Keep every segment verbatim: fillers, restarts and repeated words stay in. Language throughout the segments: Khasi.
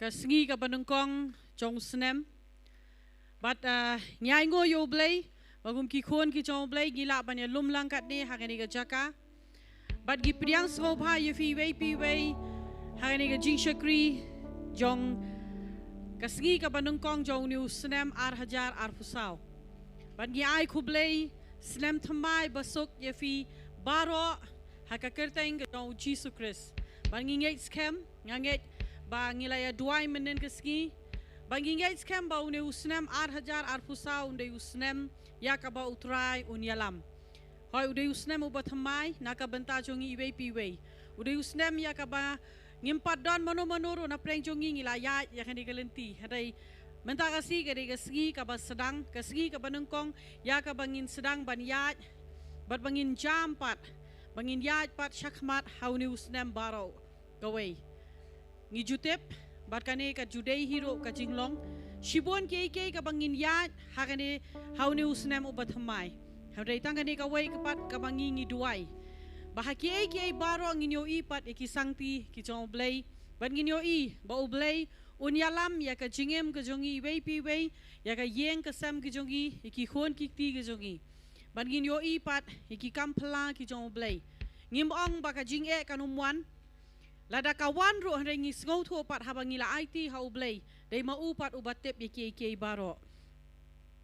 Ka sngi kaba nyngkong jong u snem. Bad, ah, ngi ai nguh ïa U Blei ba kum ki khun ki jong U Blei ngi lah ban ïalum lang katne ha kane ka jaka. Bad ngi pdiang sngewbha ïa phi iwei pa iwei ha kane ka jingshakri jong ka sngi kaba nyngkong jong une u snem ar hajar arphew saw. Bad ngi ai khublei snem thymmai basuk ïa phi baroh ha ka kyrteng ka jong U Jisu Khrist. Bad ngi ngeit skhem, nga ngeit ba ngi la ïa duwai mynhynnin ka sngi. Bad ngi ngeit skhem ba une u snem ar hajar arphew saw un dei u snem ïa kaba U Trai un ïalam. Hooid, u dei u snem uba thymmai na ka bynta jong ngi iwei pa iwei. U dei u snem ïa kaba ngim pat don mano mano ruh na pdeng jong ngi ngi la ïaid ïa kane ka lynti. Hynrei mynta ka sngi ka dei ka sngi kaba sdang, ka sngi kaba nyngkong ïa kaba ngin sdang ban ïaid bad ba ngin jam pat, ba ngin ïaid pat shakhmat ha une u snem baroh kawei. Ngi ju tip bad kane ka ju dei hi ruh ka jinglong. Shibun kiei kiei kaba ngin ïaid ha kane, ha une u snem uba thymmai. Hynrei tang kane kawei ka pat kaba ngi ngi duwai ba ha kiei kiei baroh ngin ïohi pat ïa ki sangti ki jong U Blei. Bad ngin ïohi ba U Blei un ïalam ïa ka jingim ka jong ngi iwei pa iwei, ïa ka ïing ka sem ka jong ngi, ïa ki khun ki kti ka jong ngi. Bad ngin ïohi pat ïa ki kam phylla ki jong U Blei. Ngim ong ba ka jingeh kan ym wan. Lada ka wan ruh hynrei ngi sngewthuh pat haba ngi la aiti ha U Blei, dei ma u pat uba tip ïa kiei kiei baroh.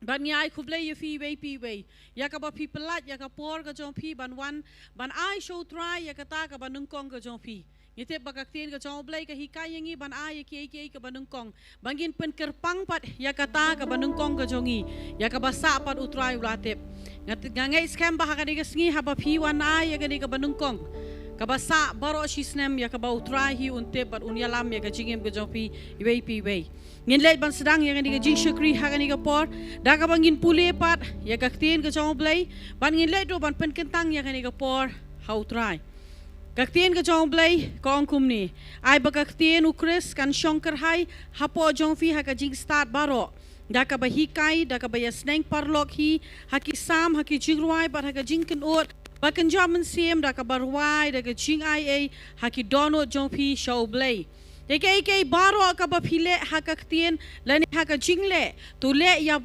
Bad ngi ai khublei ïa phi iwei pa iwei ïa kaba phi pyllait ïa ka por ka jong phi ban wan ban ai sha U Trai ïa kata kaba nyngkong ka jong phi. Ngi tip ba ka ktien ka jong U Blei ka hikai ïa ngi ban ai ïa kiei kiei kaba nyngkong, ba ngin pynkyrpang pat ïa kata kaba nyngkong ka jong ngi, ïa kaba sah pat U Trai u la tip. Nga, nga ngeit skhem ba ha kane ka sngi haba phi wan ai ïa kane kaba nyngkong, kaba sah baroh shi snem, ïa kaba U Trai hi un tip bad un ïalam ïa ka jingim ka jong phi iwei pa iwei. Ngin leit ban sdang ïa kane ka jingshakri ha kane ka por da kaba ngin pule pat ïa ka ktien ka jong U Blei, bad ngin leit ruh ban pynkyntang ïa kane ka por ha U Trai. Ka ktien ka jong U Blei ka ong kumne: Ai ba ka ktien U Khrist kan shong kyrhai hapoh jong phi ha ka jingstad baroh, da kaba hikai, da kaba ïasneng paralok hi ha ki Salm, ha ki jingrwai bad ha ka jingkynnoh, ba kynja mynsiem da kaba rwai da ka jingaiei ha ki dohnud jong phi sha U Blei. Te kiei kiei baroh kaba phi leh ha ka ktien lane ha ka jingleh, to leh ïa,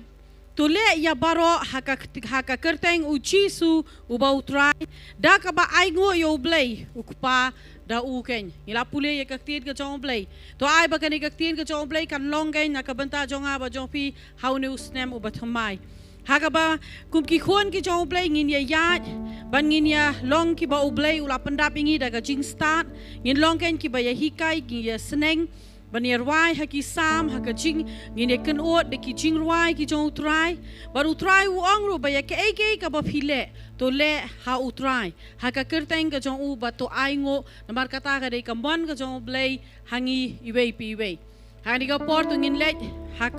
to leh ïa baroh ha ka kt-, ha ka kyrteng U Jisu uba U Trai, da kaba ainguh ïa U Blei U Kpa da u keiñ. Ngi la pule ïa ka ktien ka jong U Blei. To ai ba kane ka ktien ka jong U Blei kan long keiñ na ka bynta jong nga bad jong phi ha une u snem uba thymmai. Ha kaba kum ki khun ki jong U Blei ngin ïa ïaid bad ngin ïa long kiba U Blei u la pyndap ïa ngi da ka jingstad. Ngin long keiñ kiba ïa hikai, ngin ïa sneng ban ïa rwai ha ki Salm, ha ka jing, ngin ïa kynnoh da ki jingrwai ki jong U Trai. Bad U Trai u ong ruh ba ïa kiei kiei kaba phi leh, to leh ha U Trai, ha ka kyrteng ka jong u, bad to ainguh, namar kata ka dei ka mon ka jong U Blei ha ngi iwei pa iwei. Ha kane ka por to ngin leit ha,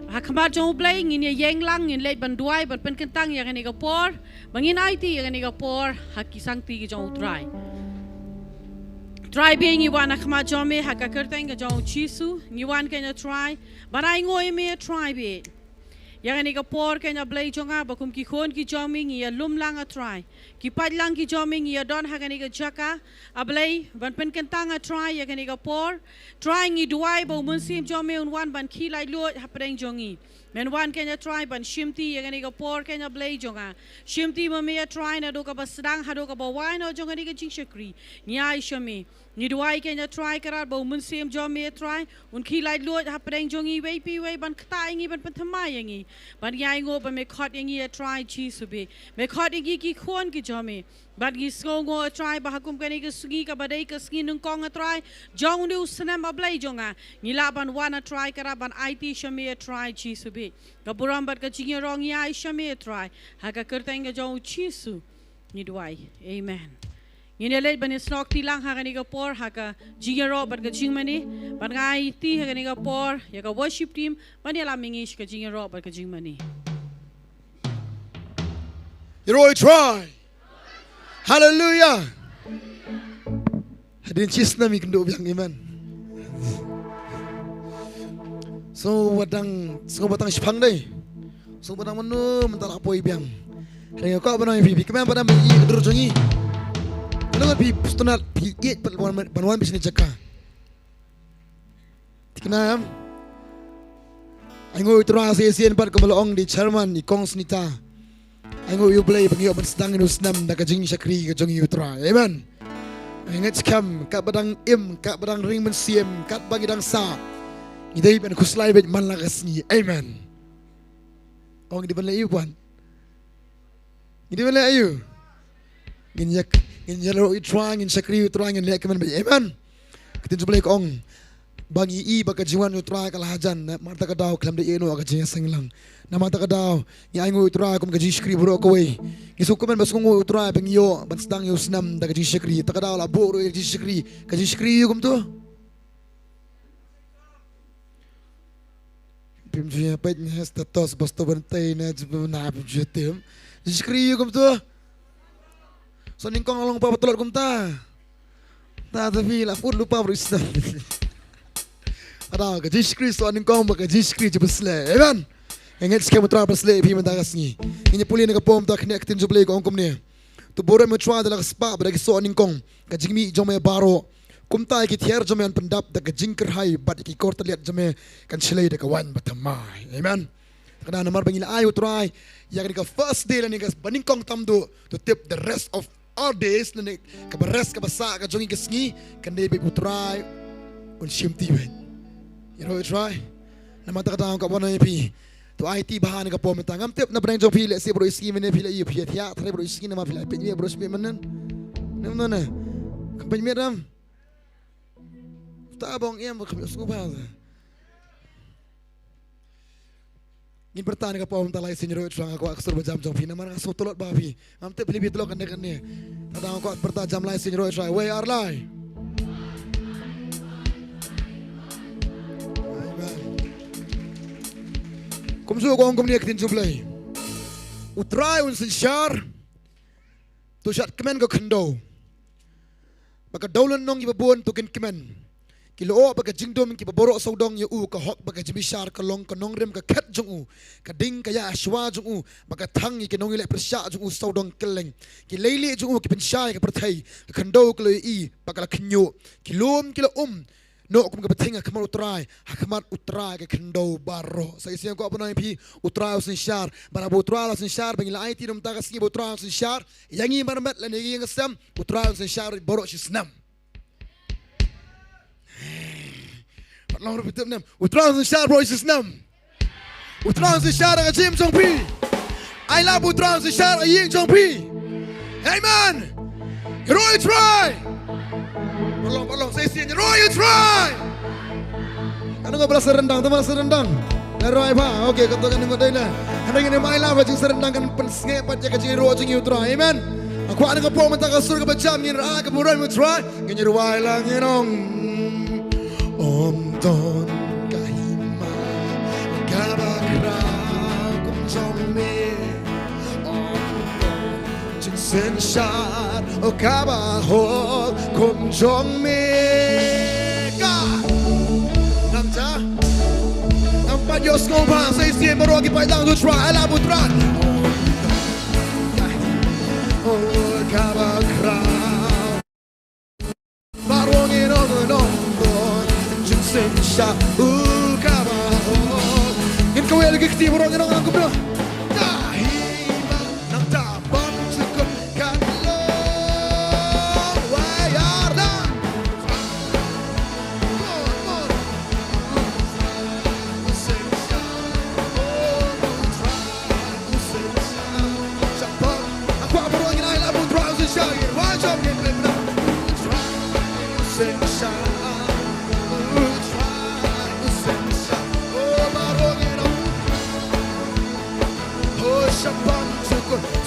ha khmat jong U Blei, ngin ïa ïeng lang, ngin leit ban duwai, ban pynkyntang ïa kane ka por, ba ngin aiti ïa kane ka por ha ki sangti ki jong U Trai. Trai bha, ngi wan ha khmat jong me ha ka kyrteng ka jong U Jisu, ngi wan keiñ A Trai ban ainguh ïa me A Trai bha. Ïa kane ka por keiñ A Blei jong nga, ba kum ki khun ki jong me ngi ïalum lang A Trai. Ki paidlang ki jong me ngi ïadon ha kane ka jaka, A Blei, ban pynkyntang A Trai ïa kane ka por. Trai ngi duwai ba u Mynsiem jong me un wan ban khie laitluid hapdeng jong ngi. Men wan keiñ A Trai ban shimti ïa kane ka por keiñ A Blei jong nga. Shimti ma me A Trai naduh kaba sdang haduh kaba wai noh jong kane ka jingshakri. Ngi ai sha me. Ngi duwai keiñ A Trai Kynrad ba u Mynsiem jong me A Trai un khie laitluid hapdeng jong ngi iwei pa iwei ban ktah ïa ngi, ban pynthymmai ïa ngi. Ban ngi ainguh ba me khot ïa ngi A Trai Jisu bha. Me khot ïa ngi ki khun ki jong me. Bad ngi sngewnguh A Trai ba ha kum kane ka sngi kaba dei ka sngi nyngkong A Trai jong une u snem A Blei jong nga, ngi lah ban wan A Trai Kynrad ban aiti sha me A Trai Jisu bha. Ka burom bad ka jingïaroh ngi ai sha me A Trai. Ha ka kyrteng ka jong U Jisu ngi duwai. Amen. Ngin ïa leit ban ïasnoh kti lang ha kane ka por ha ka jingïaroh bad ka jingmane. Bad nga aiti ha kane ka por ïa ka worship team ban ïalam ïa ngi sha ka jingïaroh bad ka jingmane. Ïaroh A Trai. Haleluia. Hadien shi snem i kynduh biang, amen. Sngewbha dang, sngewbha dang shiphang dei. Sngewbha dang mano mynta la poi biang. Hadien ka ba nang phi, phi kmen ba dang i dur jong i. Kano phi sngewtynnat phi ïeit pat ban wan, ban wan phi shane jaka. Kynmaw em? Ai nguh ïa u Trai sa shisien pat kumba la ong da i chairman, i Kong Snita. Ai nguh ïa u Blei ba ngi ïoh ban sdang ïa u snem da ka jingshakri ka jong ngi ïa u Trai. Amen. Ngi ngeit skhem katba dang im, katba dang ring mynsiem, katba ngi dang sah, ngi dei ban khuslai beit man la ka sngi. Amen. Ong ngi dei ban leh aïu pat? Ngi dei ban leh aïu? Ngin ïa, ngin ïaroh ïa u Trai, ngin shakri ïa u Trai, ngin leh kmen beit. Amen. Ka ktien jong u Blei ka ong ba ngi i ba ka jingwan u Trai ka la hajan, namar kata ka daw khlem da ïeh noh ka jingïaseng lang. Namar kata ka daw ngi ai nguh u Trai kum ka jingshakri baroh kawei. Ngi sngewkmen ba sngewbha u Trai ba ngi ïoh ban sdang ïa u snem da ka jingshakri. Kata ka daw la buh ruh ïa ka jingshakri. Ka jingshakri ïa kumto. Phim ju ïa peit ne status ba sto ban tei ne ju na phim ju ïa tem. Jingshakri ïa kumto. Soh nyngkong la long pa ba tlot kumta. Ta ta phi la put lypa bro Islam. Ada ka jingshakri soh nyngkong ba ka jingshakri jingpynshlur. Amen. Nga ngeit skhem u Trai pynslur ïa phi mynta ka sngi. Ngin ïa pule na ka por mynta kane ka ktien jong u Blei ka ong kumne. To burom ïa u Trai da la ka spah bad da ki soh nyngkong. Ka jingmih jong me baroh. Kumta ïa ki thiar jong me yn pyndap da ka jingkyrhai bad ïa ki kor tylliat jong me kan shlei da ka waiñ bathymmai. Amen. Kata namar ba ngi la ai u Trai ïa kane ka first day lane kaba nyngkong tam duh, to tip the rest of our days lane kaba rest kaba sah ka jong ngi ka sngi, kan dei ba u Trai un shim ti beit. Ïaroh ïa u Trai. Namar kata ka daw nga kwah ban ong ïa phi, to aiti bha ha kane ka por mynta. Ngam tip na pdeng jong phi lehse baroh shi sngi mynne phi la ïoh phi ïa thiah trai baroh shi sngi namar phi la peit ïa baroh shi sngi mynne. Ngam none. Kam peit miet ram. Ta bong em ba kham ïohsngew bha. Ngin pyrta ha kane ka por mynta lai sien ïaroh ïa u Trai, nga kwah ka sur ba jam jong phi namar nga sngew tlot bha phi. Ngam tip phi phi tlot kane kane. Te nga kwah pyrta jam lai sien ïaroh ïa u Trai. Wei ar lai. Amen. Kumjuh ka ong kumne ka ktien jong u Blei. U Trai un synshar. To shad kmen ka khyndew. Ba ka dewlynnong kiba bun to kin kmen. Ki lyoh ba ka jingdum kiba baroh sawdong ïa u, ka hok ba ka jingbishar, ka long ka nongrim ka khet jong u, ka ding ka ïa shuwa jong u, ba ka thang ïa ki nongïaleh pyrshah jong u sawdong kylleng. Ki leilieh jong u ki pynshai ka pyrthei, ka khyndew ka la ïohi ba ka la khynñiuh. Ki lum ki la um noh kum ka bthing ha khmat u Trai, ha khmat u Trai ka khyndew baroh. Sa shisien nga kwah ban ong ïa phi, u Trai u synshar, bad haba u Trai la synshar, ba ngi la aiti na mynta ka sngi ba u Trai u synshar ïa ngi mar met lane ïa ngi ïa ka sem, u Trai u synshar baroh shi snem. Pat long ruh phi tip ne em, u Trai u synshar baroh shi snem. U Trai u synshar ha ka jingim jong phi. Ai lap u Trai u synshar ha ïing jong phi. Amen. Ïaroh ïa u Trai. Pat long, pat long, sa shisien ïaroh ïa u Trai. Kan nang ba la sa ryndang, tang ba la sa ryndang. La roi bha. Okay, kato kan nang dei na. Hynrei ngin ym ai lap, ka jingsarendang kan pynsngewbha ïa ka jingïaroh jong ngi ïa u Trai. Amen. Nga kwah ha kane ka por mynta ka sur kaba jam ngin rah ka burom ïa u Trai. Ngin ïa rwai lang ngin ong. Ym don ka hima kaba khraw kum jong me. Ym don jingsynshar, oh, kaba hok kum jong me. Ka nang ja. Ngam pat ïohsngew bha, sa shisien baroh ki paidlang to try, ai lap u Trai. Oh, kaba khraw. Baroh ngin ong, ong, ong, jingsynshar, oh, kaba hok. Ngin kawei la ki kti baroh ngin ong, ong, kumno. Ka hima nangta bym jukut kan long. Wai ar da.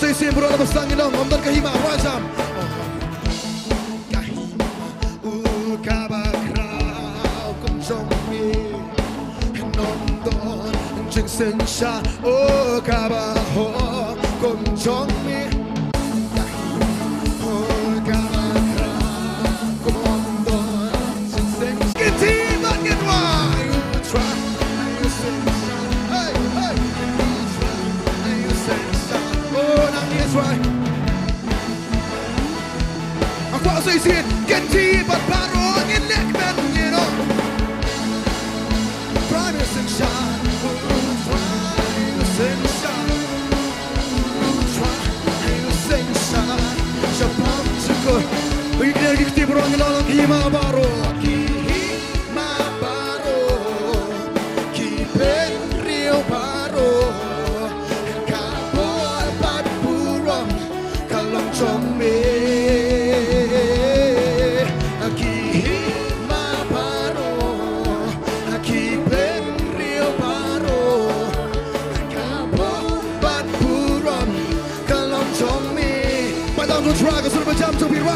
Sa shisien baroh la basang ngi ong, ym don ka hima, rwai jam. Ka hima, u kaba khraw kum jong me. Ym don jingsynshar, oh, kaba hok kum jong me. Ka hima, oh, kaba khraw kum, ym don jingsynshar. Ki ti bad ngin rwai, u Trai. Hey, hey. Oh, nang ngi rwai. Nga kwah sa shisien, kynti bad baroh ngin leh kmen, you know.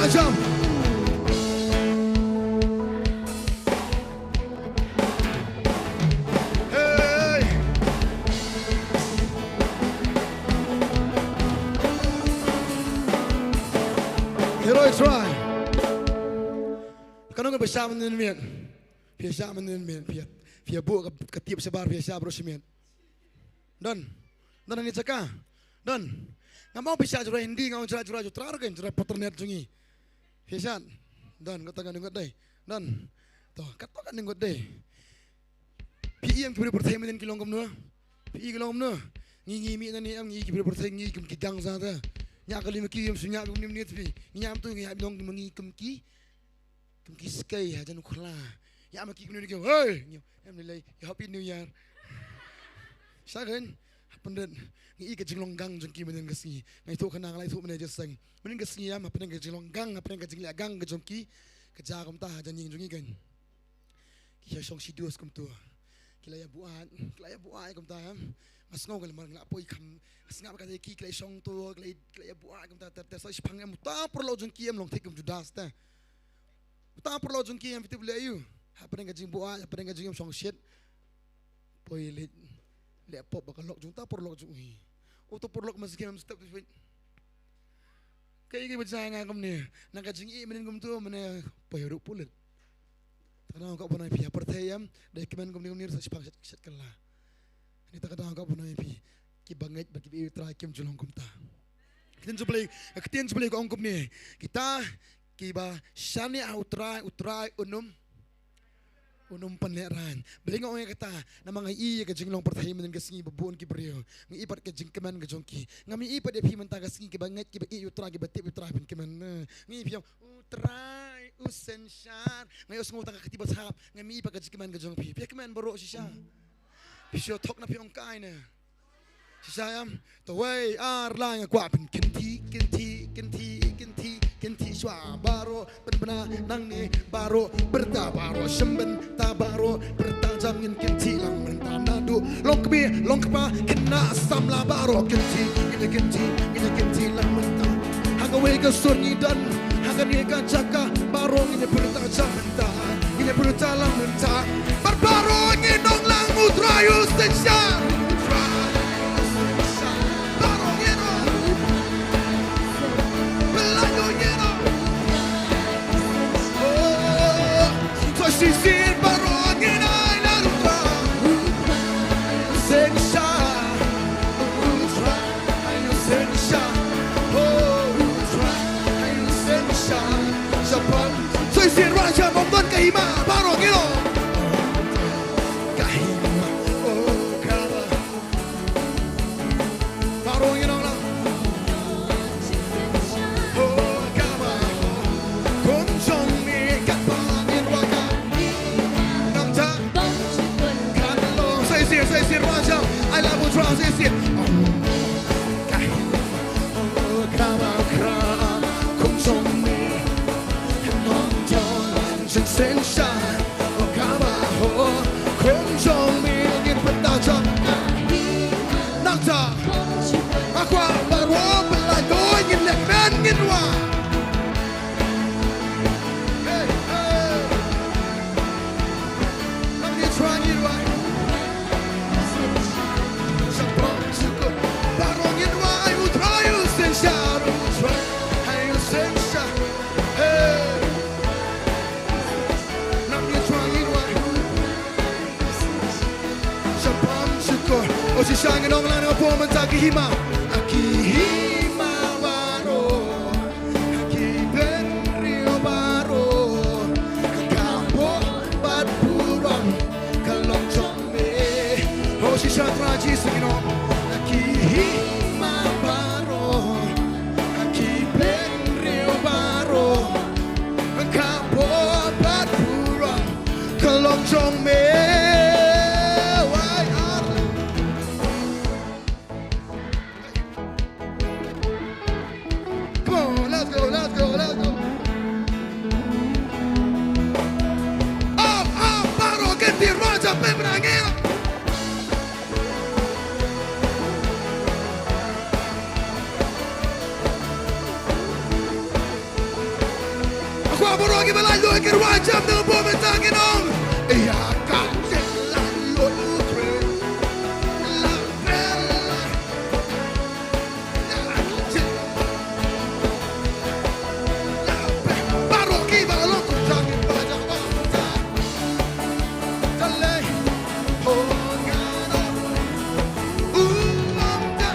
Jump. Hey. Hero try. Ka nong ba shah mynnin miet. Phi shah mynnin miet. Phi, phi buh ka, ka tip shabar phi shah bro shimet. Don. Don ani chaka. Don. Nga mau pisa jura Hindi, nga mau jura, jura, jura, jura, jura patternet jong ngi. Pisa. Don, kata ka ngut dei. Don. To, kata ka ngut dei. Phi ïa ki briew pyrthei mynnin ki long kumno. Phi ïa ki long kumno. Ngi ngi mih na ni em ngi ki briew pyrthei ngi kum ki gang sa ta. Nya ka lim ki em sunya kum ni ni phi. Nya tu ngi ïa long kum ngi kum ki. Kum ki skei ha jan u khla. Ïa ma ki kumne ki, "Hey!" Em ni lei, "Happy New Year." Sa kan, hapdeng ngi i ka jinglong gang jong ki mynnin ka sngi. Ngi thoh khana ngi lai thoh mynne jaseng. Mynnin ka sngi ïa ma hapdeng ka jinglong gang, hapdeng ka jingleh gang ka jong ki. Ka ja kumta ha jan ïing jong ngi kan. Ki ïa shong shi dus kumtu. Ki la ïa buaid, ki la ïa buaid kumta em. Nga sngew ka lamar ngi la poi kham. Nga sngew ka ki, ki la ïa shong tu, ki la ïa, ki la ïa buaid kumta ter ter sa shi phang em. Uta por lo jong ki em long thik kum Judas ta. Uta por lo jong ki em fitip le yu. Hapdeng ka jingbuaid, hapdeng ka jingem shong shit. Poi le, le pop ba ka lok jong uta por lok jong hi. Uta por lok mas ki em step tu. Kaei kaei ba jia nga kumne. Na ka jingïeit mynnin kumtu mynne poi ruh pulit. Ta ka daw ka bun ai phi ha pyrthei em. Dei kmen kumne kumne sa shipang shet shet kylla. Ni ta ka daw ka bun ai phi. Ki ba ngeit ba ki ba ïeit U Trai kim ju long kumta. Ktien jong U Blei, ktien jong U Blei ka ong kumne. Kita kiba shaniah ha U Trai, U Trai un ym Un ym pynlehrain. Balei nga ong ïa kata, namar nga i ïa ka jinglong pyrthei mynnin ka sngi ba bun ki briew. Nga i pat ka jingkmen ka jong ki. Ngam i pat ïa phi mynta ka sngi kiba ngeit kiba ïeit ïa U Trai kiba tip ïa U Trai pynkmen. Nga i phi ong U Trai u synshar. Nga ïohsngew tang ka kti ba thap. Ngam i pat ka jingkmen ka jong phi. Phi kmen baroh shisha. Phi shu thok na phi ong kai ne. Shisha em, tawei ar lai nga kwah pynkynti, kynti, kynti, kynti, kynti shwa baroh pynbna nangne baroh pyrta baroh shim bynta baroh pyrta jam ngin kynti lang mynta naduh long kmie long kpa khynnah samla baroh kynti, ngin ïa kynti, ngin ïa kynti lang mynta. Ha kawei ka sur ngi don, ha kane ka jaka baroh ngin ïa pyrta jam mynta. Ngin ïa pyrta lang mynta. Bad baroh ngin ong lang U Trai u synshar. Baroh ngin ong. Pynlait ngin ong. Oh, to shisien baroh ngin ai lang U Trai. Synshar. U Trai u synshar. Oh, U Trai u synshar. Shaphang Soi sien ruh jam ym don ka hima baroh ngi long. Ka hima, oh, kaba. Baroh ngi long lang. Oh, kaba. Kum jong me kaba ngin ruh ka. Nangta. Kan long. Soi sien, soi sien ruh jam. I love U Trai, soi sien. Ka hima, oh, kaba kra. Kum jong me. Nangta. Jingsen sha, o kaba ho, kum jong me ngin pynta jam. Nangta, nga kwah baroh pynlait to ngin leh kmen ngin wah. Hey, hey. Nang ngin wah ngin wah. Sha pam sha kut. Baroh ngin wah, ai u Trai u sen sha, u Trai, ai u sen sha. Hey. Nang ïa chwa ïa wai. Sha pam sha kut. O shisha ngin ong lang na pom mynta ki hima. A ki hima baroh. A ki bynriew baroh. Ka kambok bad burom. Ka long jong me. O shisha Trai Jisu ngin ong. A ki hima baroh. A ki bynriew baroh. Ka bor bad burom ka long jong me. Wai ar. Come on, let's go, let's go, let's go. Up, up, baroh kynti Raja pynbna ngin. Jam na bor mynta ngi ong. Ïa ka jinglaitluid u Khrist. La pher la. Baroh kiba long kumta ngin ïa jam ba kumta. Dale. Oh, ngano. Uh, um, da.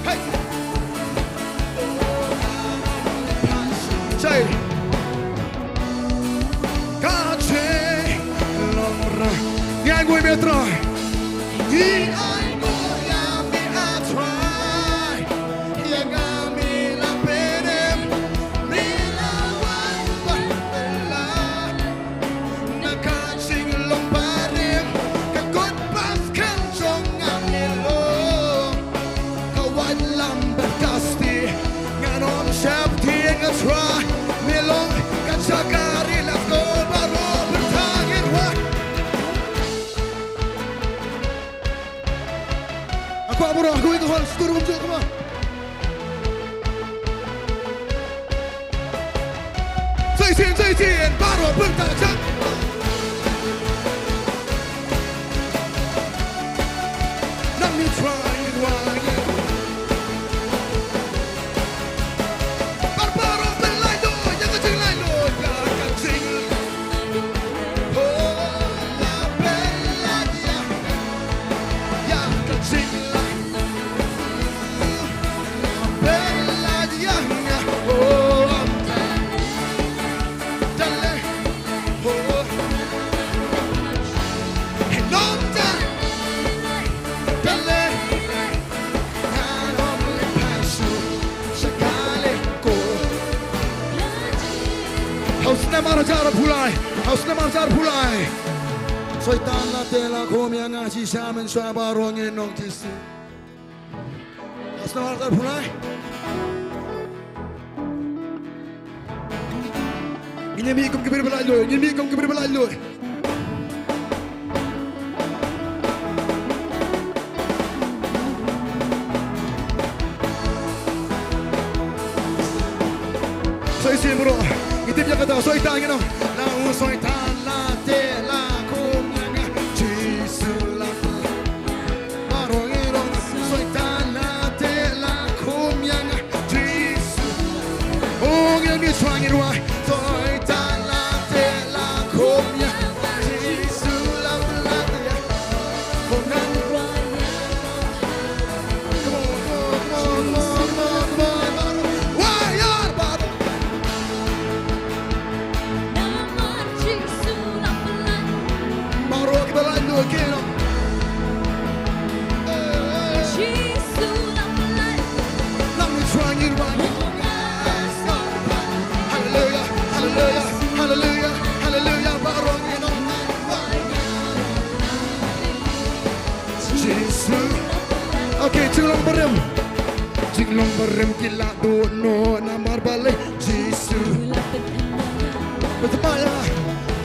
Hey. Say. Ka jinglong ba. Ngi ainguh ïa me Trai. Ngi ainguh ïa me Trai. Ïa nga me la pyrshang. Me la wan ban pynlait. Na ka jinglong barim ka kut pas kan jong nga me long. Ka wan lam bad ka sti ngan ym sheptieng, nga Trai. Me long ka jaka ri, let's go baroh, bynta ngin wad. Nga kwah baroh, nga kwah ïa ka hall, stur kumjuh, come on. Sa shisien, sa shisien, baroh bynta jam. Nang mi Trai, Trai. Bar baroh pynlait luid, ïa ka jinglaitluid, ïa ka jing. Oh, la pynlait ïa, ïa ka jinglait. Ha u snem ar hajar arphew lai, ha u snem ar hajar arphew lai. Soitan la teh la khum ïa nga shisha mynshuwa, baroh ngin ong Jisu. Snem ar hajar arphew lai. Ngin ïa mih kum ki briew ba laitluid, ngin ïa mih kum ki briew ba laitluid. Sa shisien baroh, ngi tip ïa kata, Soitan ngi ong. La u Soitan la teh la khum ïa nga, Jisu la Baroh ngi ong, Soitan la teh la khum ïa nga, Jisu. Oh, ngin ïa mi Trai ngin ong, Soitan la teh la khum ïa nga, Jisu la pynlait ïa. Khum ngan. Come on, come on, come on, come on, come on, come on, baroh. Wah, ïa, baroh. Namar Jisu la pynlait. Baroh kiba laitluid ki ong. Jisu la pynlait. Nang mi Trai ngin wan. Haleluia, haleluia, haleluia, haleluia, baroh ki ong. Jisu. Okay, jinglong barim. Jinglong barim ki la duh noh namar balei Jisu. Pynthymmai ïa.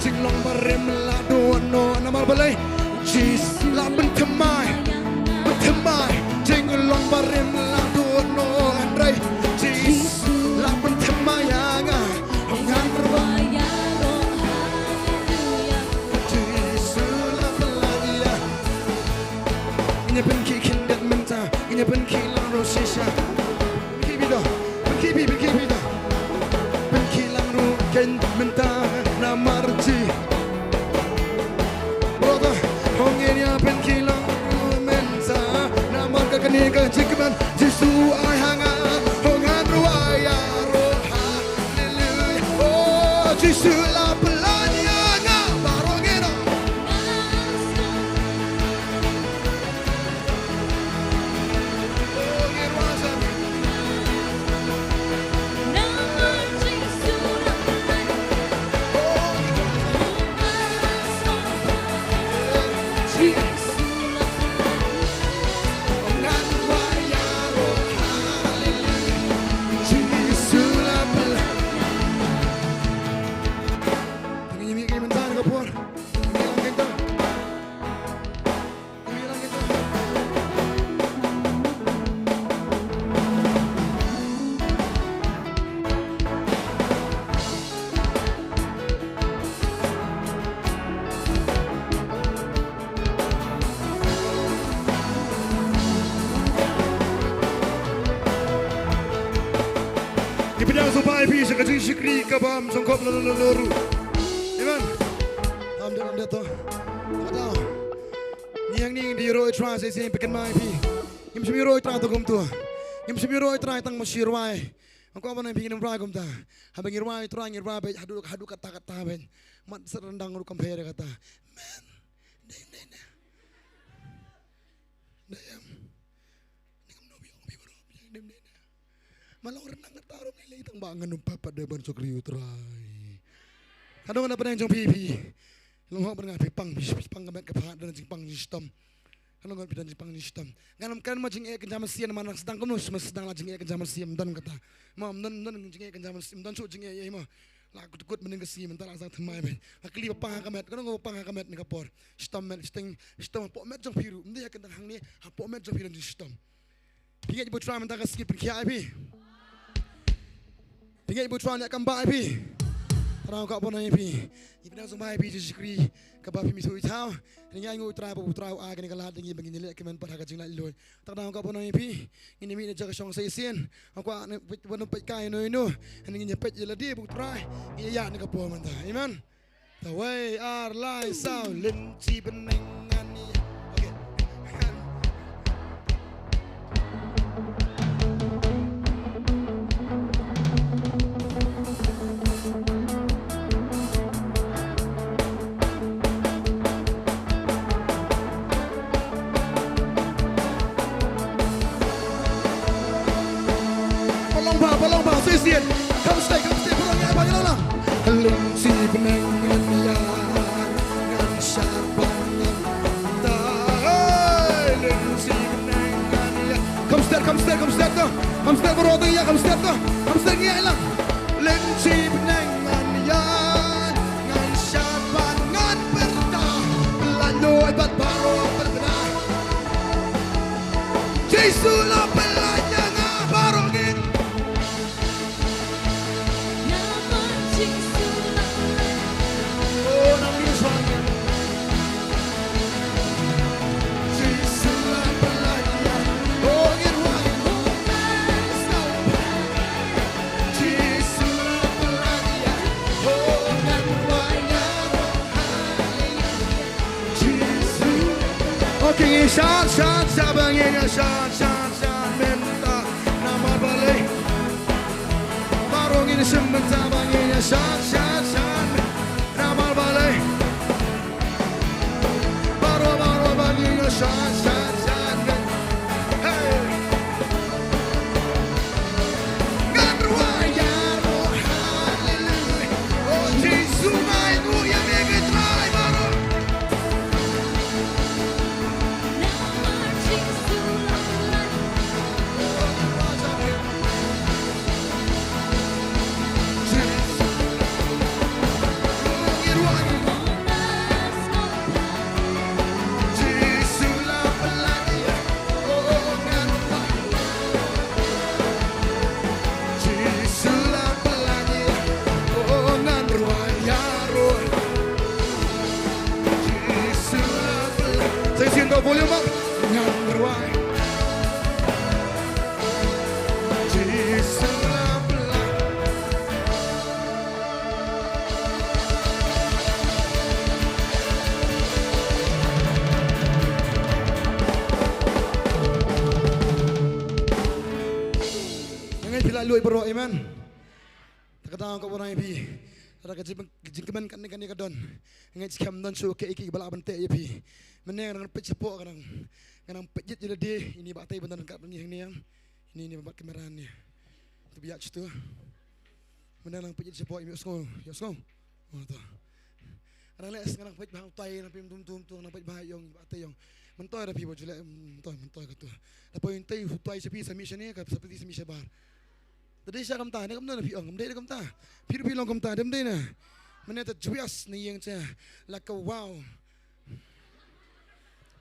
Jinglong barim la duh noh namar balei Jisu la pynthymmai. Pynthymmai. Jinglong barim la duh noh hynrei Jisu la pynthymmai ïa nga. Ngan rwai ïaroh haleluia. Jisu la pynlait ïa. Ngin ïa pynkhih khyndiat mynta, ngin ïa pynkhih lang ruh shisha. Pynkhih beit to, pynkhih beit, pynkhih beit to. Pynkhih lang ruh kein mynta namar Ji. Brother, ho ngin ïa pynkhih lang ruh mynta namar ka kane ka jingkmen Jisu ai ha nga. Ho ngan rwai ïaroh ha Haleluia. Oh, Jisu la pynlait ïa nga baroh ngi ong. Oh, ngi rwai sa. Namar Jisu la pynlait. Oh, ngi rwai sa. Jisu la pynlait. Ngan rwai ïaroh haleluia. Jisu la pynlait. Ngi mih ki mynta ka por. Ngi lang kein to. Ngi lang kein to. To bai phi sha ka jingshakri ka bam jong kop la la la ruh. Amen. Am de am de to. Kata. Ngi hangne ngi ïaroh ïa u Trai sa shisien, phi kynmaw phi. Ngim shym ïaroh ïa u Trai tang kumta. Ngim shym ïaroh ïa u Trai tang ma shi rwai. Nga kwah ban ong ïa phi ngin ym rwai kumta. Haba ngi rwai ïa u Trai ngi rwai beit haduh haduh katta katta beit. Mat sat ryndang ruh kam pher ïa kata. Amen. Dei, dei, dei. Dei em. Dei em, no, biang, biang, biang, dei em, dei, dei. Ma long ryndang kata ruh ngi lei tang ba ngan ym pat pat dei ban shakri ïa u Trai. Ka dang na pdeng jong phi phi. Long hok ban nga phi pang, phi pang ka met ka phad, don jingpang jingshitom. Ka long phi don jingpang jingshitom. Ngan ym kren mo jingeh kynja mynsiem, ma nang sdang kumno, ma sdang la jingeh kynja mynsiem, don kata. Mo, don, don jingeh kynja mynsiem, don shuh jingeh ïa mo. La kut kut mynnin ka sngi mynta la sdang thymmai beit. La kylli ba pang ha ka met, ka long ba pang ha ka met ne ka por. Shitom met, shitom, shitom hapoh met jong phi ruh. Ym dei ha kynta hangne, hapoh met jong phi don jingshitom. Phi ngeit ba u Trai mynta ka sngi pynkhiah ïa phi. Phi ngeit ba u Trai un ïa kam ba ïa phi. Trai ka pynai ïa phi. Ngi pynang sngewbha ïa phi jingshakri kaba phim ithuh ithaw. Ngi ainguh u Trai ba u Trai u ai kane ka lad ïa ngi ba ngin ïaleh kmen pat ha ka jinglaitluid. Trai ka pynai ïa phi. Ngin ïa mih na jaka shong sa shisien. Nga kwah ban peit kai ïano ïano. Ngin ïa peit ïa lade ba u Trai. Ngin ïa ïaid na ka por mynta. Amen. Tawei, ar, lai, saw, Lynti Bneng ngan ïa. Okay. Ba long ba, ba long ba, shisien. Come stay, come stay, ba long ïa, ba ïa long lang. Lynti Bneng ngan ïa, ngan shad ban ngan da. Hey, Lynti Bneng ngan ïa. Come stay, come stay, come stay to. Come stay, bro, to ïa, come stay to. Come stay, ïa lang. Lynti Bneng ngan ïa, ngan shad ban ngan pyrta. Lano ai bat baro pyrta. Jisu la pynlait ïa nga baroh ngin. Oh, nang ni suang ngin. Jisu la pynlait ïa. Oh, ngin rwai. Jisu la pynlait ïa. Oh, ngan rwai ïa. Okay, shad, shad, shad, ba ngin ïa shad, shad, shad, mynta. Namar balei? Baroh ngin ïa shim mynta ba ngin ïa shad, shad, shad. Namar balei? Baroh, baroh ba ngin ïa shad, shad, shad. Hey! Ngan rwai ïa ruh, haleluya. Oh, Jisu, ngai nguh ïa me, ngi trai baroh. Sa shisien to, volume up. Ngan rwai. Jisu la pynlait. Nga ngeit phi la lait baroh, amen. Te ka dang ka ban ai phi. Te ka jing, jingkmen kane kane ka don. Nga ngeit skhem don shuh kaei kaei ba lah ban teh ïa phi. Mynne nga dang peit shapoh, ka dang, nga dang peit ïa lade, ine ba tei ban don kat ban ngi hangne. Ine, ine ba bat kamera ne. Tu biak tu. Mynne nga dang peit ïa shapoh, ïa sngew, ïa sngew. Oh, to. Nga dang leh, nga dang peit bha utai, nga dang peit tum tum tu, nga dang peit bha ïong, ba tei ïong. Myntoi da phi ba ju leh, myntoi, myntoi ka tu. Da poi utai, utai sha phi, sa mih shane, ka sa phi sa mih shabar. Te dei sha kumta, ne kumno na phi ong, ym dei na kumta. Phi ruh phi long kumta, dei ym dei na. Mynne te jwias na ïing te, la ka wow.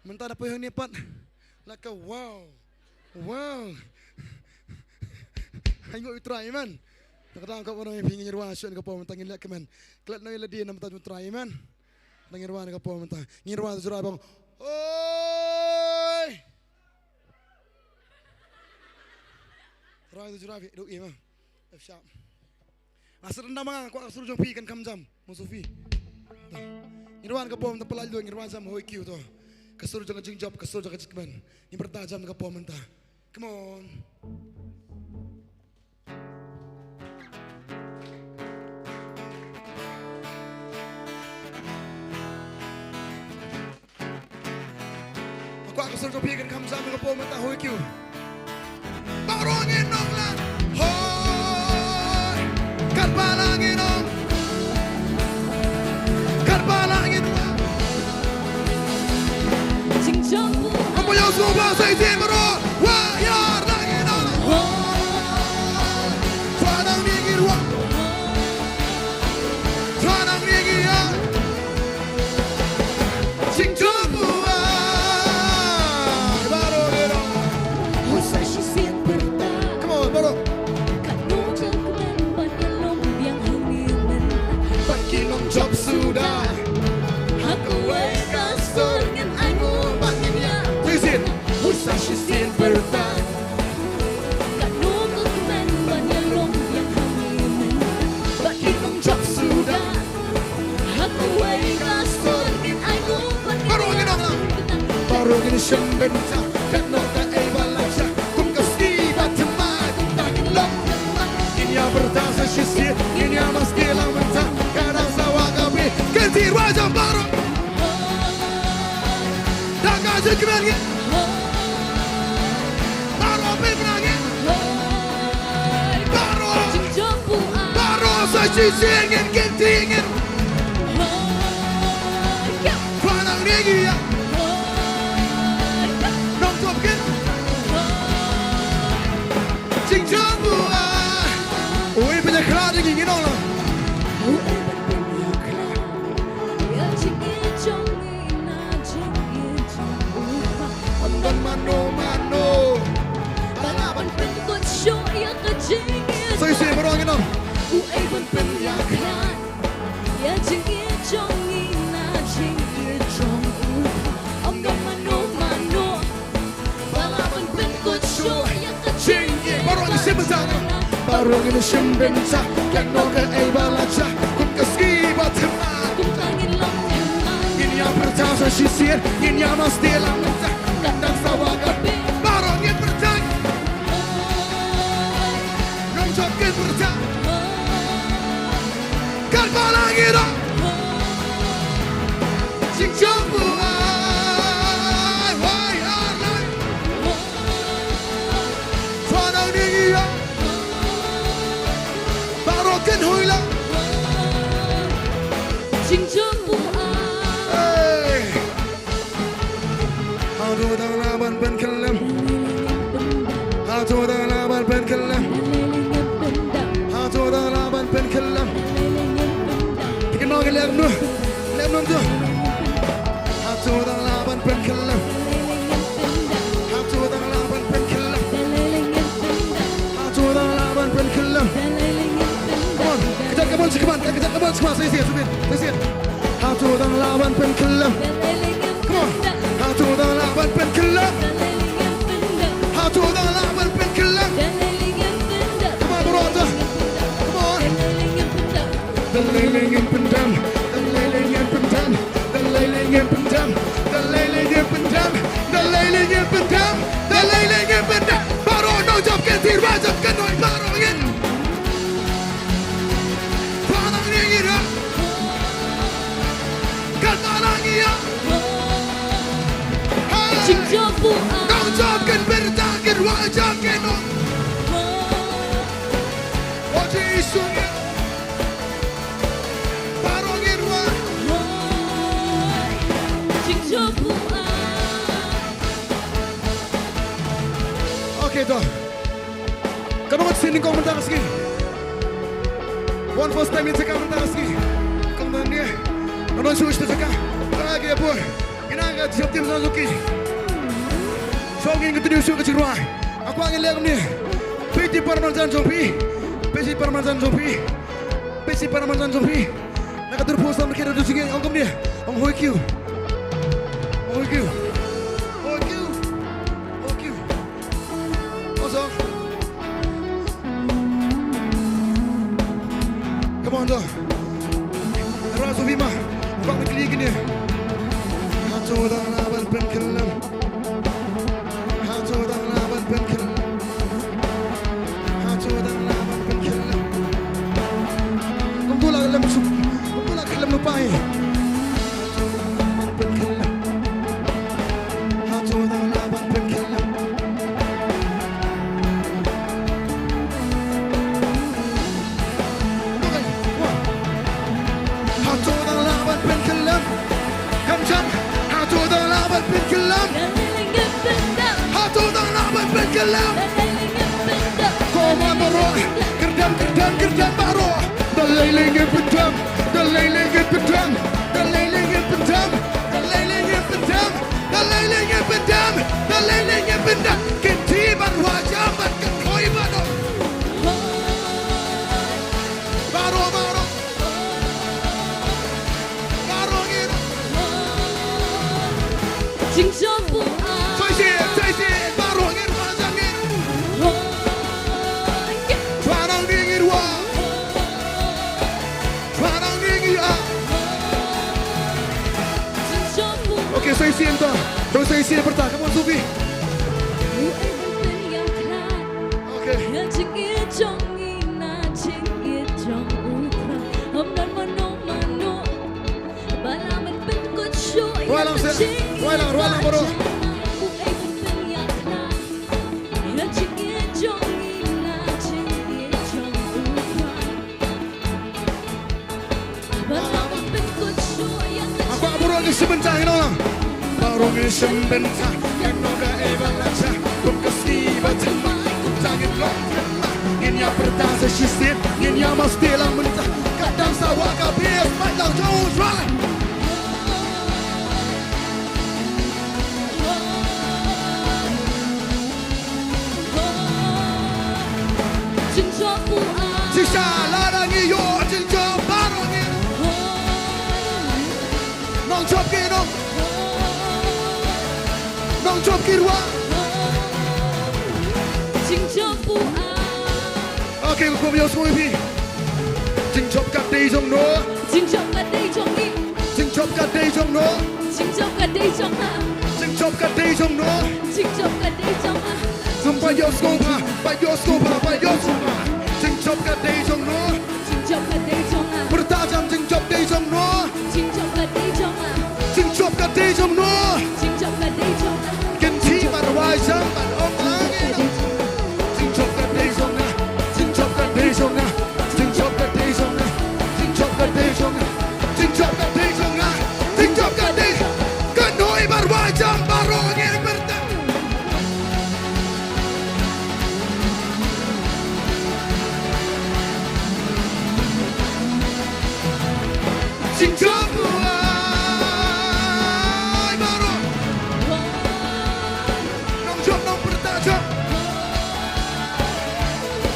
Mynta da poi hangne pat, la ka wow. Wow. Hainguh ïa u Trai, amen. Te ka dang ka wan ïa phi ngin rwai shuh ka por mynta ngin leh kmen. Klet noh ïa lade namar u Trai, amen. Ngin rwai ka por mynta. Ngin rwai tu jroi bang. Oi. Rwai tu jroi phi, duh ïa ma. F sharp. Nga sa dang dam nga, kwah ka sur jong phi kan kham jam. Mo Sophie. To. Ngin wan ka bom ta, pynlait lut, ngin wan jam hoi kiew to. Ka sur jong ka jingjop, ka sur jong ka jingkmen. Ngin pyrta jam ka bom mynta. Come on. Nga kwah ka sur jong phi kan kham jam ka bom mynta, hoi kiew. Baroh ngin ong lang. Hoi. Katba lah ngin ong. Katba lah ngin ong. Jingjop. Haba ïohsngew ba sa shisien baroh. Wah ïa lah ngin ong. Hoi. Twa nang ni ngin wah. Twa nang ni ngin ïa. Jingjop u ai. Baroh ngin ong. Hoi sa shisien pyrta. Come on, baroh. Katno ka kmen ban ïa long biang hangne mynta. Bad ki nongjop suda. Ha kawei ka sor ngin ai nguh bad ngin ïa. Shisien. Hoi sa shisien pyrta. Katno ka kmen ban ïa long biang hangne mynta. Bad ki nongjop suda. Ha kawei ka sor ngin ai nguh bad ngin ïa. Baroh ngin ong lang. Baroh ngin shim bynta. Katno kaei ba la jia. Kum ka sngi ba thymmai. Kumta ngin long thymmai. Ngin ïa pyrta sa shisien. Ngin ïa mastieh lang mynta. Ka dang sawa ka bri. Kynti ruh jong baroh. Da ka jingkmen ngi. Baroh pynbna ngi. Baroh. Baroh sa shisien ngin kynti ngin. Twa nang ni ngin ïa. Nongjop kin. Jingjop u ai. Ui, pynïakhlad ïa ngi, ngi nong lang. Ui, pynïakhlad. Ïa jingïeit jong ngi na jingïeit jong u Kpa. Ym don mano mano ba lah ban pynkut shuh ïa ka jingïeit. Sa shisien baroh ngin ong. Uei ban pynïakhlad ïa jingïeit jong ngi na jingïeit jong u Kpa. Ym don mano mano ba lah ban pynkut shuh ïa ka jingïeit. Baroh ngin shim bynta. Baroh ngin shim bynta. Katno kaei ba la jia. Kum ka sngi ba thymmai. Kumta ngin long thymmai. Ngin ïa pyrta sa shisien. Ngin ïa mastieh lang mynta. Ka dang sawa ka bri. Baroh ngin pyrta. Nongjop kin pyrta. Katba lah ngin ong. Jingjop u ai. Wai ar lai. Twa nang ni ngin ïa. Baroh kin hoi lang. Jingjop u ai. Hey. Hato dang lah ban pynkhyllem. Hato dang lah ban pynkhyllem. Hato dang lah ban pynkhyllem. Phi kynmaw ka leh kumno? Leh kumno to? Hato dang lah ban pynkhyllem. Hato dang lah ban pynkhyllem. Hato dang lah ban pynkhyllem. Come on, kjat ka bom shi khmat, kjat ka bom shi khmat, sa shisien, sa shisien. Hato dang lah ban pynkhyllem. Come on. Hato dang lah ban pynkhyllem. Hato dang lah ban pynkhyllem. Come on, baroh ta. Come on. Da lei lei ngin pyndem. Da lei lei ngin pyndem. Da lei lei ngin pyndem. Da lei lei ngin pyndem. Da lei lei ngin pyndem. Da lei lei ngin pyndem. Baroh nongjop kin, tyrwa jop kin, hoi baroh ngin. Twa nang ni ngin ïa. Katba lah ngin ïa. Hey. Jingjop u ai. Nongjop kin pyrta, kin rwai jam kin ong. O Jisu ngin. Baroh ngin rwai. Jingjop u ai. Okay, to. Katno ngut sngewthuh mynta ka sngi? Wan first time ïa jaka mynta ka sngi. Kumne. Katno shu shu jaka. Ka ki ïa poi. Ïa na ka jingïap tim sa suki. Shu ngin continue shu ka jingrwai. Nga kwah ngin leh kumne. Peit ïa i para marjan jong phi. Peit ïa i para marjan jong phi. Peit ïa i para marjan jong phi. Na ka tur phew san ka dei ka jingïeit, ong kumne. Ong hoi kiew. Ong hoi kiew. Hoi kiew. Hoi kiew. Ong song. To. Ra so bima. Bang kli kini. Hato dang lah ban pynkhlem. Hato dang lah ban pynkhlem. Hato dang lah ban pynkhlem. Kumtu la lem suk. Kumtu la khlem lupai. Hato dang lah ban pynkhlem. Hato dang lah ban pynkhlem. Hato dang lah ban pynkhlem. Kham shai. Hato dang lah ban pynkhlem. Hato dang lah ban pynkhlem. Come on baroh. Kyrdan, kyrdan, kyrdan baroh. Da lei lei ngin pyndem. Da lei lei ngin pyndem. Da lei lei ngin pyndem. Da lei lei ngin pyndem. Da lei lei ngin pyndem. Da lei lei ngin pyndem. Kynti ban wajam ban kynthoi baroh. Baroh, baroh. Baroh ngin. Jingjop u a. Soi sien, soi sien. Baroh ngin, baroh ngin. Baroh ngin, baroh ngin. Jingjop u a. Okay, soi sien to. To soi sien pyrta. Come on, Sophie. Okay. Rwai lang seh, rwai lang, rwai lang baroh. Haba baroh ngi sngewbha ïa ngi long. Baroh ngi sngewbha ïa ngi long da ei ba la sha. Kum ka sngi ba thymmai kum ta ngin long thymmai. Ngin ïa pyrta sa shisien, ngin ïa masti lang mynta. Ka dang sa wah ka bes, mat lang jong u shuwa. Jingjop u a. Shisha lada ngi ïoh jingjop baroh ngi. Nongjop ki nong. Nongjop ki rwai. Jingjop u a. Okay, ko ïohsngew ïa phi. Jingjop ka dei jong no. Jingjop ka dei jong ngi. Jingjop ka dei jong no. Jingjop ka dei jong nga. Jingjop ka dei jong no. Jingjop ka dei jong nga. Sngewbha ïohsngew bha, bha ïohsngew bha, bha ïohsngew bha. Jingjop ka dei jong no. Jingjop ka dei jong nga. Pyrta jam jingjop dei jong no. Jingjop ka dei jong nga. Jingjop ka dei jong no. Jingjop ka dei jong nga. Kynthih ban wai jam ban ong lang ïa no. Jingjop ka dei jong nga. Jingjop ka dei jong nga. Jingjop ka dei jong nga. Jingjop ka dei jong nga. Jingjop ka dei jong nga. Jingjop ka dei. Kynthih ban wai jam baroh ngi pyrta. Jingjop u ai baroh. Nongjop nongpyrta jop.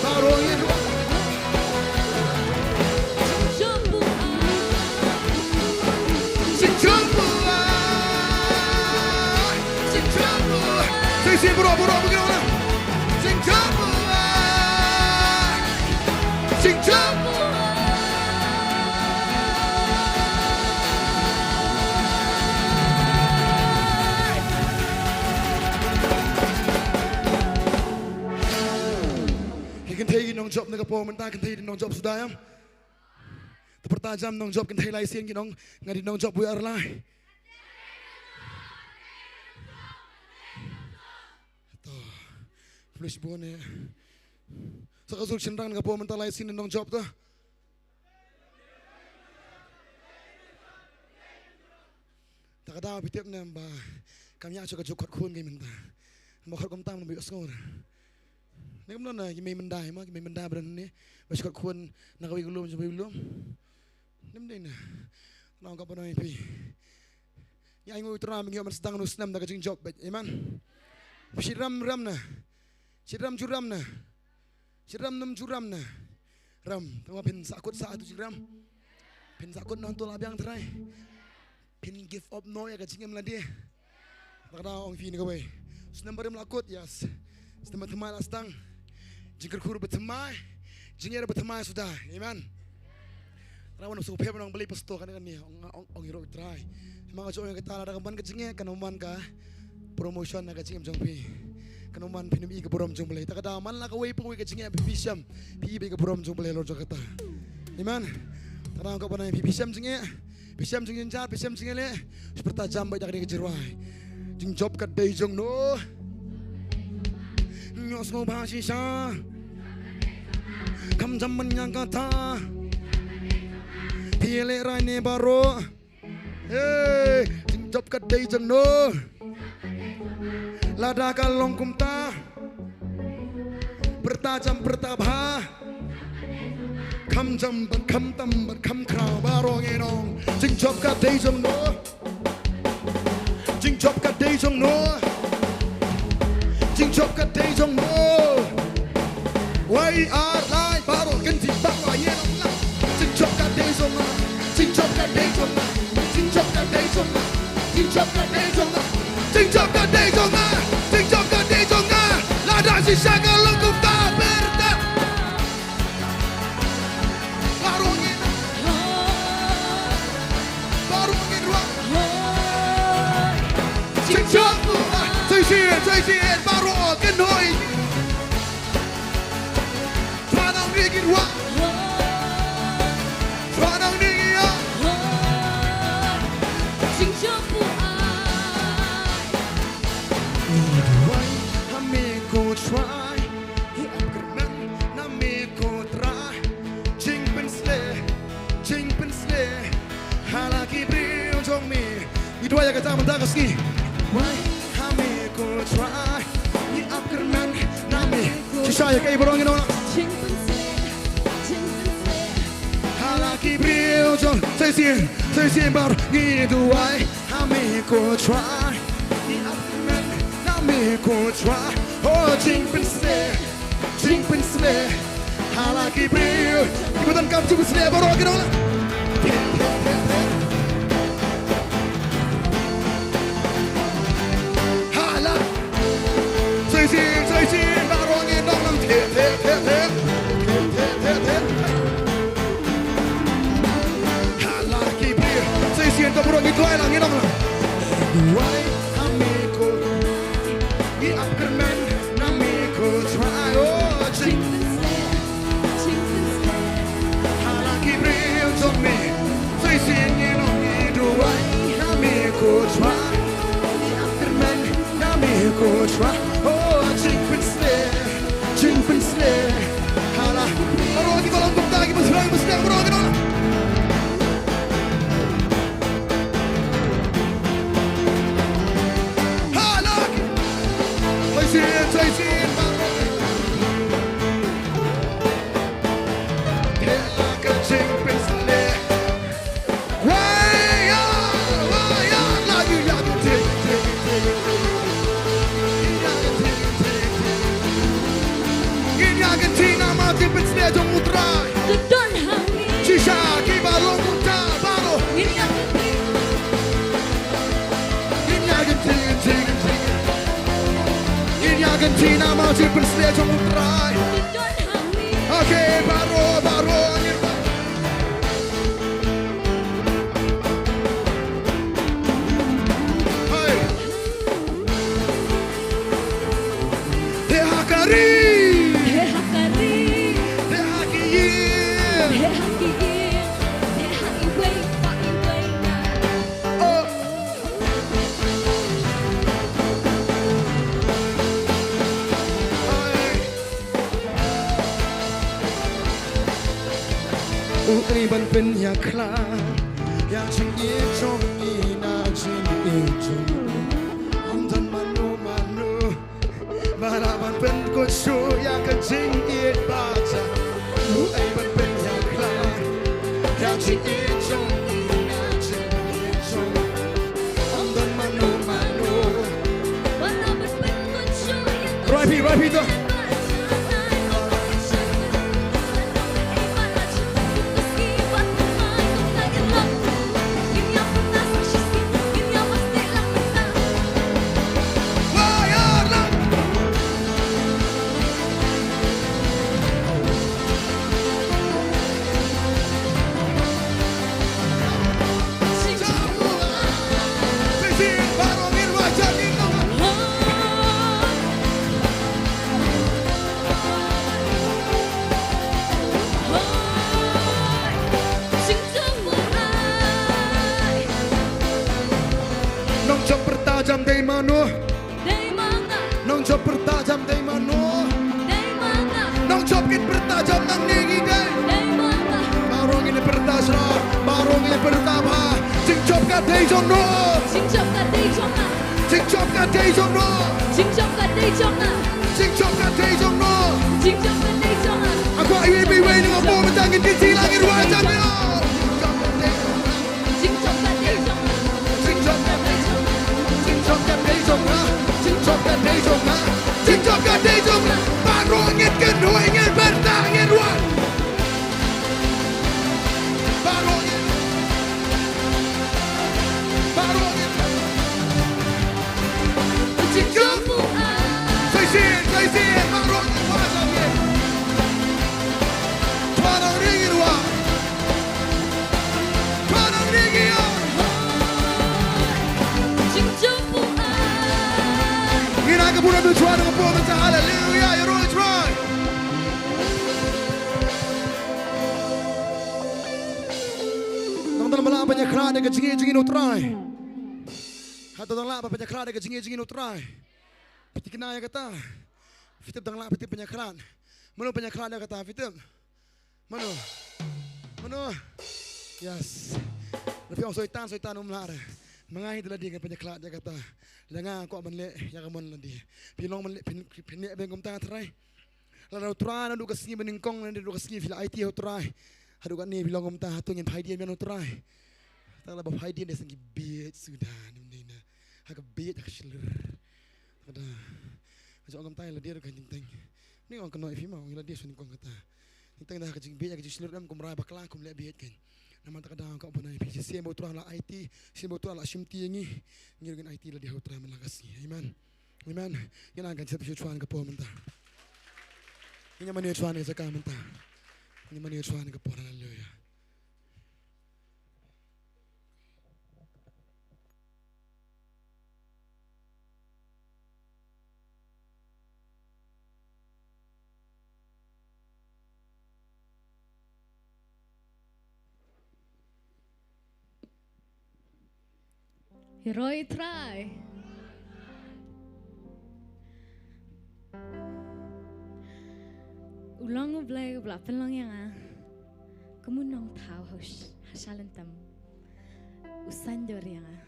Baroh ïa. Jingjop u ai. Jingjop u ai. Shisien baroh, baroh, baroh. Jingjop u ai. Jingjop u ai. Ki kynthei ki nongjop na ka por mynta, kynthei ki nongjop suda ïa. Te pyrta jam nongjop kynthei lai sien ki nong, nga dei nongjop wei ar lai. To. Foolish bone. Sa ka sur shynrang na ka por mynta lai sien nongjop to. Ta ka daw phi tip ne em ba kam ïa shu ka juk khot khun ki mynta. Ba khot kumta mynta ba ïohsngew. Ne kumno na ki mei myndai ma, ki mei myndai ba don ne ba shu khot khun na kawei ka lum sha kawei ka lum. Nym dei na. Nong ka ba nong ïa phi. Ngi ai nguh ïa u Trai ba ngi ïoh ban sdang u snem da ka jingjop bad. Amen. Phi shu ram ram na. Shu ram ju ram na. Shu ram nym ju ram na. Ram, tang ba phin sahkut sah tu shu ram. Phin sahkut na tu la biang Trai. Phin give up noh ïa ka jingim lade. Lada ong phi ne kawei. Snem barim la kut, yes. Snem ba thymmai la sdang. Jingkyrkhu ba thymmai. Jingïeit ba thymmai suda. Amen. Trai wan sngewbha ban ong balei pastor kane kane, ong, ong, ong ïa u Trai. Hynrei nga ju ong ïa kata, lada ka man ka jingeh, kan ym man ka promotion na ka jingim jong phi. Kan ym man phin ym i ka burom jong u Blei. Te ka daw man la kawei pa kawei ka jingeh phi, phi shem, phi i beit ka burom jong u Blei halor jong kata. Amen. Te nga kwah ban ong ïa phi, phi shem jingeh, phi shem jingjynjar, phi shem jingeh leh, shu pyrta jam beit da kane ka jingrwai. Jingjop ka dei jong no. Nyo sngewbha shisha. Kham jam ban ïa kata. Phi lehrain ne baroh. Hey, jingjop ka dei jong no. Lada ka long kumta, pyrta jam pyrta bha. Kham jam bad kham tam bad kham khraw, baroh ngin ong. Jingjop ka dei jong no. Jingjop ka dei jong no. Jingjop ka dei jong no. Wei ar lai baroh kin ti bak wa ïa nong la. Jingjop ka dei jong nga. Jingjop ka dei jong nga. Jingjop ka dei jong nga. Jingjop ka dei jong nga. Jingjop ka dei jong nga. Jingjop ka dei jong nga. Lada shisha ka long kumta pyrta. Baroh ngin, baroh ngin ruh. Jingjop. Sa shisien, sa shisien, baroh ngin hoi. Trai nang ngin ruh. Trai nang ngin ïa. Jingjop u ai. Ngi duwai ha me ko Trai. Ngi ap kyrmen na me ko Trai. Jingpynshlur, jingpynshlur ha la ki briew jong me. Ngi duwai ïa kata mynta ka sngi. Duwai ha me ko Trai. Ngi ap kyrmen na me. Shisha ïa kaei baroh ngin ong. Jingpynshlur, jingpynshlur ha la ki briew jong. Sa shisien, sa shisien baroh ngi duwai. Ha me ko Trai, ngi ap kyrmen na me ko Trai. Oh, jingpynshlur, jingpynshlur ha la ki briew. Ki ba donkam jingpynshlur baroh ki dang la. Ha la. Sa shisien, sa shisien baroh ngi dang nang. Ha la ki briew, sa shisien to baroh ngi duwai lang, ngi ong lang. Duwai ha me ko, ngi ap kyrmen na me ko Trai, oh, jing. Ha la ki briew jong me, sa shisien ngi ong ngi duwai ha me ko Trai. Ngi ap kyrmen na me ko Trai, oh, jingpynshlur. Jingpynshlur ha la. Baroh ki ba long kumta ki ba shlur, ba shlur, baroh ki dang. Ha la. Sa shisien, sa shisien baroh. Phi la ka jingpynshlur. Ngin ïa kynti namar jingpynshlur jong u Trai. Shisha ki ba long kumta baroh. Ngin ïa kynti, ngin ïa kynti, ngin ïa kynti namar jingpynshlur jong u Trai. Okay, baroh, baroh ngin. Hey. Te ha ka ri. Te ha ka ri. Te ha ki ïing. Te ha ki ïing. Te ha iwei pa iwei na. Oh. Hey. U ei ban pynïakhlad ïa jingïeit jong ngi na jingïeit jong u. Ym don mano mano ba lah ban pynkut shuh ïa ka jingïeit ba jam. U ei ban pynïakhlad ïa jingïeit jong ngi na jingïeit jong u. Ym don mano mano. Rwai phi, rwai phi to. Pyrta jam dei mano? Dei ma nga. Nongjop pyrta jam dei mano? Dei ma nga. Nongjop kin pyrta jam nangne ngi dei? Dei ma nga. Baroh ngin pyrta sha, baroh ngin pyrta bha. Jingjop ka dei jong no. Jingjop ka dei jong nga. Jingjop ka dei jong no. Jingjop ka dei jong nga. Jingjop ka dei jong no. Jingjop ka dei jong nga. Ako iwi iwi iwi ni ngapo matang ngin kiti langit wajang yo. Jingjop ka dei jong nga. Jingjop ka dei jong nga. Jingjop ka dei jong nga. Jingjop ka dei jong nga. Jingjop ka dei jong nga. Baroh ngin kynhun ngin pyrta ngin wan. Baroh ngin. Baroh ngin. Jingjop. Sa shisien, sa shisien. Baroh ngin. Baroh ngin. Baroh ngin. Haleluya, ïaroh Trai. Nang dang lah ban ïakhlad ïa ka jingïeit jong ngi na u Trai. Hato dang lah ban ïakhlad ïa ka jingïeit jong ngi na u Trai? Phi tip kane ïa kata. Phi tip dang lah, phi tip ban ïakhlad. Mano ban ïakhlad ïa kata, phi tip? Mano? Mano? Yes. Lada phi ong Soitan, Soitan um lah re. Ma nga hi da lade ngan pynïakhlad ïa kata. Lada nga kwah ban leh ïa ka mon lade. Phi long ban leh, phin, phin leh beiñ kumta Trai. Lada u Trai naduh ka sngi banyngkong, naduh ka sngi phi la aiti ha u Trai. Haduh katne phi long kumta, hato ngin phai dien biang u Trai? Tang lada ba phai dien dei seng ki bieit suda, ym dei na. Ha ka bieit ha ka shlur. Kada. Nga ong kumta ïa lade ruh ka jingteng. Ni ong kano ïa phi ma ong ïa lade shu nyngkong kata. Jingteng da ha ka jingbieit ha ka jingshlur em kum rai bakla kum leh bieit kein. Namar kata ka daw ka bun ïa phi shisien ba u Trai la aiti, shisien ba u Trai la shimti ïa ngi. Ngi ruh ngin aiti lade ha u Trai man la ka sngi. Amen. Amen. Ngin nang kan sep shu chuan ka por mynta. Ngin ïa mane chuan ka jaka mynta. Ngin ïa mane chuan ka por, haleluya. Ïaroh Trai. U long U Blei uba la pynlong ïa nga kum u nongthaw ha u sh-, ha shalyntam. U saiñdur ïa nga.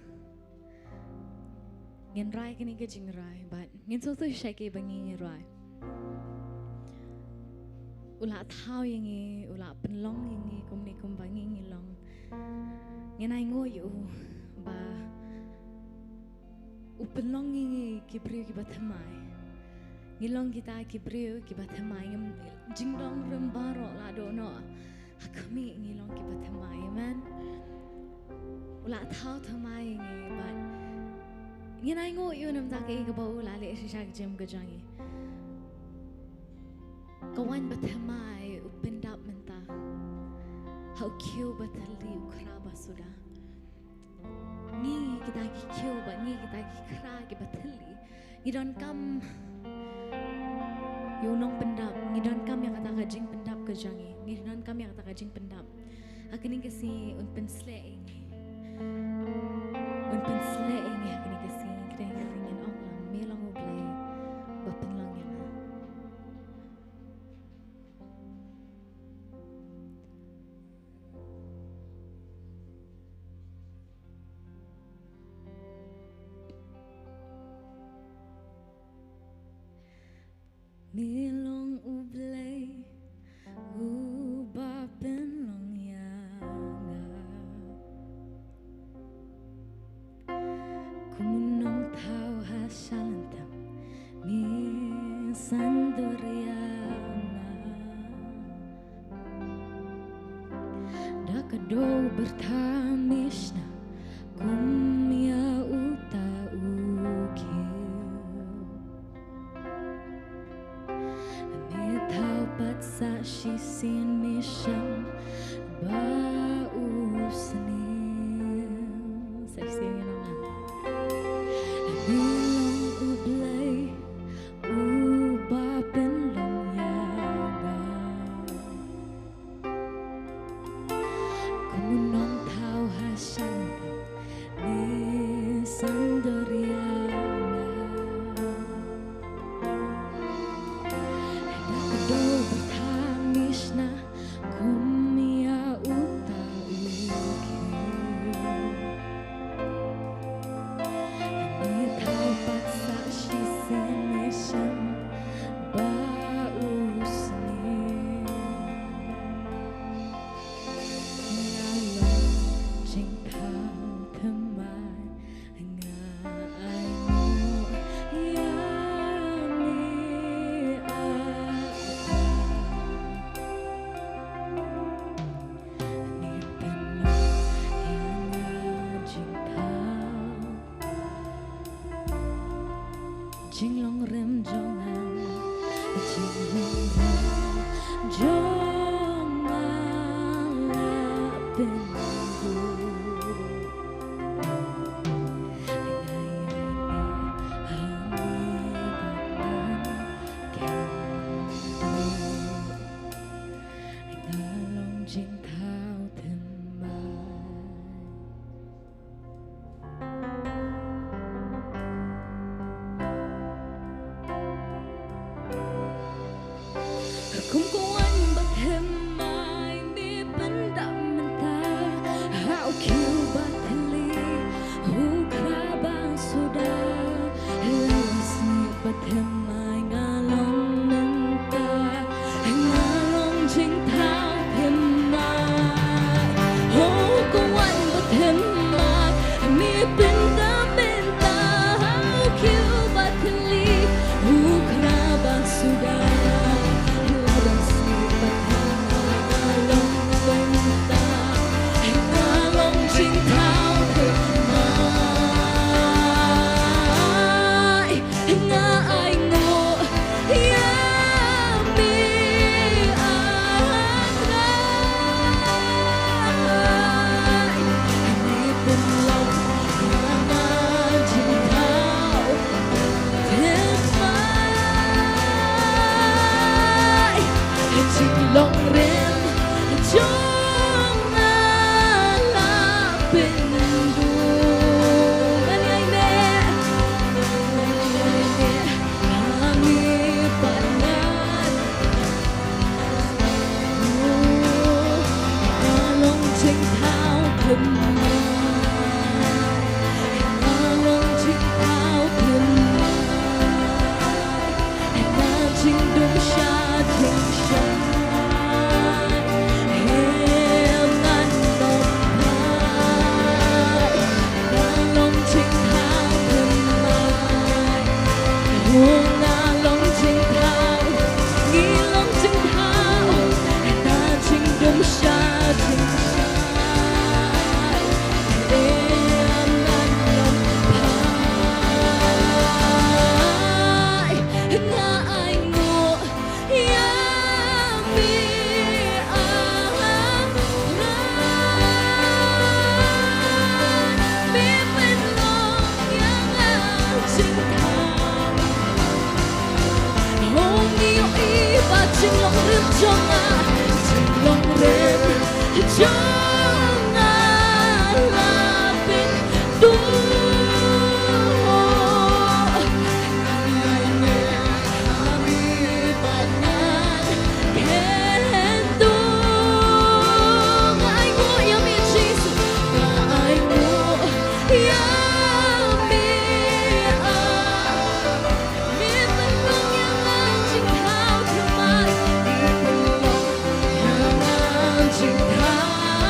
Ngin rai kane ka jingrai bad ngin sngewthuh shisha kiba ngi ngi rai. U la thaw ïa ngi, u la pynlong ïa ngi kumne kumba ngi ngi long. Ngin ainguh ïa u ba u pynlong ïa ngi ki briew kiba thymmai. Ngi long kita ki briew kiba thymmai, ngim, jingdon rim baroh la dohnud. Ha khmih ngi long kiba thymmai, amen. U la thaw thymmai ïa ngi bad ngin ainguh ïa u namar kaei kaba u la leh shisha ka jingim ka jong ngi. Ka waiñ ba thymmai u pyndap mynta ha u khiew ba thylli u khra ba suda. Ngi kita ki khiew bad ngi kita ki khra kiba thylli. Ngi donkam ïa u nongpyndap, ngi donkam ïa kata ka jingpyndap ka jong ngi, ngi donkam ïa kata ka jingpyndap. Ha kane ka sngi un pynsleh ïa ngi. Un pynsleh ïa ngi ha kane ka sngi, kane ka sngi ngin ong lang, me long U Blei ba pynlong ïa nga. Me long U Blei uba pynlong ïa nga. Kum u nongthaw ha shalyntam, me saiñdur ïa nga. Da ka doh u byrtha me shna kum ïa uta u khiew. ïa nga. Da ka doh ba tang ïa shna kum ïa uta u khiew. Ngi thaw pat sa shisien ïa shem ba u sniew. Nga long jingthaw thymmai, nga ainguh ïa me, ah. Ngi pynlong ïa nga jingthaw. Jinglong rim jong nga, jinglong rim jong nga la pynduh. Nga ïaineh ha me bad ngan kynduh. Nga long jingthaw thymmai. Kum ka waiñ bathymmai me pyndap mynta ha u khiew ba thylli, u khra ba suda. La snieh bathymmai nga long mynta, nga long jingthaw thymmai. Ho ka waiñ bathymmai me pyndap mynta ha u khiew ba thylli, u khra ba suda. La snieh bathymmai nga long mynta, nga long jingthaw thymmai. Nga ainguh ïa me, ah, nga. Me pynlong ïa nga jingthaw thymmai. Jinglong rim jong nga la pynduh. Ngan ïaineh, ngan ïaineh ha me bad ngan. Nga long jingthaw thymmai. Nga long jingthaw thymmai. Nga jingdum sha jingshai. Em ngan ym phai. Nga long jingthaw thymmai. Nga long jingthaw, ngi long jingthaw, nga jingdum sha jingshai. Em ngan ym phai, nga ainguh ïa me, ah, nga. Me pynlong ïa nga jingthaw. Ho ngi ïohi ba jinglong rim jong nga, jinglong rim jong nga la pynduh. Ngan ïaineh ha me bad ngan kynduh. Nga ainguh ïa me Jisu, nga ainguh ïa me, ah. Me pynlong ïa nga jingthaw thymmai. Me pynlong ïa nga jingthaw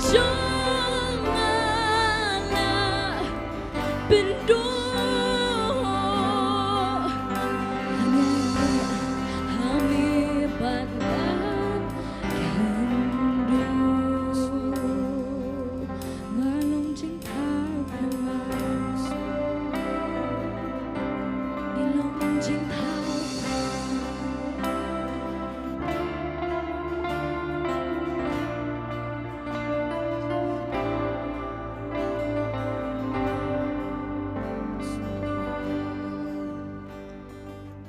Jong nga la pynduh. Ha me bad nga kynduh. Nga long jingthaw pynban. Nga long jingthaw.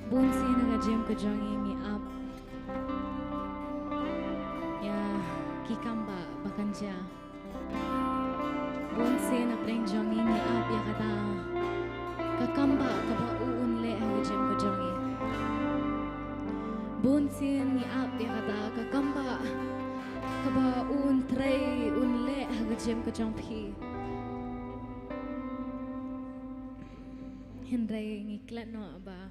Bun sien ha ka jingim ka jong ngi ngi ap ïa ki kam ba, ba kan jia. Bun sien na pdeng jong ngi ngi ap ïa kata ka kam ba kaba u un leh ha ka jingim ka jong ngi. Bun sien ngi ap ïa kata ka kam ba kaba u un trei un leh ha ka jingim ka jong phi. Hynrei ngi klet noh ba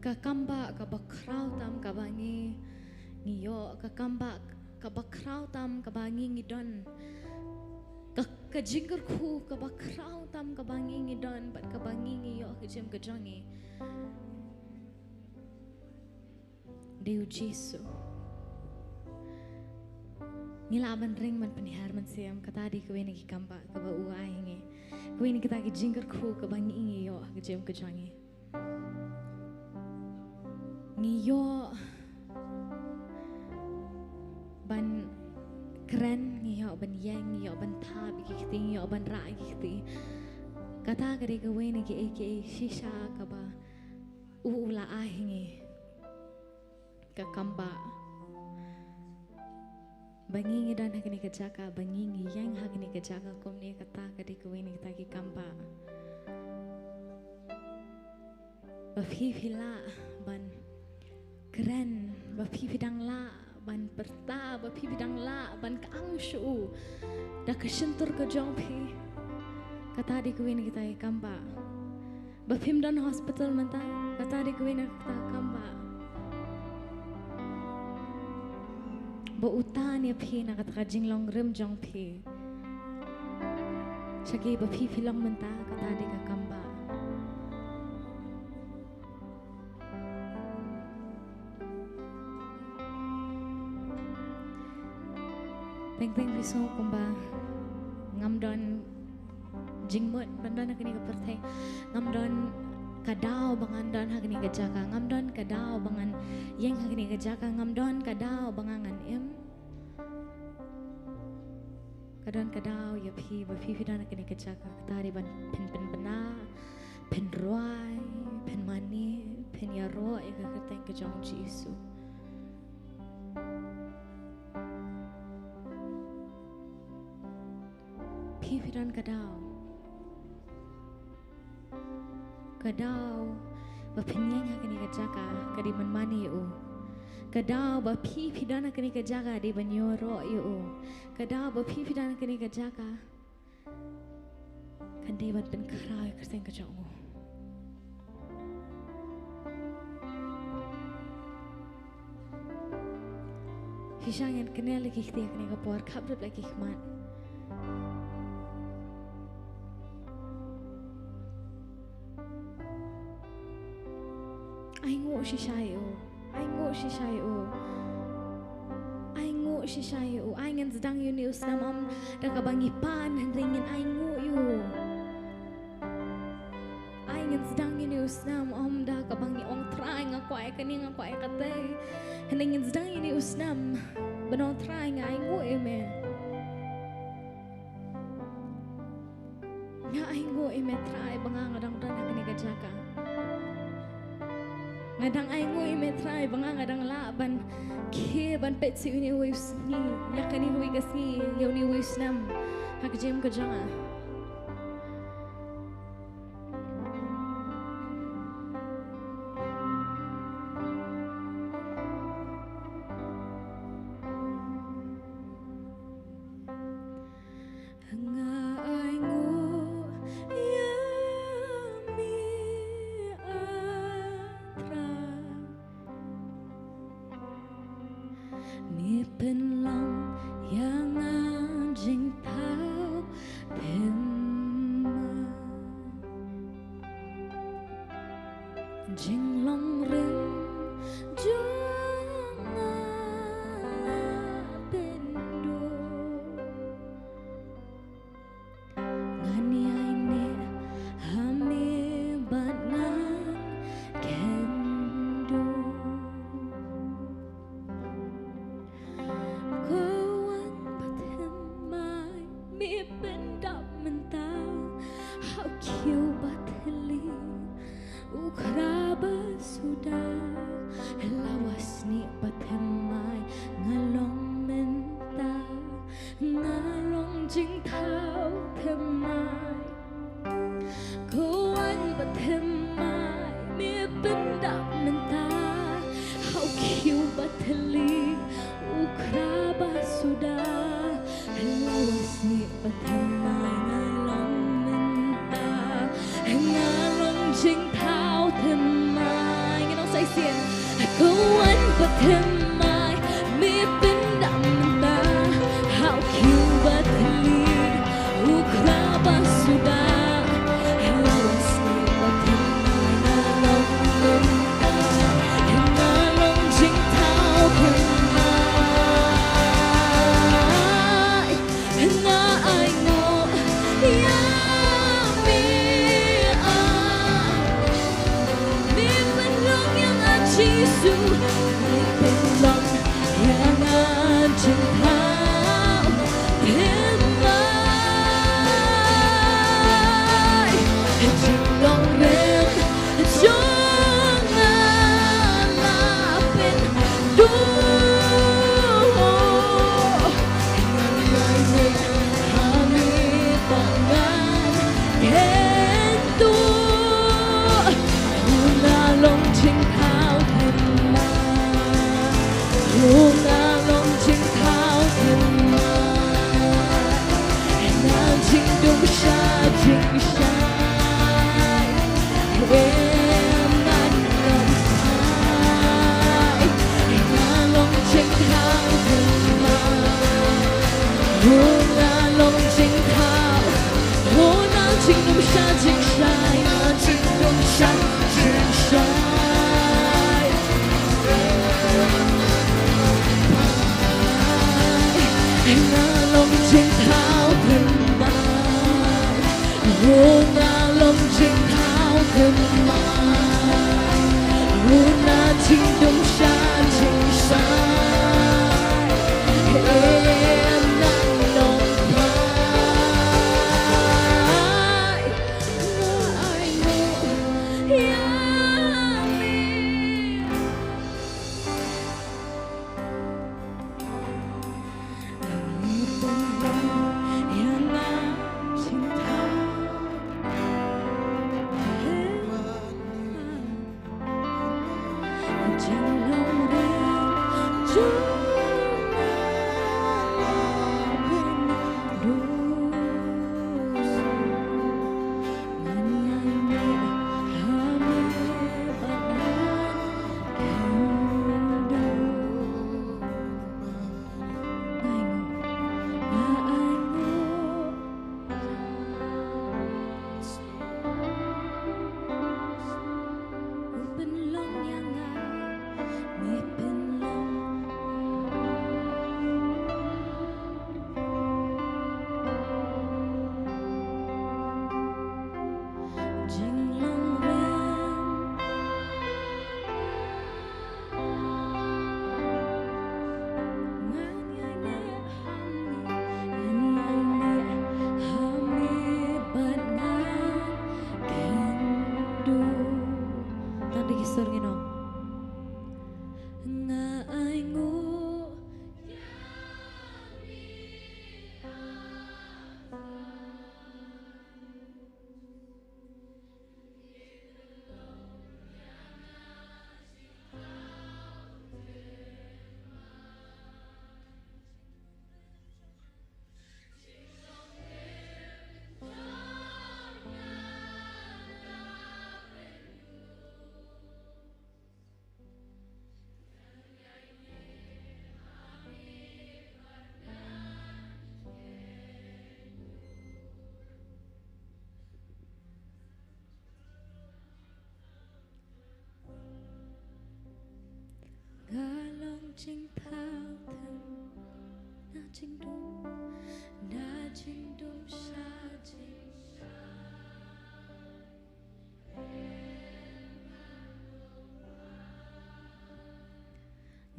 ka kam ba kaba khraw tam kaba ngi, ngi ïoh, ka kam ba kaba khraw tam kaba ngi ngi don. Ka, ka jingkyrkhu kaba khraw tam kaba ngi ngi don bad kaba ngi ngi ïoh ha ka jingim ka jong ngi. Dei u Jisu. Ngi lah ban ring ban pynhiar mynsiem, kata dei kawei na ki kam ba kaba u ai ha ngi. Kawei na kita ki jingkyrkhu kaba ngi ngi ïoh ha ka jingim ka jong ngi. Ngi ïoh ban kren, ngi ïoh ban ïeng, ngi ïoh ban thap ïa ki kti, ngi ïoh ban rah ïa ki kti. Kata ka dei kawei na kiei kiei shisha kaba u, u la ai ha ngi. Ka kam ba ba ngi ngi don ha kane ka jaka, ba ngi ngi ïeng ha kane ka jaka kumne, kata ka dei kawei na kita ki kam ba. Ba phi phi lah ban kren, ba phi phi dang lah ban pyrta, ba phi phi dang lah ban kyang sha u da ka shyntur ka jong phi. Kata dei kawei na kita ki kam ba. Ba phim don hospital mynta, kata dei kawei na kita ki kam ba. Ba u tan ïa phi na kata ka jinglong rim jong phi. Sha ki ba phi phi long mynta, kata dei ka kam ba. Teng teng phi sngew kumba ngam don jingmut ban don ha kane ka pyrthei. Ngam don ka daw ba ngan don ha kane ka jaka. Ngam don ka daw ba ngan ïeng ha kane ka jaka. Ngam don ka daw ba nga ngan im. Ka don ka daw ïa phi ba phi phi don ha kane ka jaka. Kata dei ban pyn pynbna, pynrwai, pynmane, pynïaroh ïa ka kyrteng ka jong u Jisu. Phi phi don ka daw. Ka daw ba phin ïeng ha kane ka jaka ka dei ban mane ïa u. Ka daw ba phi phi don ha kane ka jaka dei ban ïaroh ïa u. Ka daw ba phi phi don ha kane ka jaka kan dei ban pynkhraw ïa ka kyrteng ka jong u. Shisha ngin kynnoh la ki kti ha kane ka por, khap rep la ki khmat. Ainguh shisha ïa u. Ainguh shisha ïa u. Ainguh shisha ïa u. Ai ngin sdang ïa une u snem ym da kaba ngi pan hynrei ngin ainguh ïa u. Ai ngin sdang ïa une u snem ym da kaba ngi ong Trai nga kwah ïa kane nga kwah ïa kata. Hynrei ngin sdang ïa une u snem ban ong Trai nga ainguh ïa me. Nga ainguh ïa me Trai ba nga nga dang don ha kane ka jaka. Nga dang ainguh ïa me Trai ba nga nga dang lah ban khie ban peit sha une uwei u sngi, ïa kane uwei ka sngi, ïa une uwei u snem ha ka jingim ka jong nga. Nga ainguh ïa me, ah Trai. Jinglong rim jong nga la pynduh. Ngan ïai neh ha me bad ngan kynduh. Ko wan ba thymmai, me pyndap mynta ha u khiew ba thylli. U khra ba suda, la wa snieh ba thymmai, nga long mynta, nga long jingthaw thymmai. Ko wan ba thymmai, me pyndap mynta ha u khiew ba thylli. U khra ba suda, la wa snieh ba thymmai, nga long mynta, nga long jingthaw thymmai. Ngin ong sa shisien. Ko wan ba thymmai, me pyndap mynta ha u khiew ba thylli. U khra ba suda, la wa snieh ba thymmai, nga long mynta, nga long jingthaw thymmai. Nga ainguh ïa me, ah. Me pynlong ïa nga Jisu, me pynlong ïa nga jingthaw thymmai. Jinglong rim jong nga la pynduh. Ngan ïai neh ha me bad ngan kynduh. Nga long jingthaw thymmai. Nga long jingthaw thymmai. Nga jingdum sha jingshai. Em, nga long jingthaw, nga long jingthaw thymmai. Nga long jingthaw, nga jingdum sha jingshai, nga jingdum sha jingshai. Nga long jingthaw thymmai. Nga long jingthaw thymmai. Nga jingdum sha jingshai. Em, nga long thymmai. Nga ainguh ïa me.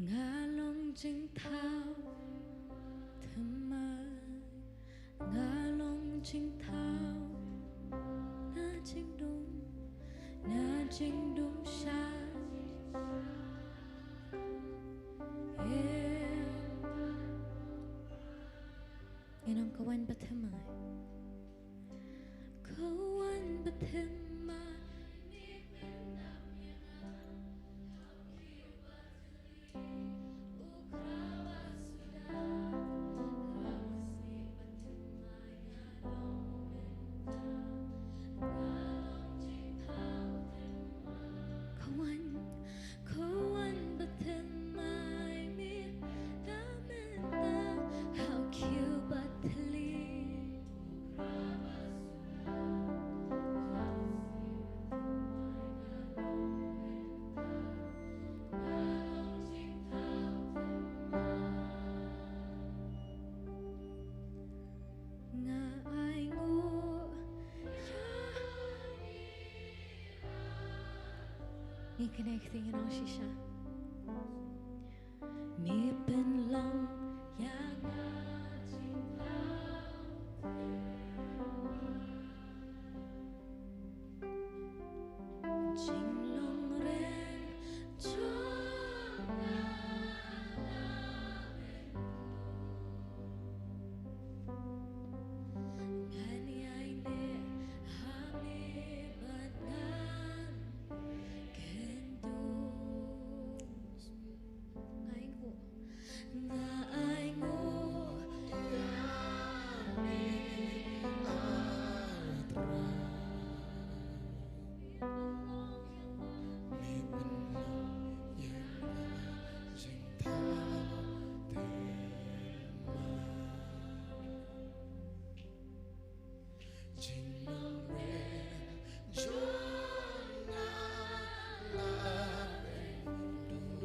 Nga long jingthaw thymmai, nga long jingthaw na jingdum, na jingdum shai. Yeah. Ngan ong ka wan ba thymmai. Ka wan ba thymmai. Ka wan, ka wan ba thymmai mynta, mynta ha u khiew ba thylliej. Nga ainguh ïa ngi kane ka ktien ngan ong shisha. Me pynlong ïa nga jingthaw, jinglong ren jong nga. Ngan ïaineh ha me bad ngan kynduh. Nga ainguh. Nga ainguh ïa me, ah Trai. Me pynlong ïa nga jingthaw thymmai. Jinglong ren jong nga la pynduh.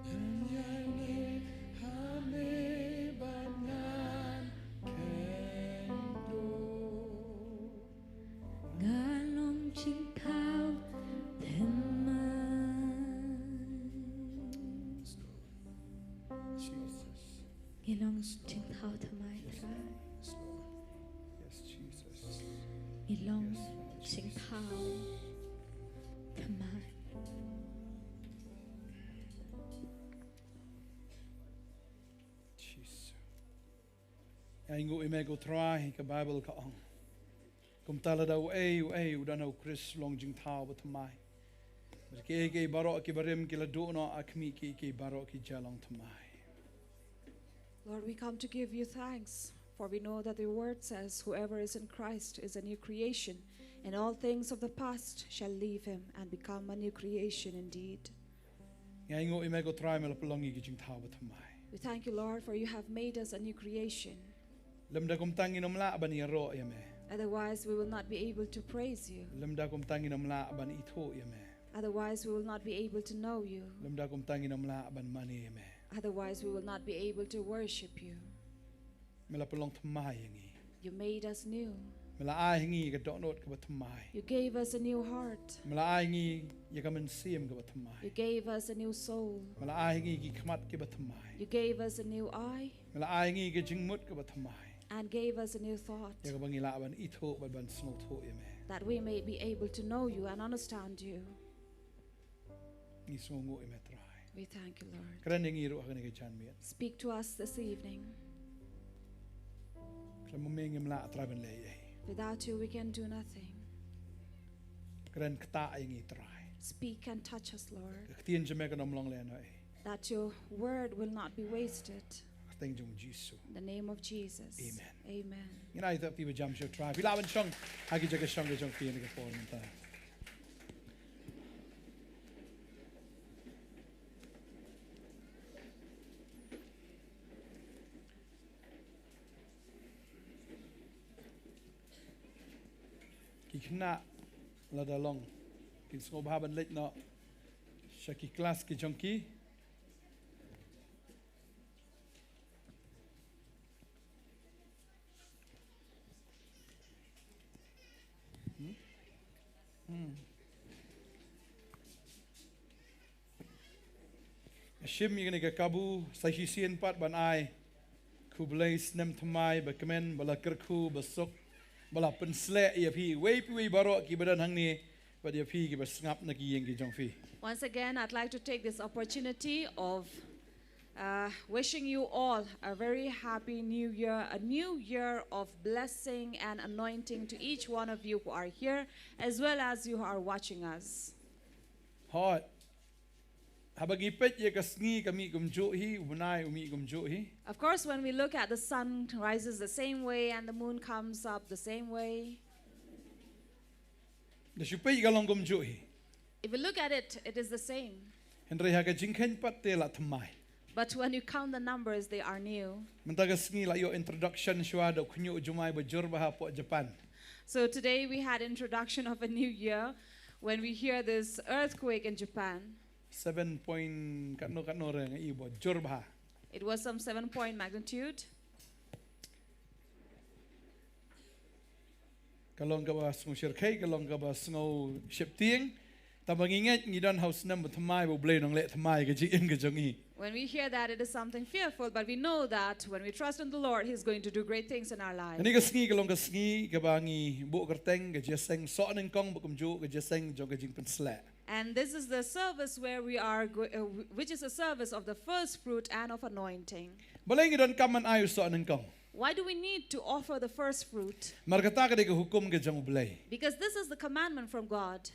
Ngan ïaineh ha me bad ngan kynduh. Nga long jingthaw thymmai. Jesus. Ngi long jingthaw thymmai, Trai. Yes, Lord. Yes, Jesus. Ngi long, yes, Lord, jingthaw thymmai. Jesus. Ainguh ïa me ko Trai, ka Baibl ka ong, kumta lada uei uei u don ha u Khrist u long jingthaw ba thymmai. Bad kiei kiei baroh kiba rim ki la duh noh, ha khmih kiei kiei baroh ki la long thymmai. Lord, we come to give you thanks, for we know that your word says, "Whoever is in Christ is a new creation, and all things of the past shall leave him and become a new creation indeed." Ngi ainguh ïa me ko Trai, me la pynlong ïa ngi ki jingthaw ba thymmai. We thank you, Lord, for you have made us a new creation. Lymda kumta ngin ym lah ban ïaroh ïa me. Otherwise, we will not be able to praise you. Lymda kumta ngin ym lah ban ithuh ïa me. Otherwise, we will not be able to know you. Lymda kumta ngin ym lah ban mane ïa me. Otherwise, we will not be able to worship you. Me la pynlong thymmai ïa ngi. You made us new. Me la ai ha ngi ka dohnud kaba thymmai. You gave us a new heart. Me la ai ha ngi ïa ka mynsiem kaba thymmai. You gave us a new soul. Me la ai ha ngi ki khmat kiba thymmai. You gave us a new eye. Me la ai ha ngi ka jingmut kaba thymmai. And gave us a new thought. Ïa kaba ngi lah ban ithuh bad ban sngewthuh ïa me. That we may be able to know you and understand you. Ngi sngewnguh ïa me Trai. We thank you, Lord. Kren ïa ngi ruh ha kane ka janmiet. Speak to us this evening. Khlem ma me ngim lah Trai ban leh ei ei. Without you, we can do nothing. Kren ktah ïa ngi Trai. Speak and touch us, Lord. Ka ktien jong me kan ym long lehnohei. That your word will not be wasted. Ha ka kyrteng jong u Jisu. In the name of Jesus. Amen. Amen. Ngin ai ïa phi ba jam sha u Trai. Phi lah ban shong ha ki jaka shong ka jong phi ha kane ka por mynta. Ki khynnah lada long kin sngewbha ban leit noh sha ki klas ki jong ki. Hmm? Hmm. Shim ïa kane ka kabu sa shisien pat ban ai khublei snem thymmai ba kmen, ba la kyrkhu, ba suk, ba la pynsleh ïa phi wei pa wei baroh kiba don hangne, bad ïa phi kiba sngap na ki ïing ki jong phi. Once again, I'd like to take this opportunity of uh, wishing you all a very happy new year, a new year of blessing and anointing to each one of you who are here, as well as you who are watching us. Hooid. Haba ngi peit ïa ka sngi ka mih kumjuh hi, u bnai u mih kumjuh hi. Of course, when we look at the sun rises the same way and the moon comes up the same way. Da shu peit ka long kumjuh hi. If you look at it, it is the same. Hynrei ha ka jingkheiñ pat te la thymmai. But when you count the numbers, they are new. Mynta ka sngi la ïoh introduction shuwa da u khñiuh jumai ba jur bha hapoh Japan. So today we had introduction of a new year when we hear this earthquake in Japan. Seven point katno katno re nga i ba jur bha. It was some seven point magnitude. Ka long kaba sngew shyrkhei, ka long kaba sngew sheptieng. Tangba ngi ngeit ngi don ha u snem ba thymmai, ba U Blei un nang leh thymmai ka jingim ka jong ngi. When we hear that, it is something fearful, but we know that when we trust in the Lord, He's going to do great things in our life. Kane ka sngi ka long ka sngi kaba ngi buh kyrteng ka jingïaseng sohnyngkong bad kumjuh ka jingïaseng jong ka jingpynsleh. And this is the service where we are, go- uh, which is a service of the first fruit and of anointing. Balei ngi donkam ban ai u sohnyngkong? Why do we need to offer the first fruit? Namar kata ka dei ka hukum ka jong U Blei. Because this is the commandment from God.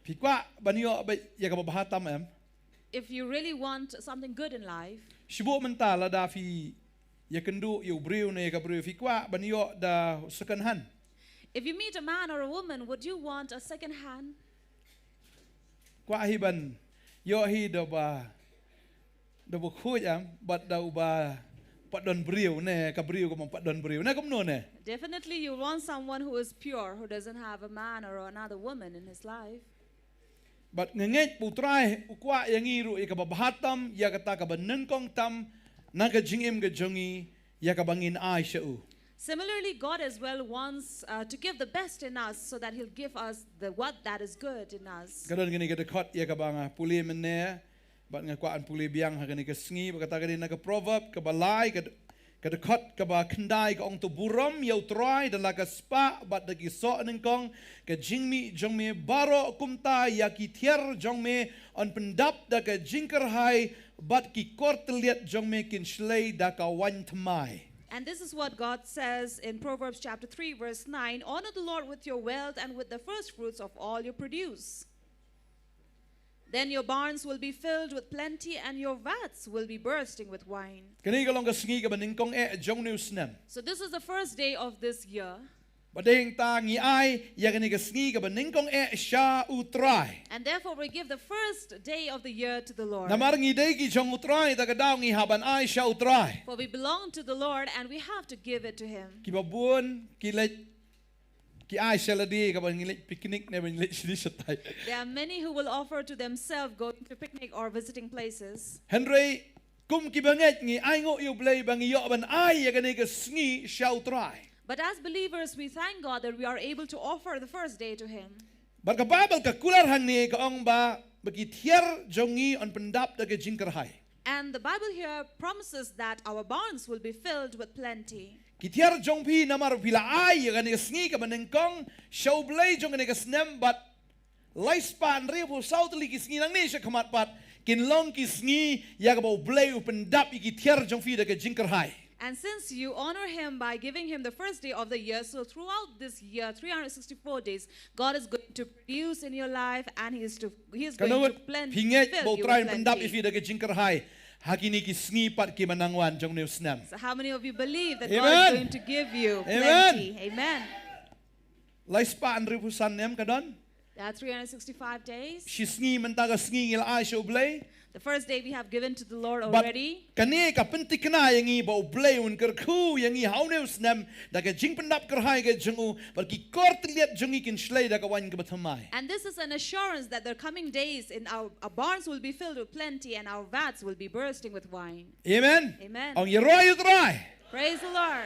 Phi kwah ban ïoh beit ïa kaba bha tam em? If you really want something good in life, shu buh mynta lada phi ïakynduh ïa u briew ne ïa ka briew, phi kwah ban ïoh da second hand? If you meet a man or a woman, would you want a second hand? Kwah hi ban ïoh hi da uba, da uba khuid em, bad da uba pat don briew ne ka briew kaba pat don briew ne, kumno ne? Definitely, you want someone who is pure, who doesn't have a man or another woman in his life. Bad nga ngeit ba U Trai u kwah ïa ngi ruh ïa kaba bha tam, ïa kata kaba nyngkong tam na ka jingim ka jong ngi, ïa kaba ngin ai sha u. Similarly, God as well wants uh, to give the best in us so that He'll give us the what that is good in us. Ka don kane ka dkhot ïa kaba nga pule mynne, bad nga kwah ban pule biang ha kane ka sngi, bad kata ka dei na ka Proverb kaba lai, ka, ka dkhot kaba khyndai, ka ong, to burom ïa U Trai da la ka spah bad da ki sohnyngkong, ka jingmih jong me baroh kumta ïa ki thiar jong me yn pyndap da ka jingkyrhai, bad ki kor tylliat jong me kin shlei da ka waiñ thymmai. And this is what God says in Proverbs chapter three, verse nine: Honor the Lord with your wealth and with the first fruits of all your produce. Then your barns will be filled with plenty and your vats will be bursting with wine. Kane ka long ka sngi kaba nyngkong eh jong une u snem. So this is the first day of this year. Bad dei nangta ngi ai ïa kane ka sngi kaba nyngkong eh sha U Trai. And therefore we give the first day of the year to the Lord. Namar ngi dei ki jong U Trai, ta ka daw ngi hap ban ai sha U Trai. For we belong to the Lord and we have to give it to Him. Kiba bun ki leit, ki ai sha lade kaba ngi leit picnic ne ba ngi leit shini shatai. There are many who will offer to themselves going to picnic or visiting places. Hynrei kum kiba ngeit ngi ainguh ïa U Blei ba ngi ïoh ban ai ïa kane ka sngi sha U Trai. But as believers, we thank God that we are able to offer the first day to Him. Bad ka Baibl ka kular hangne ka ong ba, ba ki thiar jong ngi yn pyndap da ka jingkyrhai. And the Bible here promises that our barns will be filled with plenty. Ki thiar jong phi namar phi la ai ïa kane ka sngi kaba nyngkong sha U Blei jong kane ka snem, bad lai spah hynriewphew saw tylli ki sngi nangne sha khmat pat kin long ki sngi ïa kaba U Blei u pyndap ïa ki thiar jong phi da ka jingkyrhai. And since you honor Him by giving Him the first day of the year, so throughout this year, three hundred sixty-four days, God is going to produce in your life, and He is to He is going to plen- fill you with plenty. Kano phi ngeit ba U Trai un pyndap ïa phi da ka jingkyrhai ha kine ki sngi pat kiba nang wan jong une u snem? So how many of you believe that God is going to give you plenty? Amen. Lai spah hynriewphew san snem ka don. There are three hundred sixty-five days. Shi sngi mynta ka sngi ngi la ai sha U Blei. The first day we have given to the Lord already. Bad kane ka pynthikna ïa ngi ba U Blei un kyrkhu ïa ngi ha une u snem da ka jingpyndap kyrhai ka jong u, bad ki kor tylliat jong ngi kin shlei da ka waiñ kaba thymmai. And this is an assurance that the coming days in our, our barns will be filled with plenty and our vats will be bursting with wine. Amen. Amen. Ong ïaroh ïa U Trai. Praise the Lord.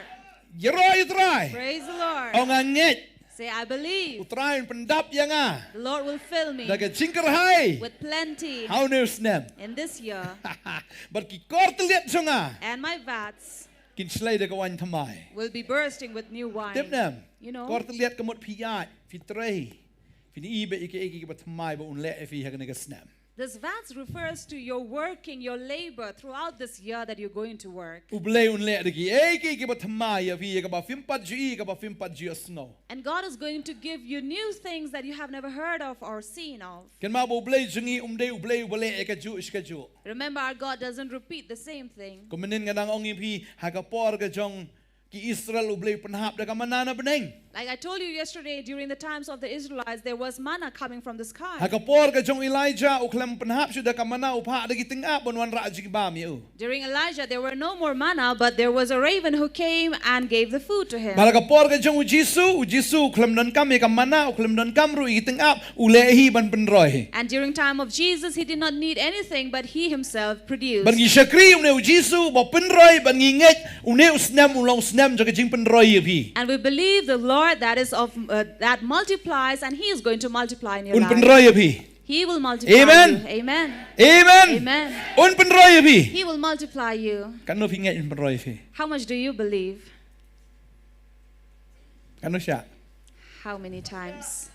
Ïaroh ïa U Trai. Praise the Lord. Ong nga ngeit. Say, "I believe." U Trai un pyndap ïa nga. The Lord will fill me Da ka jingkyrhai. With plenty Ha une u snem. In this year. Bad ki kor tylliat jong nga. And my vats Kin shlei da ka waiñ thymmai. Will be bursting with new wine. Tip ne em. You know, Kor tylliat ka mut phi ïaid, phi trei. Phin ïohi beit ïa kiei kiei kiba thymmai ba un leh ïa phi ha kane ka snem. This vats refers to your working, your labor throughout this year that you're going to work. U Blei un leh da kiei kiei kiba thymmai ïa phi, ïa kaba phim pat ju ïohi, kaba phim pat ju ïohsngew. And God is going to give you new things that you have never heard of or seen of. Kynmaw ba U Blei jong ngi um dei U Blei uba leh ïa kajuh shi kajuh. Remember, our God doesn't repeat the same thing. Kumne nga dang ong ïa phi, ha ka por ka jong ki Israel U Blei u pynhap da ka manna na bneng. Like I told you yesterday, during the times of the Israelites, there was manna coming from the sky. Ha ka por ka jong Elijah u khlem pynhap shuh da ka manna, u phah da ki tyngab ban wanrah jingbam ïa u. During Elijah, there were no more manna, but there was a raven who came and gave the food to him. Bad ha ka por ka jong U Jisu, U Jisu u khlem donkam ïa ka manna, u khlem donkam ruh ïa ki tyngab, u leh hi ban pynroi. And during time of Jesus, he did not need anything, but he himself produced. Bad ngi shakri ïa une U Jisu ba pynroi, bad ngi ngeit une u snem u long snem jong ka jingpynroi ïa phi. And we believe the Lord that is of uh, that multiplies, and he is going to multiply in your Un life. Pynroi ïa phi. He will multiply Amen. You. Amen. Amen. Amen. Un pynroi ïa phi. He will multiply you. Katno phi ngeit un pynroi ïa phi? How much do you believe? Katno shah? How many times?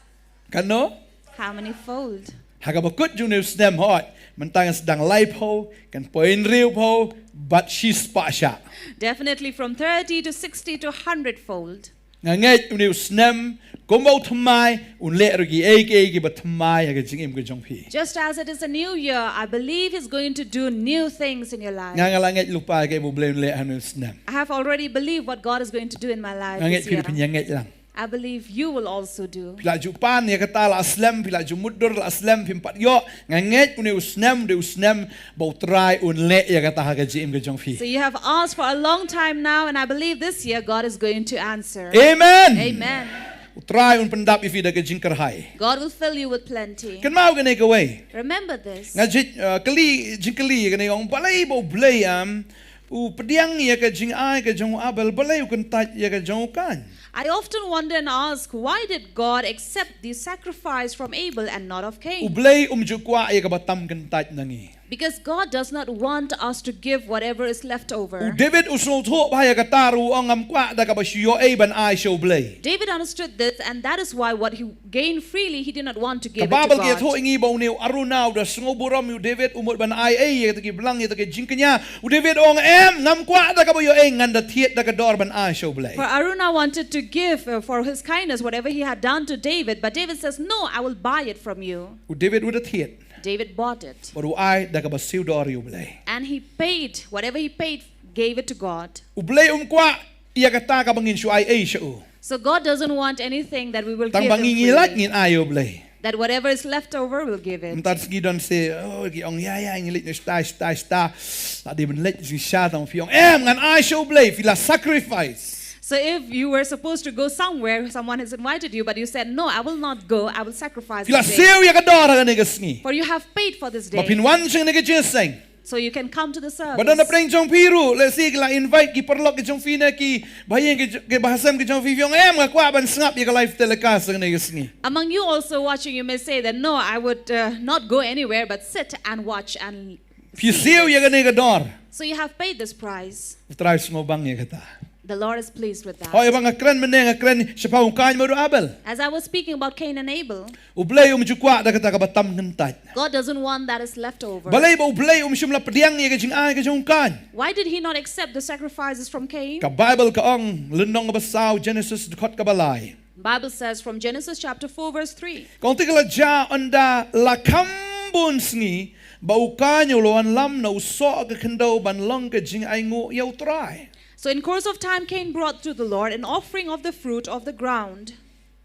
Katno? How many fold? Ha kaba kut jong une u snem, hooid, mynta ngan sdang laiphew, kan poi hynriewphew, bad shispah shah. Definitely from thirty to sixty to hundred fold. Nga ngeit une u snem, kumba u thymmai, un leh ruh kiei kiei kiba thymmai ha ka jingim ka jong phi. Just as it is a new year, I believe He's going to do new things in your life. Nga nga la ngeit lypa kaei ba U Blei un leh ha une u snem. I have already believed what God is going to do in my life Nga this ngeit phi year. Phin ïa ngeit lang. I believe you will also do. Phi la ju pan ïa kata la slem, phi la ju mutdur la slem, phim pat ïoh. Nga ngeit une u snem, une u snem ba U Trai un leh ïa kata ha ka jingim ka jong phi. So you have asked for a long time now, and I believe this year God is going to answer. Amen. Amen. U Trai un pyndap ïa phi da ka jingkyrhai. God will fill you with plenty. Kynmaw kane kawei. Remember this. Nga jing uh, kylli jingkylli ïa kane, ong balei ba U Blei am u pdiang ïa ka jingai ka jong u Abel, balei u kyntait ïa ka jong u Kain. I often wonder and ask, why did God accept the sacrifice from Abel and not of U Cain? Blei um ju kwah ïa kaba tam kyntait na ngi. Because God does not want us to give whatever is left U over. David u sngewthuh bha ïa kata ruh, u ong ngam kwah da kaba shu ïoh ei ban ai sha U Blei. David understood this, and that is why what he gained freely, he did not want to Ka give it to Baibl ka God. ïathuh ïa ngi ba une u Araunah u da sngewburom ïa u David, u mut ban ai ei ïa kita ki blang, ïa kita ki jingkñia. U David u ong, em, ngam kwah da kaba ïoh ei, ngan da thied da ka dor ban ai sha U Blei. For Araunah wanted to give uh, for his kindness whatever he had done to David, but David says, "No, I will buy it from you." U David u da thied. David bought it. Bad u ai da kaba siew dor ïa U Blei. And he paid, whatever he paid, gave it to God. U Blei um kwah ïa kata kaba ngin shu ai ei sha u. So God doesn't want anything that we will Tang give ba him ngi ngi lait freely. Ngin ai ïa U Blei. That whatever is left over, we'll give it. Mynta sngi don se, oh, ki ong ïa ïa ngi leit na shata shata shata. La dei ban leit shisha, tang phi ong, em, ngan ai sha U Blei, phi la sacrifice. So if you were supposed to go somewhere, someone has invited you, but you said, "No, I will not go. I will sacrifice Phi la this day." siew ïa ka dor ha kane ka sngi. For you have paid for this Ba day. Phin wan sha kane ka jingïaseng. So you can come to the service. Ba don na pdeng jong phi ruh, lehse ki la invite ki paralok ki jong phi ne ki bahaïing ki, ki bahasem ki jong phi, phi ong, em, nga kwah ban sngap ïa ka live telecast ha kane ka sngi. Among you also watching, you may say that, "No, I would uh, not go anywhere but sit and watch and Phi siew ïa kane ka dor. So you have paid this price." U Trai u sngewbang ïa kata. The Lord is pleased with that. Hooid, ba nga kren mynne, nga kren shaphang u Kain bad u Abel. As I was speaking about Cain and Abel, U Blei um ju kwah da kata kaba tam kyntait. God doesn't want that is left over. Balei ba U Blei um shym la pdiang ïa ka jingai ka jong u Kain. Why did he not accept the sacrifices from Cain? Ka Baibl ka ong, lynnong kaba saw, Genesis dkhot kaba lai. Bible says from Genesis chapter four verse three. Ka ong, te ka la jia ynda la kham bun sngi ba u Kain u la wanlam na u soh ka khyndew ban long ka jingainguh ïa U Trai. So in course of time Cain brought to the Lord an offering of the fruit of the ground.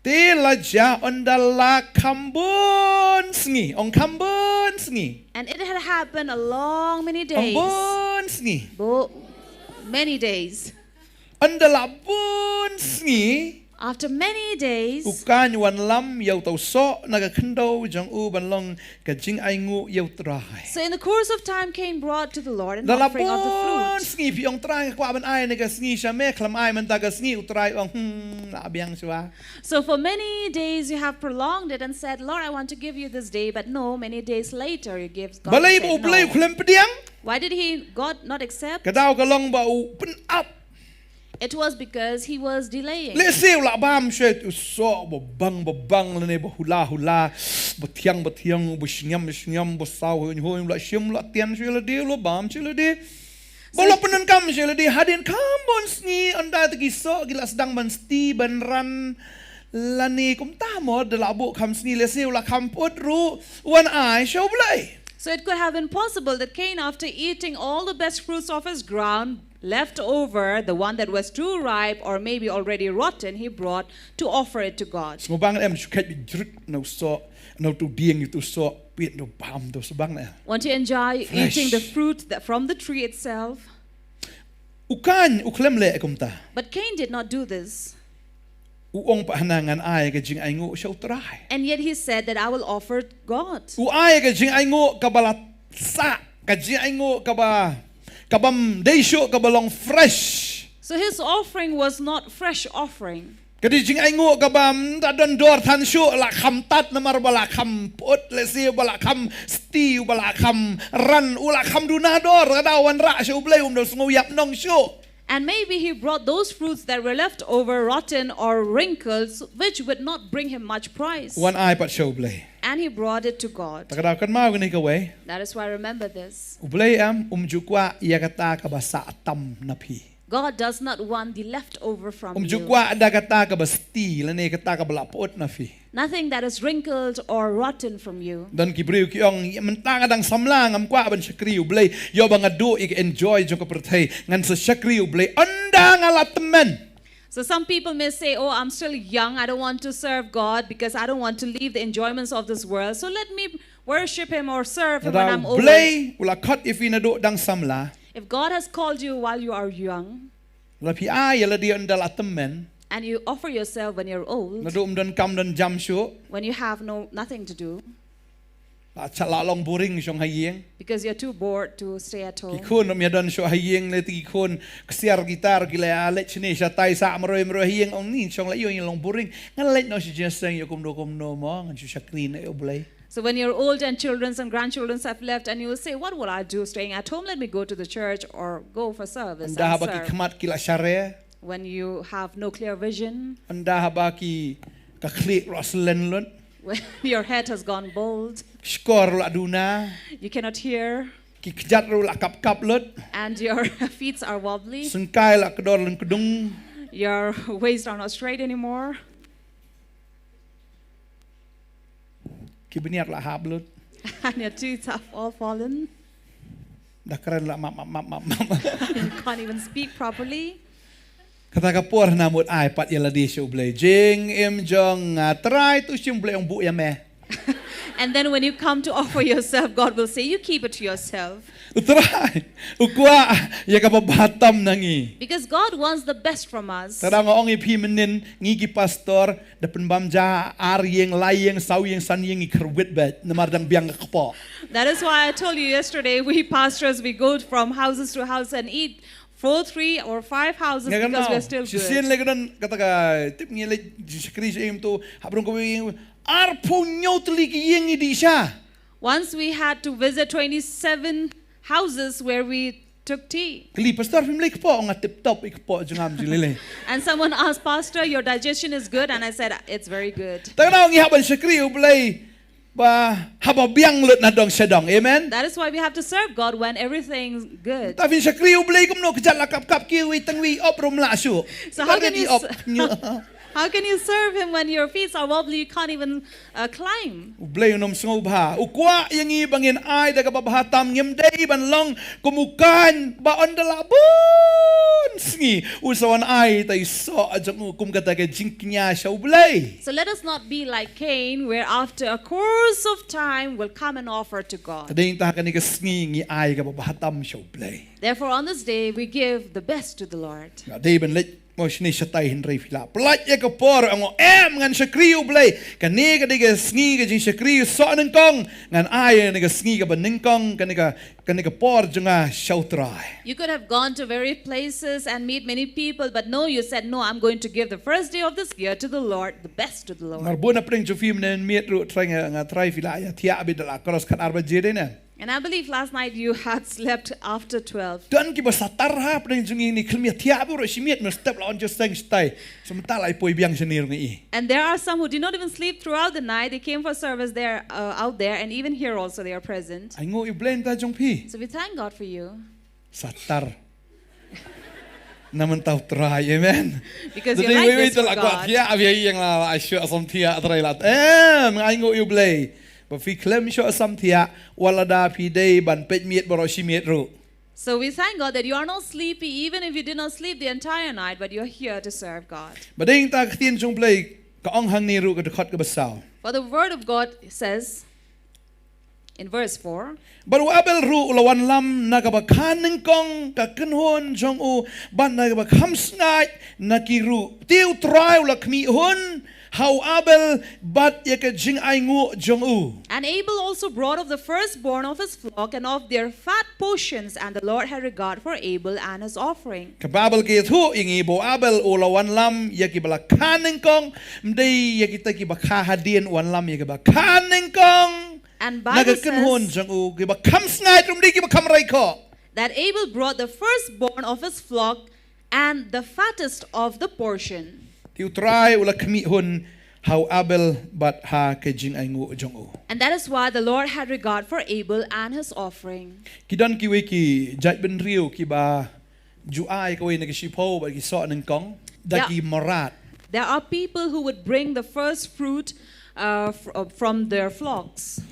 Te la jia ynda la kham bun sngi, ong kham bun sngi. And it had happened a long many Ong days. Bun sngi. Bo- many days. Ynda la bun sngi, After many days, u Kain u wan lam ïa uta u soh na ka khyndew jong u ban long ka jingainguh ïa U Trai. So in the course of time, Cain brought to the Lord an offering of the fruit. Da la bun sngi phi ong, Trai, nga kwah ban ai na ka sngi sha me, khlem ai mynta ka sngi. U Trai u ong, hmm, la biang shuwa. So for many days you have prolonged it and said, Lord, I want to give you this day, but no, many days later you give God. Balei ba U Blei u khlem pdiang? Why did he, God, not accept? Ka daw ka long ba u pynap. It was because he was delaying. Lehse u la bam shuwa u soh, ba bang ba bang lane ba hula hula, ba thiang ba thiang, ba shngiam ba shngiam, ba saw huin huin, u la shim u la tian shuwa lade, u la bam shuwa lade. Ba u la pyndonkam shuwa lade, hadien kham bun sngi, ynda ki soh ki la sdang ban sti ban ran, lane kumta mo, da la buh kham sngi, lehse u la kham put ruh, u wan ai sha U Blei. So it could have been possible that Cain, after eating all the best fruits of his ground, left over, the one that was too ripe or maybe already rotten, he brought to offer it to God. Sngewbang em shu khet bit jrut na u soh, na utu dieng utu soh, pit na u bam tu sngewbang em. Want to enjoy eating the fruit that, from the tree itself. U Kain u khlem leh kumta. But Cain did not do this. U ong pat hana ngan ai ka jingainguh sha U Trai. And yet he said that I will offer God. U ai ka jingainguh kaba la sah, ka jingainguh kaba, kabym dei shuh, kaba long fresh. So his offering was not fresh offering. Ka dei jingainguh kaba ym da don dor than shuh, la kham tad namar ba la kham put, lehse ba la kham sti, ba la kham ran, u la kham duna dor, ka daw wanrah sha U Blei, um da sngew ïap nong shuh. And maybe he brought those fruits that were left over, rotten or wrinkled, which would not bring him much price. U wan ai pat sha U Blei. And he brought it to God. Ta ka daw kynmaw kane kawei. That is why I remember this. U Blei em um ju kwah ïa kata kaba sah tam na phi. God does not want the leftover from you. Um ju kwah da kata kaba sti lane kata kaba la put na phi. Nothing that is wrinkled or rotten from you. Don ki briew ki ong, mynta nga dang samla, ngam kwah ban shakri U Blei, ïoh ba nga duh ïa ka enjoy jong ka pyrthei, ngan sa shakri U Blei ynda nga la tymmen. So some people may say, oh, I'm still young, I don't want to serve God because I don't want to leave the enjoyments of this world. So let me worship him or serve him when I'm old. Lada U Blei u la khot ïa phi naduh dang samla. If God has called you while you are young, lada phi ai ïa lade ynda la tymmen, and you offer yourself when you're old, naduh ym don kam don jam shuh, when you have no, nothing to do, la cha la long boring shong ha ïing. Because you're too bored to stay at home. Ki khun ym ïa don shuh ha ïing, lei te ki khun ksiar guitar, ki la leit shane shatai, sah marwei marwei ha ïing, ong ni shong la ïoh ïa long boring. Ngan leit noh sha jingïaseng ïoh kumno kumno mo, ngan shu shakri na ïa U Blei. So when you're old and children and grandchildren have left and you will say, what will I do staying at home? Let me go to the church or go for service and serve. Ynda haba ki khmat ki la share. When you have no clear vision. Ynda haba ki, ka khlieh ruh slen lut. When your head has gone bald. Shkor ruh la duna. You cannot hear. Ki kjat ruh la kap kap lut. And your feet are wobbly. Syngkai la kdor lyngkdung. Your waist are not straight anymore. Ki bniat la hap lut. And your teeth have all fallen. Da kren la map map map map map. You can't even speak properly. Kata ka por hana mut ai pat ïa lade sha U Blei. Jingim jong nga, Trai, to shim, U Blei ong buh ïa me. And then when you come to offer yourself, God will say, you keep it to yourself. U Trai u kwah ïa kaba bha tam na ngi. Because God wants the best from us. Te da nga ong ïa phi mynnin, ngi ki pastor da pynbam ja ar ïing, lai ïing, saw ïing, san ïing, ngi kyrwit beit namar dang biang ka kpoh. That is why I told you yesterday, we pastors, we go from houses to house and eat four, three or five houses because we're still good. Shisien lei ka don kata ka tip, ngi leit shakri sha ïing to, hap rung kawei ïing, arphew hynñiew tylli ki ïing ngi dih sha. Once we had to visit twenty-seven houses where we took tea. Kylli, Pastor, phim lei kpoh? Nga tip top i kpoh jong nga, ym ju lei lei. And someone asked, Pastor, your digestion is good? And I said, it's very good. Te kane ngi hap ban shakri U Blei ba haba biang lut na dong sha dong. Amen. That is why we have to serve God when everything's good. Te phin shakri U Blei kumno, kjat la kap kap, kiwei tangwei op ruh ym lah shuh. So how can you s- How can you serve him when your feet are wobbly, you can't even, uh, climb? U Blei un ym sngewbha. U kwah ïa ngi ba ngin ai da kaba bha tam, ngim dei ban long kum u Kain ba ynda la bun sngi u sa wan ai ïa i soh jong u kum kata ka jingkñia sha U Blei. So let us not be like Cain, where after a course of time we'll come and offer to God. Te dei nangta ha kane ka sngi ngi ai kaba bha tam sha U Blei. Therefore, on this day, we give the best to the Lord. Nga dei ban leit Mo shini shatai hynrei phi la pynlait ïa ka por, ong, em, ngan shakri ïa U Blei. Kane ka dei ka sngi ka jingshakri soh nyngkong. Ngan ai ïa kane ka sngi kaba nyngkong, kane ka, kane ka por jong nga sha U Trai. You could have gone to various places and meet many people, but no, you said, "No, I'm going to give the first day of this year to the Lord, the best to the Lord." Namar bun na pdeng jong phi mynne mynmiet ruh, trai nga, nga trai phi la ïa thiah beit da la cross khatar baje dei ne. And I believe last night you had slept after twelve. Don kiba satar ha pdeng jong ngi, khlem ïa thiah beit ruh shi miet, mynstep la wan jingïaseng shatai. Sa mynta la ïa poi biang shane ruh ngi. And there are some who did not even sleep throughout the night. They came for service there, uh, out there, and even here also they are present. Ai nguh ïa U Blei mynta jong phi. So we thank God for you. Satar. Na mynta U Trai, amen. Because your life is for God. Te la kwah thiah, abi ïeng la, la, ai shuh sam thiah, Trai la. Em, ai nguh ïa U Blei. Ba phi khlem shuh sam thiah, wat lada phi dei ban peit miet baroh shi miet ruh. So we thank God that you are not sleepy, even if you did not sleep the entire night, but you're here to serve God. Ba dei ta ka ktien jong U Blei, ka ong hangne ruh ka dkhot kaba saw. For the word of God says, in verse four, bad u Abel ruh u la wanlam na kaba kha nyngkong ka kynhun jong u, bad na kaba kham sngaid na ki ruh. Te U Trai u la khmih hun ha u Abel bad ïa ka jingainguh jong u. And Abel also brought of the firstborn of his flock and of their fat portions, and the Lord had regard for Abel and his offering. Ka Baibl ka ïathuh ïa ngi ba u Abel u la wanlam ïa kiba la kha nyngkong, ym dei ïa kita kiba kha hadien, u wanlam ïa kiba kha nyngkong. And Bible says, na ka kynhun jong u, kiba kham sngaid, ym dei kiba kham rai khoh. That Abel brought the firstborn of his flock and the fattest of the portion. Te U Trai u la khmih hun ha u Abel bad ha ka jingainguh jong u. And that is why the Lord had regard for Abel and his offering. Ki don kiwei ki jaitbynriew kiba ju ai kawei na ki shiphew bad ki soh nyngkong da ki mrad. There are people who would bring the first fruit, uh, fr-, uh, from their flocks.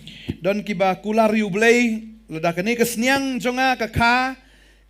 Don kiba kular ïa U Blei, lada kane ka sniang jong nga ka kha,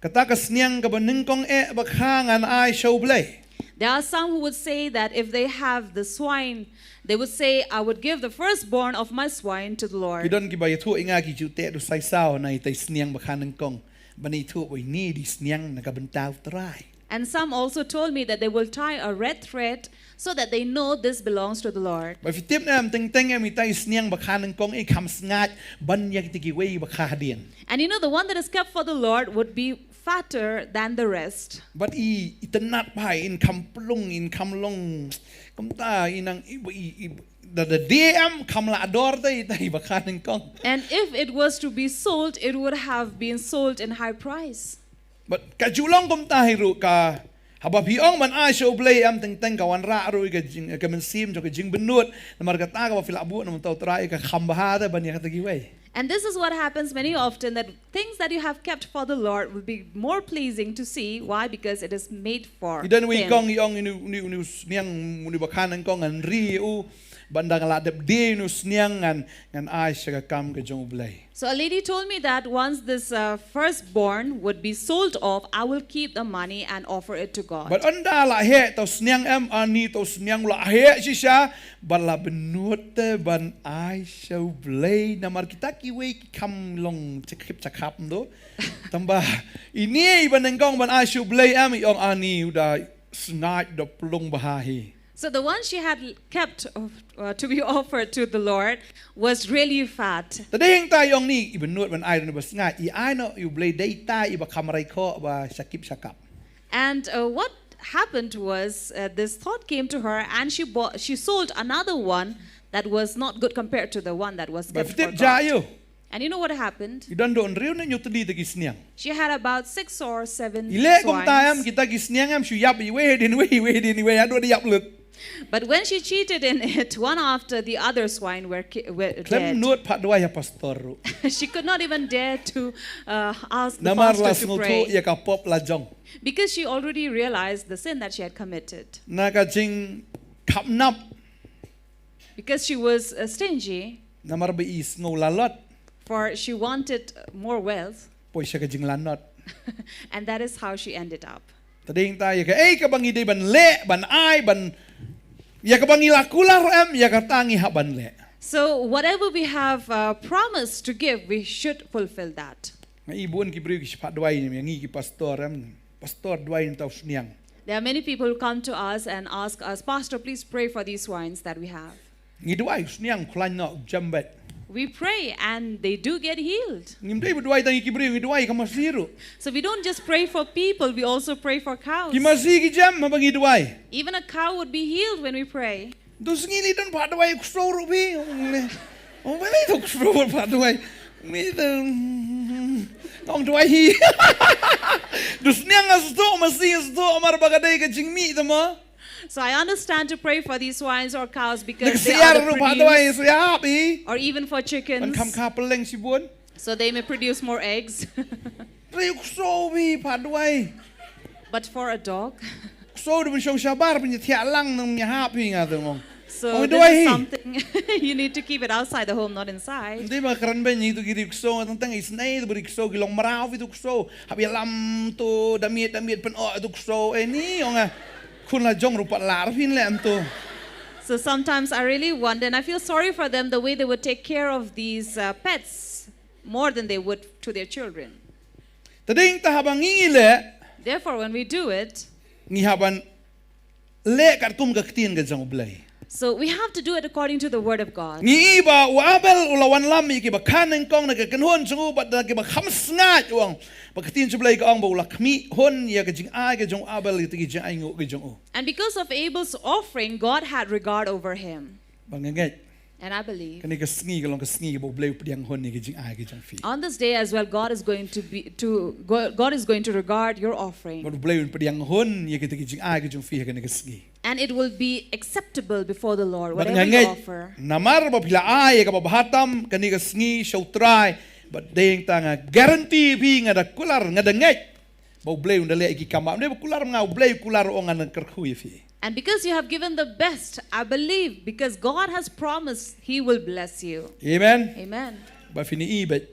kata ka sniang kaba nyngkong eh ba kha ngan ai sha U Blei. There are some who would say that if they have the swine, they would say, "I would give the firstborn of my swine to the Lord." Ki don kiba ïathuh ïa nga ki ju teh da u saisaw na itai sniang ba kha nyngkong. Ban ithuh ba ine i dei sniang na ka bynta U Trai. And some also told me that they will tie a red thread so that they know this belongs to the Lord. Ba phi tip ne em, teng teng em itai sniang ba kha nyngkong i kham sngaid ban ïa kita kiwei ba kha hadien. And you know, the one that is kept for the Lord would be fatter than the rest. Bad i, i tynnad bha, in kham plung, in kham long. Kumta i nang i, i, i, da, da die em kham la dor te, te ba kha nyngkong. And if it was to be sold, it would have been sold in high price. Bad ka ju long kumta hi ruh ka, haba phi ong ban ai sha U Blei em, teng teng ka wanrah ruh ïa ka jing, ka mynsiem jong ka jingbynnud, namar kata kaba phi la buh na mynta U Trai ka kham bha te ban ïa kata kiwei. And this is what happens many often, that things that you have kept for the Lord will be more pleasing to see. Why? Because it is made for him. I don uwei i kong i ong, uni, uni, uni u sniang, uni ba kha nyngkong ngan ri ïa u, bad ynda nga la dep die uni u sniang ngan, ngan ai sha ka kam ka jong U Blei. So a lady told me that once this, uh, firstborn would be sold off, I will keep the money and offer it to God. Bad ynda la heh uta u sniang em, ani uta u sniang u la heh shisha, bad la bynnud te ban ai sha U Blei, namar kita kiwei ki kham long jakhap jakhap ndo. Tangba ine i ba nyngkong ban ai sha U Blei em, i ong ani u da sngaid, da plung bha hi. So the one she had kept, uh, to be offered to the Lord was really fat. Te dei hangta i ong ni, i bynnud ban ai ïa une ba sngaid, i ai noh ïa U Blei, dei ta i ba kham rai khoh ba shakip shakap. And, uh, what happened was, uh, this thought came to her, and she bought, she sold another one that was not good compared to the one that was kept for God. Ba phi tip jia ïa u. And you know what happened? I don da hynriew ne hynñiew tylli ta ki sniang. She had about six or seven swines. I leh kumta em, kita ki sniang em, shu ïap iwei hadien iwei, iwei hadien iwei, haduh da ïap lut. But when she cheated in it, one after the other swine were ki-, were dead. Khlem nud pat duwai ha pastor ruh. She could not even dare to, uh, ask the pastor to pray. Namar la sngewthuh ïa ka pop la jong. Because she already realized the sin that she had committed. Na ka jingkhapnap. Because she was, uh, stingy. Namar ba i sngew lalot. For she wanted more wealth. Poi sha ka jinglanot. And that is how she ended up. Te dei hangta ïa kaei kaba ngi dei ban leh, ban ai, ban, ïa kaba ngi la kular em, ïa kata ngi hap ban leh. So whatever we have, uh, promised to give, we should fulfill that. Nga i bun ki briew ki shu pat duwai ïa ngi ki pastor em. Pastor, duwai ïa uta u sniang. There are many people who come to us and ask us, "Pastor, please pray for these swines that we have." Ngi duwai, sniang khlaiñ noh jem bad. We pray and they do get healed. Ngim dei ba duwai tang ïa ki briew, ngi duwai ka masi ruh. So we don't just pray for people, we also pray for cows. Ki masi ki jem haba ngi duwai. Even a cow would be healed when we pray. Dos ngi li don ba duwai kso ruh bi. Ong le. Ong ba le to kso ba duwai. Mi de. Ong duwai hi. Dos niang as to masi as to amar ba ka dei ka jingmih de ma. So I understand to pray for these swines or cows because they are the produce, or even for chickens, so they may produce more eggs. But for a dog, so this is something you need to keep it outside the home, not inside. Khun la jong ruh pat lar phin leh em to. So sometimes I really wonder and I feel sorry for them the way they would take care of these uh, pets more than they would to their children. Te dei ta haba ngi leh. Therefore, when we do it, ngi haba leh katkum ka ktien ka jong U Blei. So we have to do it according to the word of God. Ngi i ba u Abel u la wanlam ïa kiba kha nyngkong na ka kynhun jong u bad na kiba kham sngaid u ong. Ba ka ktien jong U Blei ka ong ba u la khmih hun ïa ka jingai ka jong u Abel ïa ka jingai nguh ka jong u. And because of Abel's offering, God had regard over him. Ba nga ngeit. And I believe. Kane ka sngi ka long ka sngi kaba U Blei u pdiang hun ïa ka jingai ka jong phi. On this day as well, God is going to be to God, God is going to regard your offering. Bad U Blei un pdiang hun ïa ka jingai ka jong phi ha kane ka sngi. And it will be acceptable before the Lord, whatever you offer. Namar ba phi la ai ïa kaba bha tam kane ka sngi sha U Trai, bad dei tang nga guarantee phi, nga da kular, nga da ngeit ba U Blei un da leh ïa ki kam ba, ym dei ba kular ma nga, U Blei u kular, ong nga ngan kyrkhu ïa phi. And because you have given the best, I believe, because God has promised, He will bless you. Amen. Amen. Ba phin i bad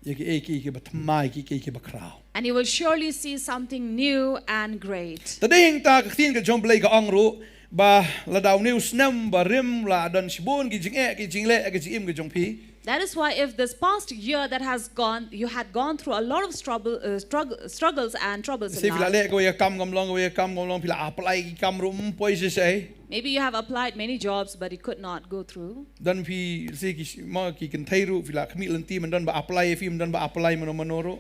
ïa kiei kiei kiba thymmai, kiei kiei kiba khraw. And you will surely see something new and great. Te dei hangta ka ktien ka jong U Blei ka ong ruh ba lada une u snem barim la don shibun ki jingeh ki jingleh ki jingim ka jong phi. That is why if this past year that has gone, you had gone through a lot of struggle, uh, struggle, struggles and troubles in life. Lehse phi la leh kawei ka kam kam long, kawei ka kam kam long, phi la apply ki kam ruh ym poi shisha. Maybe you have applied many jobs but you could not go through. Don phi lehse ki ma ki kynthei ruh phi la khmih lynti, ym don ba apply ïa phi, ym don ba apply mano mano ruh.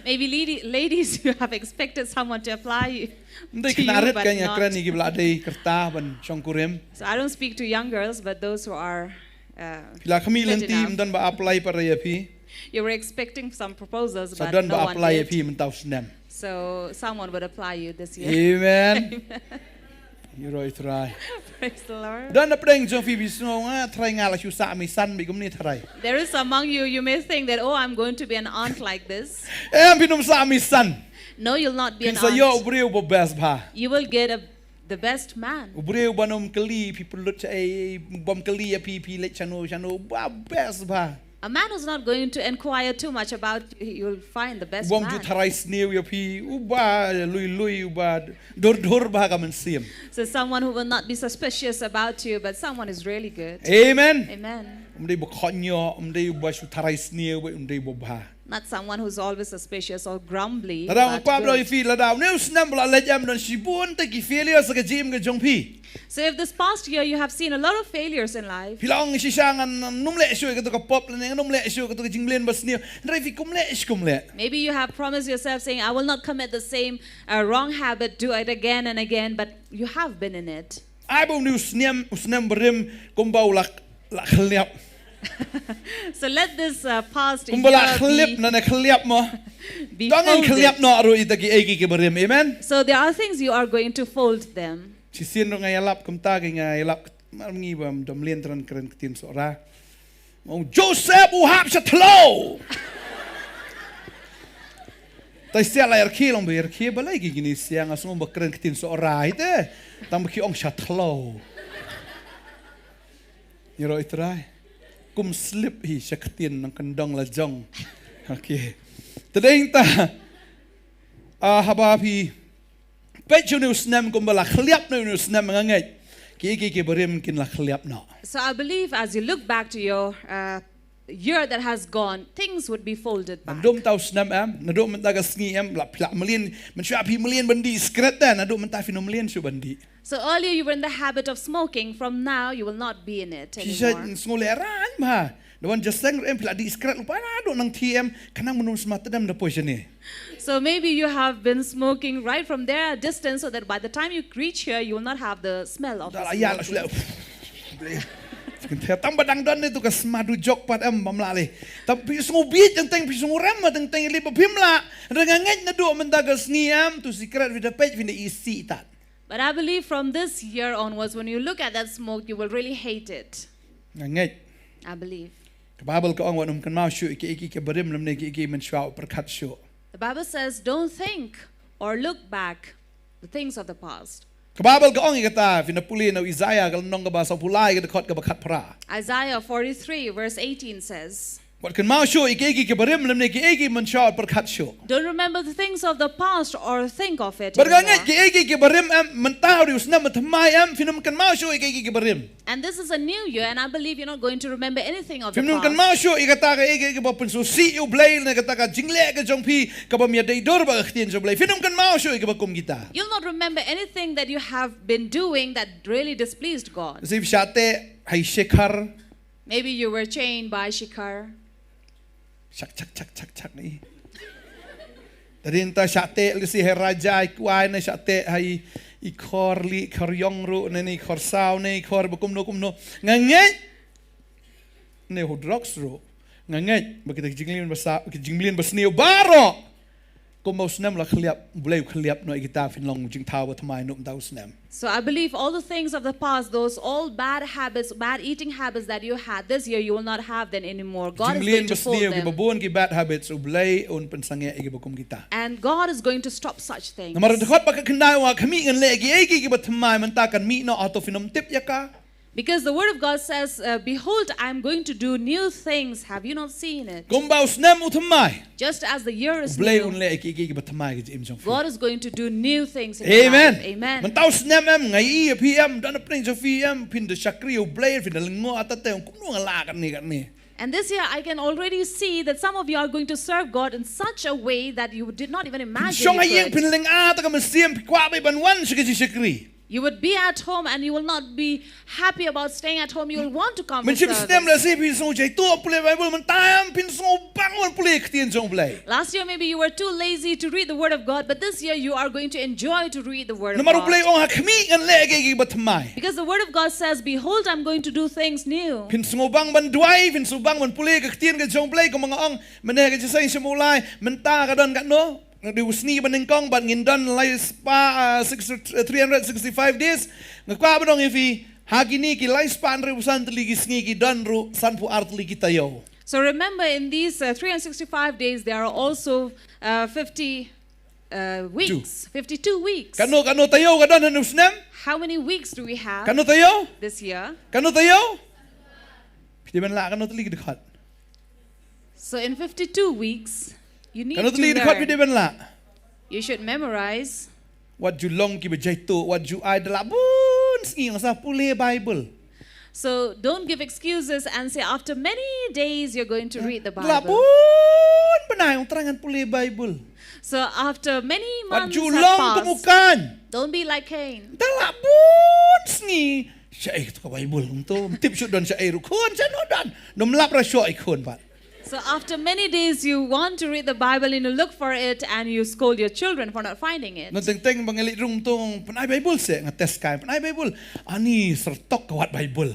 Maybe lady, ladies, you have expected someone to apply. Ym dei khynnah rit ka nga kren ïa kiba la dei kyrta ban shongkurim. So I don't speak to young girls, but those who are uh, phi la khmih lynti, ym don ba apply pat ïa phi. You were expecting some proposals, but no one did. Sa don ba apply ïa phi mynta u snem. So someone would apply you this year. Amen. Ïaroh ïa U Trai. Praise the Lord. Don na pdeng jong phi phi sngew nga Trai nga la shu sah misan bad kumne Trai. There is among you, you may think that, "Oh, I'm going to be an aunt like this." Em, phin ym sah misan. No, you'll not be an aunt. Phin sa ïoh u briew ba best bha. You will get a the best man. U briew ba ym kylli phi pynlut shaei, bym kylli ïa phi phi leit shano shano, ba best bha. A man who's not going to inquire too much about you, you'll find the best man. Bym ju tharai sniew ïa phi, uba lui lui, uba dur dur bha ka mynsiem. So someone who will not be suspicious about you, but someone is really good. Amen. Amen. Ym dei ba khot ñiuh, ym dei ba shu tharai sniew, ym dei ba bha. Not someone who's always suspicious or grumbly. Lada nga kwah ban ong ïa phi, lada une u snem ba la leit em don shibun te ki failures ha ka jingim ka jong phi. So if this past year you have seen a lot of failures in life. Phi la ong shisha ngan ym leh shuh ïa kato ka pop lane ngan ym leh shuh ïa kato ka jingmlien ba sniew. Hynrei phi kum leh shi kum leh. Maybe you have promised yourself saying, "I will not commit the same uh, wrong habit, do it again and again," but you have been in it. Ai ba une u snem, u snem barim kumba u la, la khliap. So let this uh, past year be called the year of the Lord. Kumba la khlip, nane khlip mo. Dang in khlip noh ruh ita ki ei ki ki barim. Amen. So there are things you are going to fold them. Shisien ruh nga ïalap kumta ki nga ïalap mar ngi bam dom lien tran kren ktien Sohra. Ong Joseph u hap sha thlou. Tai sia la ïarkhie long ba ïarkhie balei ki kine sia nga sngew ba kren ktien Sohra hi te. Tang ba ki ong sha thlou. Ïaroh ïa U Trai. Kum slip hi sha ktien nongkyndong la jong. Okay. Te dei ta. Ah, haba phi peit sha une u snem kumba la khliap noh une u snem nga ngeit kiei kiei ki barim kin la khliap noh. So I believe as you look back to your uh, year that has gone, things would be folded back. Naduh mynta u snem em, naduh mynta ka sngi em, la phi la mlien, mynshuwa phi mlien ban dih sikret te, naduh mynta phin ym mlien shuh ban dih. So earlier you were in the habit of smoking, from now you will not be in it anymore. Phi sa sngewlehrain bha. Da wan jaseng em phi la dih sikret lypa, naduh nangthie em, khnang ban ym smat tdem da poi shane. So maybe you have been smoking right from there a distance, so that by the time you reach here, you will not have the smell of the smoking. Da la ïa la shu leh. Kynthei, tang ba dang don ne tu ka sma du jok pat em bym lah leh. Tang phi sngew bieit teng teng, phi sngew rem ma teng teng, leh ba phim lah. Hynrei nga ngeit naduh mynta ka sngi em, tu sikret phi da peit phin da isih tad. But I believe from this year onwards, when you look at that smoke, you will really hate it. Nga ngeit. I believe. Ka Baibl ka ong wat nym kynmaw shuh ïa kiei kiei kiba rim lymne kiei kiei mynshuwa u pyrkhat shuh. The Bible says, "Don't think or look back the things of the past." Ka Baibl ka ong ïa kata, phin da pule na u Isaïah ka lynnong kaba sawphew lai ka dkhot kaba khatphra. Isaiah forty-three verse eighteen says, Wat kynmaw shuh ïa kiei kiei kiba rim lymne kiei kiei mynshuwa u pyrkhat shuh. "Don't remember the things of the past or think of it anymore." Bad nga ngeit kiei kiei kiba rim em, mynta u dei u snem ba thymmai em, phin ym kynmaw shuh ïa kiei kiei kiba rim. And this is a new year, and I believe you're not going to remember anything of the past. Phin ym kynmaw shuh ïa kata ka, ïa ka, ïa kaba pynsngewsih ïa U Blei, ne kata ka jingleh ka jong phi, kaba ym ïadei dur bad ka ktien jong U Blei. Phin ym kynmaw shuh ïa kaba kum kita. You'll not remember anything that you have been doing that really displeased God. Shisha te hai shikhar. Maybe you were chained by shikhar. Shak, shak, shak, shak, shak, ni. Tadi nta shah teh lisi hai raja i kwai, ne shah teh hai i khor li, khor yong ruh, ne ni khor saw, ne i khor ba kumno, kumno. Nga ngeit. Ne ho drugs ruh. Nga ngeit ba kita ki jingmlien ba sa, ki jingmlien ba sniew baroh. Kumba u snem la khliap, U Blei u khliap noh ïa kita, phin long jingthaw ba thymmai naduh mynta u snem. So I believe all the things of the past, those all bad habits, bad eating habits that you had, this year you will not have them anymore. God is going to fold them. Jingmlien ba sniew kiba bun ki bad habits, U Blei un pynsangeh ïa kiba kum kita. And God is going to stop such things. Namar dkhot ba khatkhyndai u ong, khmih, ngan leh kiei kiei kiba thymmai, mynta kan mih noh, hato phin ym tip ïa ka? Because the word of God says, uh, "Behold, I am going to do new things. Have you not seen it?" Kumba u snem u thymmai. Just as the year is new. U Blei un leh kiei kiei kiba thymmai ha ka jingim jong phi. God is going to do new things in your life. Amen. Amen. Mynta u snem em, nga ïohi ïa phi em, don na pdeng jong phi em, phin da shakri ïa U Blei, phin da lyngngoh, ata te kumno nga lah kane kane. And this year, I can already see that some of you are going to serve God in such a way that you did not even imagine you could. Phin shong ha ïing, phin lyngngoh, ata ka mynsiem, phi kwah beit ban wan sha ka jingshakri. You would be at home and you will not be happy about staying at home. You will want to come for service. Mynshem snem lehse phi sngew jaituh pule Baibl, mynta em phin sngewbang ban pule ktien jong U Blei. Last year maybe you were too lazy to read the word of God, but this year you are going to enjoy to read the word of God. Namar U Blei u ong, ha khmih ngan leh kiei kiei kiba thymmai. Because the word of God says, "Behold, I'm going to do things new." Phin sngewbang ban duwai, phin sngewbang ban pule ka ktien ka jong U Blei, kumba nga ong mynne ha ka jingïaseng sha U Blei, mynta ka don katno? Nga dei u sngi ba nyngkong bad ngin don lai spah, ah, six, three hundred sixty-five days. Nga kwah ban ong ïa phi, ha kine ki lai spah hynriewphew san tylli ki sngi ki don ruh sanphew ar tylli ki taïew. So remember, in these, uh, three hundred sixty-five days, there are also, uh, fifty, uh, weeks, fifty-two weeks. Katno, katno taïew ka don ha une u snem? How many weeks do we have this year? Katno taïew? Katno taïew? Phi dei ban lah katno tylli ki dkhot? So in fifty-two weeks, you need to learn. Katno tylli ki dkhot phi dei ban lah? You should memorize. Wat ju long kiba jaituh, wat ju ai da lah bun sngi nga sa pule Baibl. So don't give excuses and say, "After many days, you're going to read the Bible." Da lah bun bnai, ong, trai ngan pule Baibl. So after many months have passed, don't be like Cain. Wat ju long kum u Kain. Da lah bun sngi. Shaei kato ka Baibl, ym tip shuh don shaei ruh khun, shaei noh don. Ym lap ruh shuh i khun pat. So after many days, you want to read the Bible and you look for it and you scold your children for not finding it. Nga teng teng ba nga leit rung, ym tang pynai Baibl seh, nga test kai, pynai Baibl. Ani, syrtok ka wad Baibl.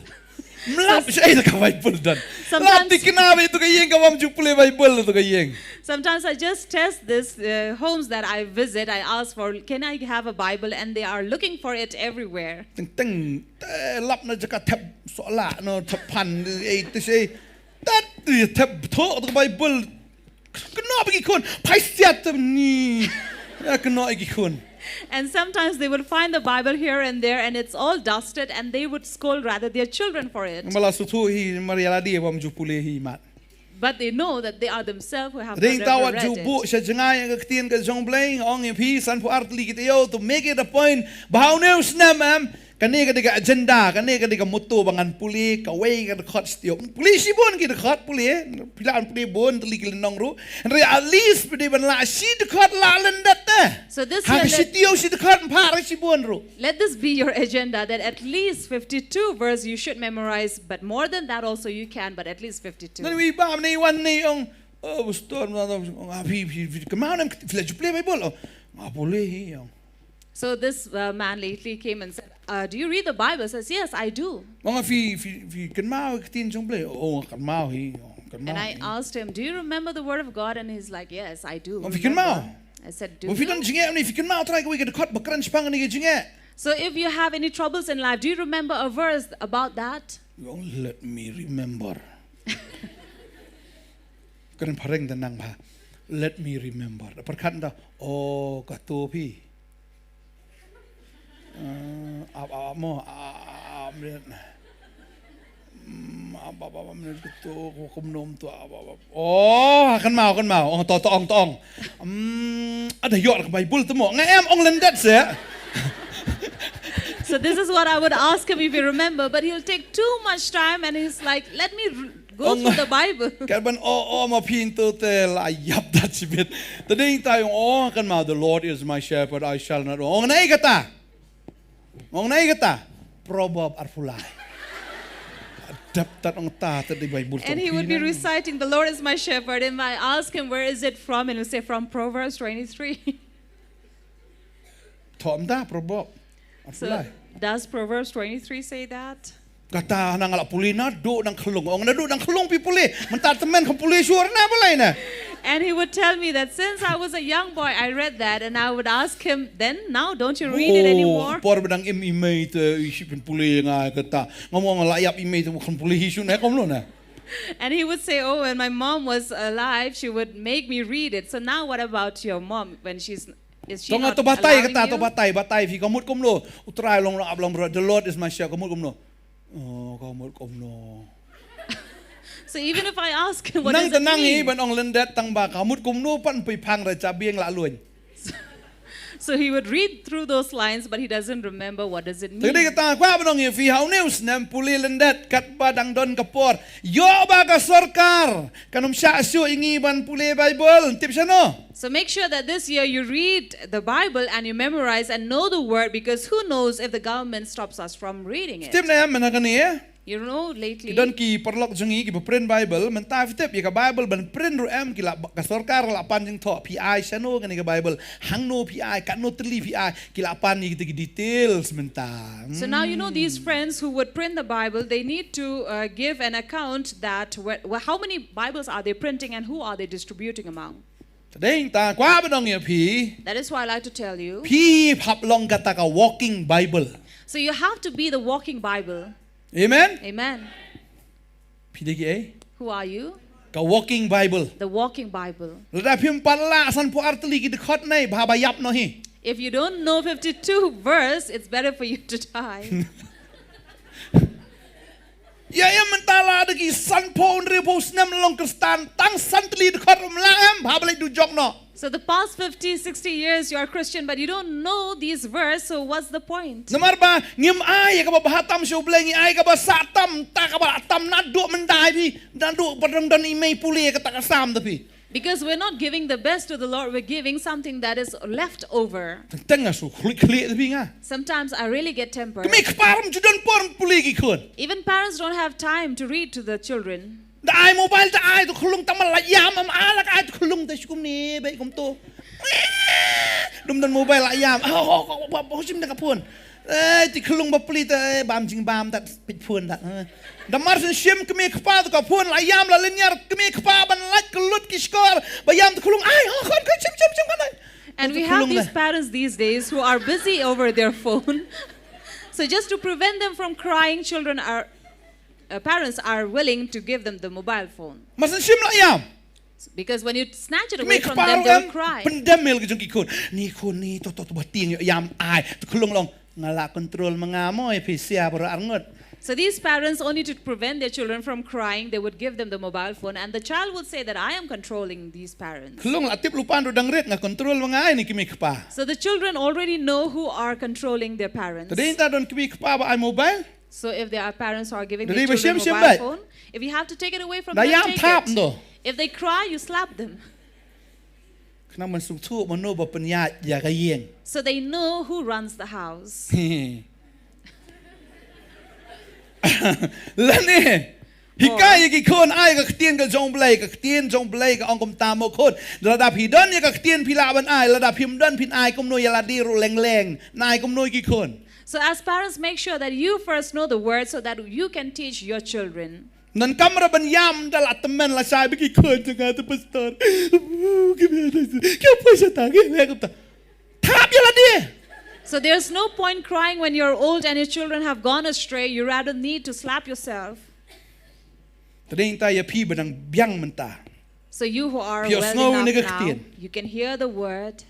Ym lap shaei ka Baibl don. Lap thikna ba ïa tu ka ïing ka bym ju pule Baibl tu ka ïing. Sometimes I just test this, uh, homes that I visit. I ask for, "Can I have a Bible?" And they are looking for it everywhere. Teng teng, te lap na jaka thep sohlah, na thep phan, eh, te shaei. Tat, eh, thep thoh tu ka Baibl. Kynnoh bad ki khun, phai siat te ni. Ïa kynnoh ïa ki khun. And sometimes they would find the Bible here and there, and it's all dusted, and they would scold rather their children for it. Namar la sngewthuh hi, namar ïa lade bym ju pule hi mat. But they know that they are themselves who have not ever read it. Hynrei wat ju buh sha jngai ïa ka ktien ka jong U Blei, nga ong ïa phi, sanphew ar tylli ki taïew, to make it a point ba ha une u snem em, Kane ka dei ka agenda, kane ka dei ka motto ba ngan pule kawei ka dkhot shuh. Pule shibun ki dkhot pule, phi lah ban pule bun tylli ki lynnong ruh. Hynrei at least phi dei ban lah shi dkhot, lah lyndet te. So this Ha year, ka shi let, taïew shi dkhot, pha re shibun ruh. let this be your agenda that at least fifty-two verse you should memorize, but more than that also you can, but at least fifty-two. Ngan wi ba ne wan ne ong, oh, pastor, nga phi phi phi kynmaw ne em, phi la ju pule Bible? Oh, nga pule hi ong. So this uh, man lately came and said, uh, "Do you read the Bible?" Says, "Yes, I do." Ong, phi phi phi kynmaw ktien jong Blei? Oh, kynmaw hi. Oh, kynmaw. And I Hi. Asked him, "Do you remember the word of God?" And he's like, "Yes, I do." Ong, phi remember." Kynmaw? I said, "Do Ba phi you?" Don jingeh ne, phi kynmaw trai kawei ka dkhot ba kren shaphang kane ka jingeh? So if you have any troubles in life, do you remember a verse about that? Ong, let me remember. Kren phareng da nang ba. Let me remember. Da pyrkhat da, oh, kato phi. Uh, ap ap mo, ap ap. Mm, ap ap ap, kato ko kumno to, ap ap ap. Oh, kynmaw, kynmaw. Ong, to to ong, to ong. Mm, ada ïoh ka Bible te mo. Nga em, ong lyndet seh. So this is what I would ask him if you remember, but he'll take too much time and he's like, "Let me r- go Ong, through the Bible." Katba oh, oh, ma phi to te la ïap da shibit. Te dei ta ong, oh, kynmaw, the Lord is my shepherd, I shall not want. Ong, nai kata. Ong, nai kata. Proverb arphew lai. Dap tat ong ta te dei Bible. And he would be reciting, "The Lord is my shepherd." And I ask him, "Where is it from?" And he'll say, "From Proverbs twenty-three." Thom da Proverb arphew So, lai. Does Proverbs twenty-three say that? Kata nang la pule naduh nang khlung. Ong, naduh nang khlung phi pule. Mynta tymmen kham pule shuh na balei na. And he would tell me that since I was a young boy, I read that, and I would ask him, "Then now don't you read it anymore?" Por ba dang im i mei te, i shi pynpule nga kata. Nga mo nga la ïap i mei te, kham pule hi shuh na, kumno na. And he would say, "Oh, when my mom was alive, she would make me read it. So now what about your mom when she's, is she To nga not to batai allowing kata, to you?" batai, batai phi, ka mut kumno. U Trai long long ap long bro, the Lord is my shepherd, ka mut kumno. Oh, ka mut kumno. So even if I ask him, "What Nang does te it nang hi mean?" ban ong lyndet tang ba ka mut kumno, pan poi phang ra cha biang la luin. So he would read through those lines, but he doesn't remember what does it Te dei mean. Kata kwah ban ong ïa phi, ha une u snem pule lyndet katba dang don ka por. Ïoh ba ka sorkar kan ym shah shuh ïa ngi ban pule Bible. Tip shano? So make sure that this year you read the Bible and you memorize and know the word, because who knows if the government stops us from reading it. Tip ne em mynta kane, eh? You know, lately, Ki don ki paralok jong ngi kiba print Bible, mynta phi tip ïa ka Bible ban print ruh em, ki la, ka sorkar la pan jingthoh, phi ai shano kane ka Bible, hangno phi ai, katno tylli phi ai, ki la pan ïa kita ki details mynta. So now you know these friends who would print the Bible, they need to uh, give an account that wh- wh- how many Bibles are they printing and who are they distributing among. Te dei ta kwah ban ong ïa phi. That is why I like to tell you. Phi hap long kata ka walking Bible. So you have to be the walking Bible. Amen. Amen. Phi dei ki ei? Who are you? Ka walking Bible. The walking Bible. Lada phim pat lah sanphew ar tylli ki dkhot ne, bha ba ïap noh hi. If you don't know fifty-two verse, it's better for you to die. Ïa, ïa mynta la da ki sanphew hynriewphew snem long Khristan, tang san tylli dkhot ruh ym lah em, bha ba leit dujok noh. So the past fifty, sixty years you are Christian, but you don't know these verse, so what's the point? Namar ba ngim ai ïa kaba bha tam sha U Blei, ngi ai kaba sah tam, ta kaba tam naduh mynta hi, naduh ba dang don i mei pule ïa kata ka Salm da phi. Because we're not giving the best to the Lord, we're giving something that is left over. Teng teng nga shu khlieh khlieh da phi nga. Sometimes I really get tempered. Kmie kpa ruh ym ju don por pule ki khun. Even parents don't have time to read to the children. Da ai mobile da ai to khlung, tang ma la ïam, am ai la ka ai to khlung, da shu kumne beit kumto. Dum don mobile la ïam. Oh, oh, oh, oh, oh, shim da ka phone. Eh, ti khlung ba pule ta, eh, bam jingbam da peit phone da. Eh. Da mar syn shim kmie kpa to ka phone la ïam, la lynñiar kmie kpa ban lait ka lut ki shkor ba ïam to khlung. Ai, oh, khun, khun, shim, shim, shim, khun, ai. And To we have khlung these da. Parents these days who are busy over their phone. So just to prevent them from crying, children are, uh, parents are willing to give them the mobile phone. Mar syn shim la ïam. Because when you snatch it away Kmie from kpa them, ruh they'll em cry. Pyndem ïa la ki jong ki khun. Ni khun ni, to, to, to ba tieng ïam ai. To khlung long. Nga la control ma nga mo, ïa phi sia baroh arngut. So these parents, only to prevent their children from crying, they would give them the mobile phone, and the child would say that, "I am controlling these parents." Khlong la tip lupan ru dang rit nga control ma nga ai ni ki mi kpa. So the children already know who are controlling their parents. Tadi ta don ki mi kpa ba ai mobile. So if their parents are giving their children mobile phone, if you have to take it away from them, take it. If they cry, you slap them. Khnang ban sngewthuh mano ba pynïaid ïa ka ïing. So they know who runs the house. Lane hikai ïa ki khun ai ka ktien ka jong Blei, ka ktien jong Blei ka ong kumta mo khun. Lada phi don ïa ka ktien phi lah ban ai, lada phim don phin ai kumno ïa lade ruh leng leng. Nai kumno ïa ki khun. So as parents, make sure that you first know the word so that you can teach your children. Nang kam ra ban ïam da la tymmen la shai ba ki khun jong nga te pastor. Ki poi sha ta ki leh kumta. Thap ïa lade. So there's no point crying when you're old and your children have gone astray. You rather need to slap yourself. Tadeng ta ïa phi ba dang biang mynta. So you who are well enough now, you can hear the word.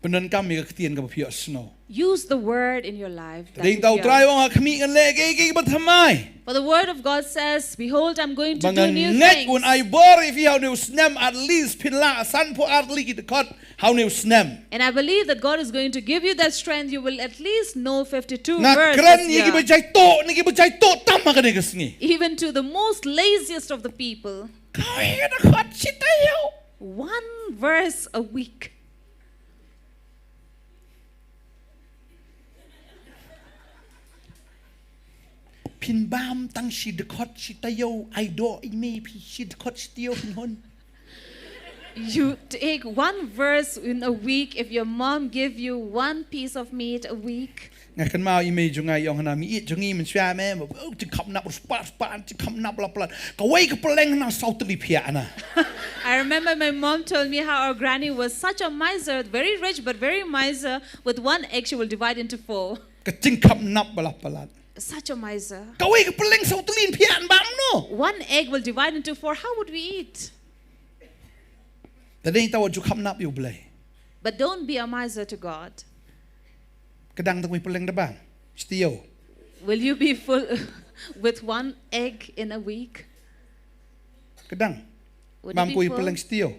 Pyndonkam ïa ka ktien kaba phi ïohsngew. Use the word in your life that you hear. Tadeng ta U Trai u ong ha khmih ngan leh kiei kiei kiba thymmai. For the word of God says, "Behold, I'm going to do new things." Ba ngan ngeit un ai bor ïa phi ha une u snem, at least phin lah sanphew ar tylli ki dkhot ha une u snem. And I believe that God is going to give you that strength. You will at least know fifty-two verses this year. Nga kren ïa kiba jai tuh, ne kiba jai tuh tam ha kane ka sngi. Even to the most laziest of the people. Kawei ka dkhot shi taïew. One verse a week. Phin bam tang shi dkhot shi taïew, ai doh i mei phi shi dkhot shi taïew phin hun. You take one verse in a week if your mom give you one piece of meat a week. Nga kynmaw i mei jong nga i ong hana, mi ïeit jong ngi mynshuwa me, jingkhapnap spah spah, jingkhapnap la palat. Kawei ka pylleng hana saw tylli phiah hana. I remember my mom told me how our granny was such a miser, very rich but very miser. With one egg she will divide into four. Ka jingkhapnap ba la palat. Such a miser. Kawei ka pylleng saw tylli phiah, bam no. One egg will divide into four. How would we eat? Tadeng ta wat ju khapnap ïa U Blei. But don't be a miser to God. Ka dang tang wei pylleng da bam shi taïew. Will you be full with one egg in a week? Ka dang. Bam kawei pylleng shi taïew.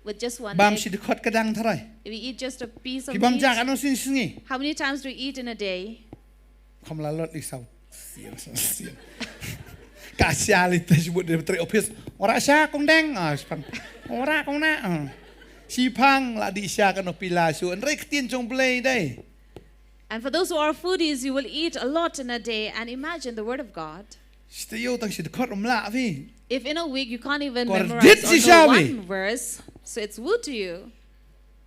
With just one egg. Bam shi dkhot ka dang tharai. If we eat just a piece of meat. Phi bam ja katno shi sngi? How many times do we eat in a day? Kham la lot li saw. Siang, siang, siang. Ka sha li te shibut de tre office. Ora sha kong deng. Ah, shipang. Ora kong na. Ah. Shipang la dih sha kano pila shu. Hynrei ktien jong Blei dei. And for those who are foodies, you will eat a lot in a day. And imagine the word of God. Shi taïew tang shi dkhot um lah phi. If in a week you can't even memorize or know one verse, so it's woo to you.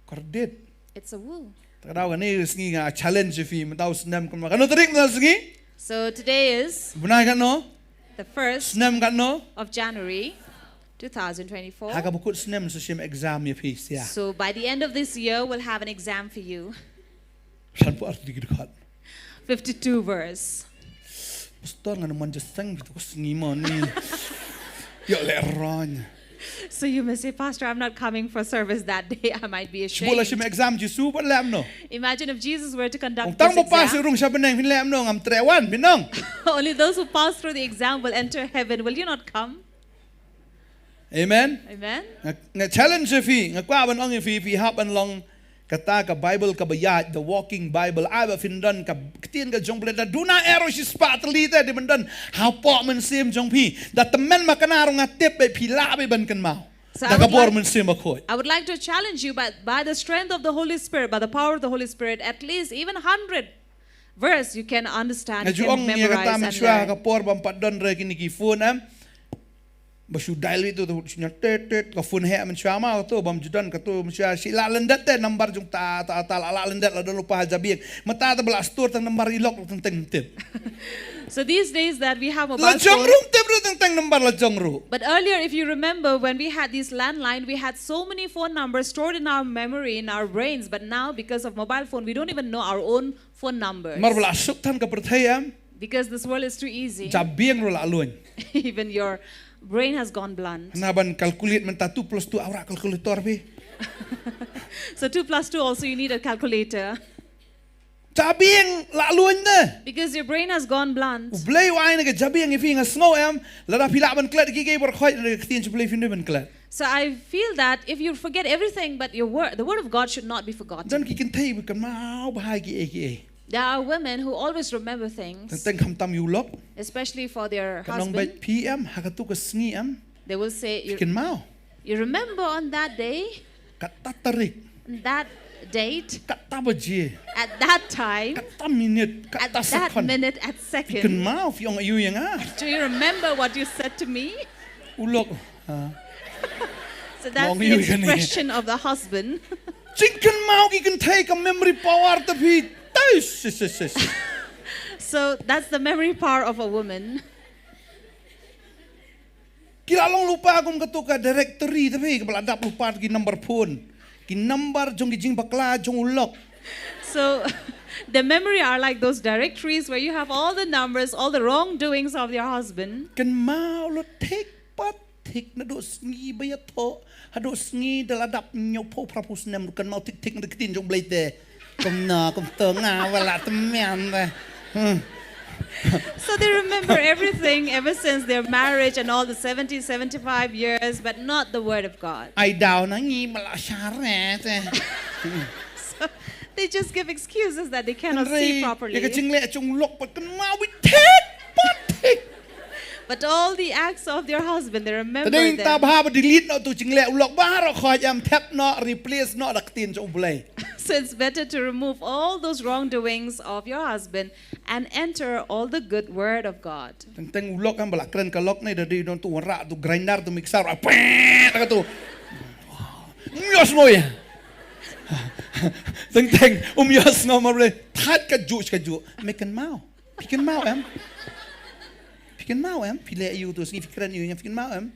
Kordit. It's a woo. Ta ka daw kane ka sngi nga challenge ïa phi, mynta u snem kumno. Kano tarik mynta u sngi? So today is bnai kano? The first of January, two thousand twenty-four. Ha kaba kut snem sa shim exam ïa phi sia. So by the end of this year, we'll have an exam for you. Sanphew ar tylli ki dkhot. Fifty-two verse. Pastor, ngan ym wan jingïaseng kito ki sngi mo ni. Ïoh leh rong. So you may say, "Pastor, I'm not coming for service that day. I might be ashamed." Shibun la shim exam Jisu pat leh kumno? Imagine if Jesus were to conduct this exam. Ong tang ba pass rung sha bneng phin leh kumno, ngam treh wan, phin ong. Only those who pass through the exam will enter heaven. Will you not come? Amen. Amen. Nga, nga challenge ïa phi, nga kwah ban ong ïa phi, phi hap ban long kata ka Bible kaba ïaid, the walking Bible. Ai ba phin don ka ktien ka jong Blei, da duna ero shispah tylli te, dei ban don hapoh mynsiem jong phi. Da tymmen ma kane ruh nga tip ba phi lah ba ban kynmaw. Da ka bor Mynsiem Bakhuid. So I would like, I would like to challenge you by, by the strength of the Holy Spirit, by the power of the Holy Spirit, at least even hundred verse you can understand, you can memorize and learn. Nga ju ong ïa kata mynshuwa ha ka por bym pat don re kine ki phone em. Ba shu dial ïa tu, tu shu ñion tet tet, ka phone heh mynshuwa ma, katu bym ju don, katu mynshuwa shi la lyndet te number jong ta, ta, ta la, la lyndet la don lypa ha jabieng. Mynta te ba la store tang number i lok tang teng tip. So these days that we have mobile phone. La jong ruh tip ruh tang teng number la jong ruh. But earlier, if you remember, when we had these landline, we had so many phone numbers stored in our memory, in our brains. But now, because of mobile phone, we don't even know our own phone numbers. Mar ba la suk than ka pyrthei em. Because this world is too easy. Jabieng ruh la luin. Even your brain has gone blunt. Hana ban calculate mynta two plus two awra calculator phi. So two plus two also you need a calculator. Jabieng la luin de. Because your brain has gone blunt. U Blei u ai na ka jabieng ïa phi, nga sngew em, lada phi lah ban klet ki ki bor khoi na ka ktien jong u Blei phin dei ban klet. So I feel that if you forget everything, but your word, the word of God should not be forgotten. Don ki kynthei ba kynmaw bha ki ei ki ei. There are women who always remember things. Teng khamtam ïa u lok. Especially for their husband. Ka nong bad phi em, ha katu ka sngi em. They will say, you, kynmaw. You remember on that day? Kata tarik. That date. Kata baje. At that time. Kata minute. Kata second. At that minute, at second. Kynmaw phi ong aïu ïa nga. Do you remember what you said to me? U lok. Ha. So that's the expression of the husband. Jingkynmaw ki kynthei ka memory power ta phi. Tais, sis, sis, sis. So that's the memory power of a woman. Ki la long lypa kum katu ka directory te phi, kaba la dap lypa ki number phone, ki number jong ki jingbakla jong u lok. So the memory are like those directories where you have all the numbers, all the wrongdoings of your husband. Kynmaw lut thik pat thik naduh sngi ba ïathoh haduh sngi da la dap hynñiewphew phraphew snem, ruh kynmaw thik thik na ka ktien jong u Blei te. Kumno kumto nga ba la tymmen te. Hmm. So they remember everything ever since their marriage and all the seventy, seventy-five years, but not the word of God. Ai daw na ngi ba la sharet eh. So they just give excuses that they cannot see properly. Ïa ka jingleh jong u lok pat kynmaw beit thik pat thik. But all the acts of their husband, they remember them. Te dei ta bha ba delete noh tu jingleh u lok baroh, khot ïa em, thep noh, replace noh da ka ktien jong u Blei. So it's better to remove all those wrongdoings of your husband and enter all the good word of God. Teng teng u lok em ba la kren ka lok ne da dei don tu rah tu grinder tu mixer, ah, peh, da ka tu. Um ïohsngew ïa. Teng teng um ïohsngew, ma Blei. Thait kajuh kajuh. Me kynmaw. Phi kynmaw em? Phi kynmaw em? Phi leh aïu tu sngi, phi kren aïu, phi kynmaw em?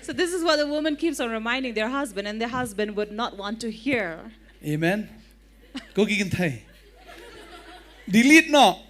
So this is what the woman keeps on reminding their husband, and their husband would not want to hear. Amen. Ko ki kynthei. Delete noh.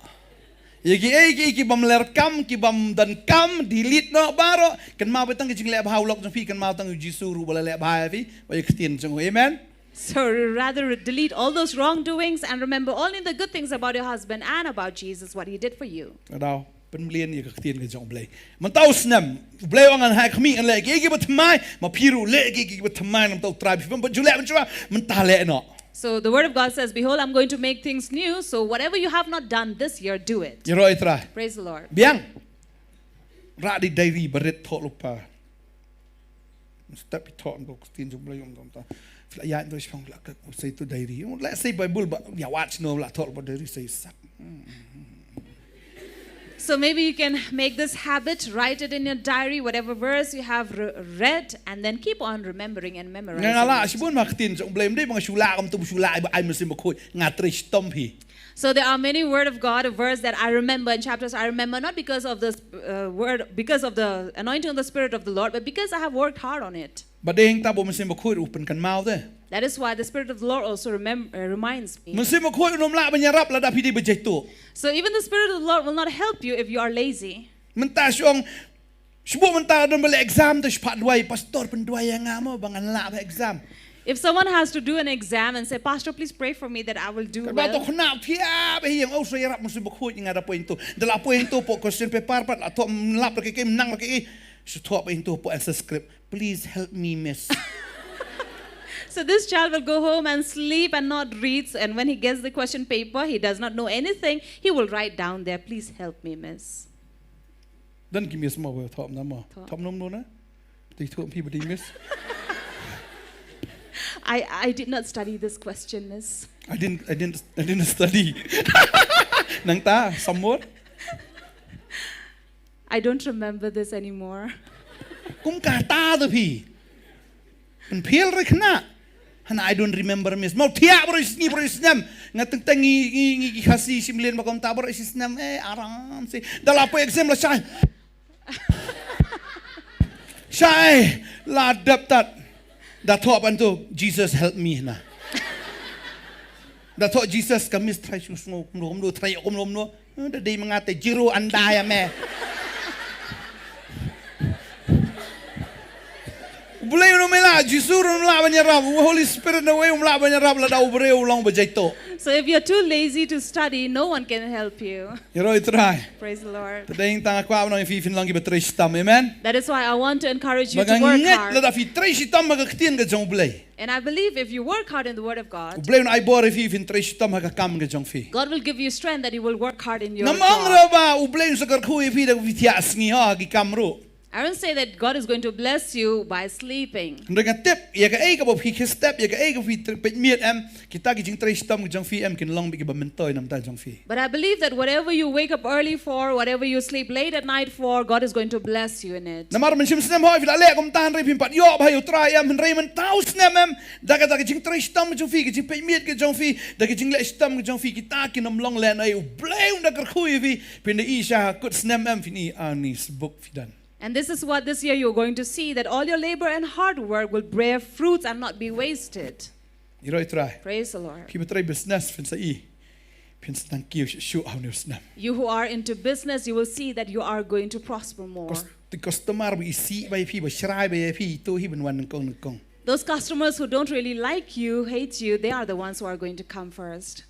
Ïa ki ei ki ei ki bym leh kam, ki bym don kam, delete noh baroh. Kynmaw beit tang ki jingleh bha u lok jong phi, kynmaw tang u Jisu ruh ba la leh bha ïa phi, bad ïa ka ktien jong u. Amen. So rather delete all those wrongdoings and remember only the good things about your husband and about Jesus, what he did for you. Ka daw pynmlien ïa ka ktien ka jong u Blei. Mynta u snem u Blei u ong ngan hai khmih, ngan leh kiei kiei ba thymmai, ma phi ruh leh kiei kiei ba thymmai, mynta u Trai, phi bym pat ju leh mynshwa, mynta leh noh. So the word of God says, behold, I'm going to make things new, so whatever you have not done this year, do it. Ïaroh ïa u Trai. Praise the Lord. Biang. Rah da i diary ba rit, thoh lypa. Step i thoh nto ktien jong u Blei, ong dong ta. Phi la ïaid nto shipang, phi la kak, u sei tu diary. Leh sei Bible ba ïa watch no, la thoh lypa diary sei sak. So maybe you can make this habit, write it in your diary, whatever verse you have re- read, and then keep on remembering and memorizing. Nga nga la it. Shibun ma ktien jong u Blei, ym dei ba nga shu la kumto, shu la ai ba ai Mynsiem Bakhuid, nga trei shitom hi. So there are many word of God verse that I remember and chapters I remember not because of the uh, word, because of the anointing of the Spirit of the Lord, but because I have worked hard on it. Ba dei hangta ba u Mynsiem Bakhuid u pynkynmaw te. That is why the Spirit of the Lord also remem- uh, reminds me. Mynsiem Bakhuid un ym lah ban ïarap lada phi dei ba jaituh. So even the Spirit of the Lord will not help you if you are lazy. Mynta shu ong, shu buh mynta don ba leh exam te shu phah duwai, pastor pynduwai ïa nga mo ba ngan lah bha exam. If someone has to do an exam and say, Pastor, please pray for me that I will do well. Katba to khynnah thiah bha hi, ïa nga u sa ïarap Mynsiem Bakhuid ïa nga da poi hangto. Da la poi hangto poi question paper pat la thoh, ym lap da kiei kiei, ym nang da kiei kiei. Shu thoh bha hangto poi answer script. Please help me, miss. So this child will go home and sleep and not read. And when he gets the question paper, he does not know anything. He will write down there, please help me, miss. Don ki miss mo ba thoh ym na mo. Thoh. Thoh ym lum lum na. Te thoh ym phi ba dei miss. I, I did not study this question, miss. I didn't, I didn't, I didn't study. Nangta, some more. I don't remember this anymore. Kum kata to phi. Pynphiel re khynnah. Hana, I don't remember, miss. Mo thiah baroh shi sngi baroh shi snem. Nga teng teng ngi ngi ngi ki Khasi shim lien ba kumta baroh shi snem. Eh, aram shi. Da la poi exam la shai. Shai la dep tat. Da thoh ban tu, Jesus help me na. Da thoh Jesus ka miss trai shu sngew kumno kumno, trai kumno kumno. Da dei ma nga te zero anda ïa me. U Blei un ym lah, Jisu un ym lah ban ïarap, u Holy Spirit na wei um lah ban ïarap lada u briew u long ba jaituh. So if you're too lazy to study, no one can help you. Ïaroh ïa u Trai. Praise the Lord. Te dei tang nga kwah ban ong ïa phi phin long kiba trei shitom. Amen. That is why I want to encourage you Ba to nga work ngeit hard. Lada phi trei shitom ha ka ktien ka jong U Blei, And I believe if you work hard in the Word of U God, Blei un ai bor ïa phi phin trei shitom ha ka kam ka jong phi. God will give you strength that you will work hard in your Namar job. Ba U Blei un sa kyrkhu ïa phi da phi thiah sngi ha ki kam ruh. I don't say that God is going to bless you by sleeping. Hynrei nga tip ïa kaei kaba phi khie step, ïa kaei kaba phi trei peit miet em, kita ki jingtrei shitom ki jong phi em kin long beit kiba myntoi na ka bynta jong phi. But I believe that whatever you wake up early for, whatever you sleep late at night for, God is going to bless you in it. Namar mynshem snem hooid phi la leh kumta hynrei phim pat ïoh bha ïa u Trai em, hynrei mynta u snem em, da kata ki jingtrei shitom ki jong phi, ki jingpeit miet ki jong phi, da ki jingleh shitom ki jong phi, kita kin ym long lehnohei. U Blei un da kyrkhu ïa phi, phin da i sha kut snem em, phin i, ah, ni sbuk phi don. And this is what this year you're going to see, that all your labor and hard work will bear fruits and not be wasted. Ïaroh ïa u Trai. Praise the Lord. Phi ba trei business phin sa i, phin sa tang kiew shuh shuh ha une u snem. You who are into business, you will see that you are going to prosper more. Cus-, the customer ba isih bha ïa phi, ba shrai bha ïa phi, ito hi ban wan nyngkong nyngkong. Those customers who don't really like you, hate you, they are the ones who are going to come first.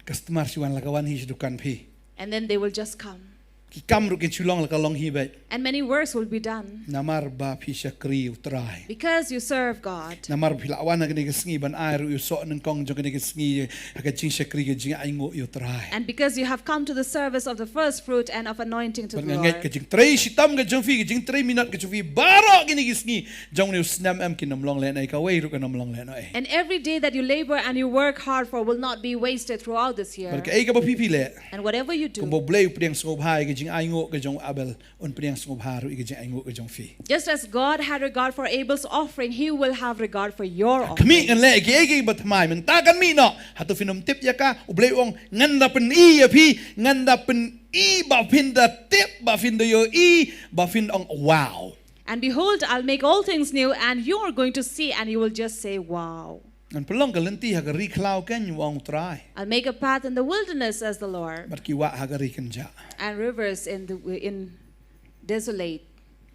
Customer shu wan la ka wan hi sha dukan phi. And then they will just come. Ki kam ruh kin shu long la ka long hi beit. And many works will be done. Namar ba phi shakri u Trai. Because you serve God. Namar ba phi la wan ha kane ka sngi ban ai ruh ïa u soh nyngkong jong kane ka sngi ha ka jingshakri ka jingainguh ïa u Trai. And because you have come to the service of the first fruit and of anointing to the Lord. Bad nga ngeit ka jingtrei shitom ka jong phi, ka jingtrei minot ka jong phi baroh kine ki sngi jong une u snem em kin ym long lehnohei, kawei ruh kan ym long lehnohei. And every day that you labor and you work hard for will not be wasted throughout this year. Bad kaei kaba phi phi leh. And whatever you do, Kumba U Blei u pdiang sngewbha ïa ka jingainguh ka jong u Abel, un pdiang sngewbha ruh ïa ka jingainguh ka jong phi. Just as God had regard for Abel's offering, he will have regard for your offering. Khmih ngan leh kiei kiei ba thymmai, mynta kan mih noh. Hato phin ym tip ïa ka? U Blei u ong ngan da pyni ïa phi, ngan da pyni ba phin da tip, ba phin da ïohi, ba phin ong wow. And behold, I'll make all things new, and you are going to see, and you will just say, "Wow." Ngan pynlong ka lynti ha ka ri khlaw, kan ong u Trai. I'll make a path in the wilderness, says the Lord. Bad ki wah ha ka ri kynjah. And rivers in the, in desolate.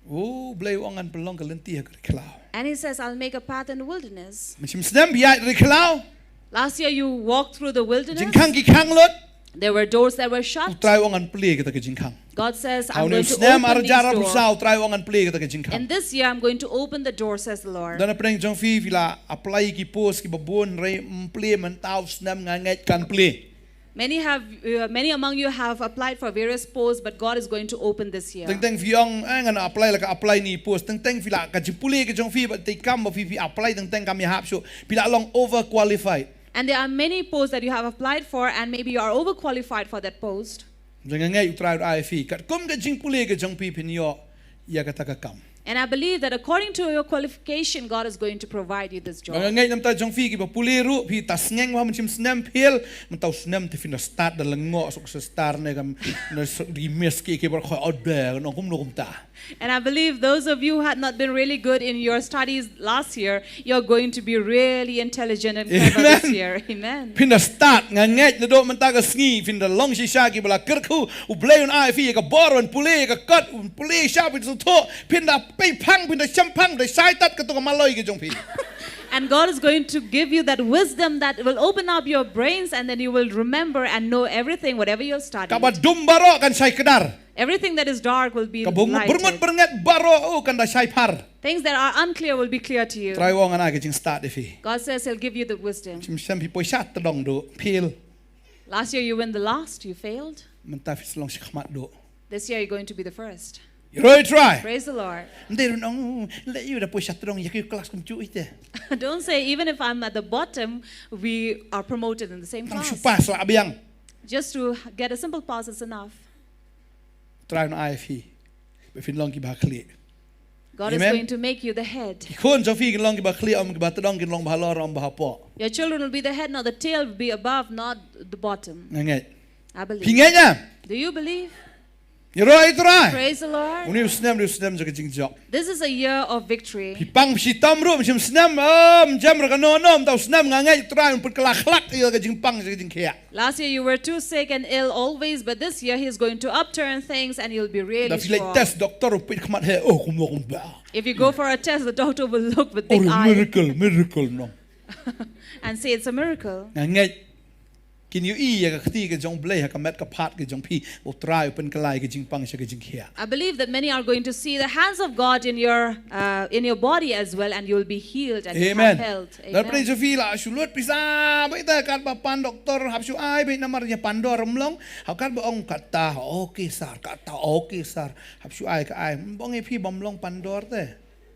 U Blei u ong ngan pynlong ka lynti ha ka ri khlaw. And he says, "I'll make a path in the wilderness." Mynshem snem phi ïaid ri khlaw. Last year you walked through the wilderness. Jingkhang ki khang lut. There were doors that were shut. U Trai u ong ngan plie kata ka jingkhang. God says, "I'm going to open these doors." Ha une u snem ar hajar arphew saw, U Trai u ong ngan plie kata ka jingkhang. And this year I'm going to open the door, says the Lord. Don na pdeng jong phi, phi la apply ki post kiba bun, hynrei ym plie, mynta u snem nga ngeit kan plie. Many have, uh, many among you have applied for various posts, but God is going to open this year. Teng teng phi ong, eh, ngan apply la ka apply ni post. Teng teng phi la ka jingpule ka jong phi bad te kam ba phi phi apply teng teng kam ïahap shuh. Phi la long overqualified. And there are many posts that you have applied for, and maybe you are overqualified for that post. Nga ngeit U Trai u ai phi katkum ka jingpule ka jong phi phin ïoh ïa kata ka kam. And I believe that according to your qualification, God is going to provide you this job. Nga ngeit namar ta jong phi kiba pule ruh phi ta sngewbha mynshem snem phi, mynta u snem te phin da start da lyngngoh sok sa star ne kam na sok di mes ki ki bar khoi order no kum no kum ta. And I believe those of you who had not been really good in your studies last year, you're going to be really intelligent and clever this year. Amen. Phin da start, nga ngeit naduh mynta ka sngi phin da long shisha kiba la kyrkhu, U Blei un ai phi ïa ka bor un pule, ïa ka kot un pule sha phin sngewthuh, phin da pei phang, phin da shem phang, da shai tat katto ka maloi ka jong phi. And God is going to give you that wisdom that will open up your brains, and then you will remember and know everything, whatever you have studied. Kaba dum baroh kan shai kdar. Everything that is dark will be lighted. Kaba berngut bernget baroh, oh, kan da shai phar. Things that are unclear will be clear to you. Trai u ong ngan ai ka jingstad ïa phi. God says he'll give you the wisdom. Mynshem snem phi poi sha tdong duh, fail. Last year you win the last, you failed. Mynta phi sa long sha khmat duh. This year you're going to be the first. Ïaroh ïa u Trai. Praise the Lord. Ym dei ruh ngan ong leh ïa u da poi sha tdong ïa ka klas kumjuh ite. Don't say, "Even if I'm at the bottom, we are promoted in the same class." Tang shu pass lah biang. Just to get a simple pass is enough. Trai un ai phi ba phin long kiba khlieh. God is going to make you the head. Ki khun jong phi kin long kiba khlieh, ym kiba tdong, kin long bha lor ym bha hapoh. Your children will be the head, not the tail, will be above, not the bottom. Nga ngeit. I believe. Phi ngeit ïa? Do you believe? Ïaroh ïa u Trai. Praise the Lord. Une u snem, une u snem jong ka jingjop. This is a year of victory. Phi pang phi shitom ruh, mynshem snem, ym jem ruh kano kano, mynta u snem nga ngeit u Trai un pynkylla khlak ïa ka jingpang, ïa ka jingkhiah. Last year you were too sick and ill always, but this year he is going to upturn things and you'll be really strong. Da phi leit test, doktor u peit khmat heh, oh, kumno kumba. If you go for a test, the doctor will look with big eye. Oh, miracle, miracle, no. and say it's a miracle. Nga ngeit kin ïohi ïa ka kti ka jong U Blei ha ka met ka phad ka jong phi, ba U Trai u pynkylla ïa ka jingpang sha ka jingkhiah. I believe that many are going to see the hands of God in your uh, in your body as well, and you'll be healed and you'll Amen. Have health. Dal pdeng Amen. Sophie la shu lut pisa beit te, katba pan doktor hap shu ai beit namar ïa pan dor ym long. Hap katba ong kata okay sir, kata okay sir, hap shu ai ka ai. Ym ong ïa phi ba ym long pan dor te.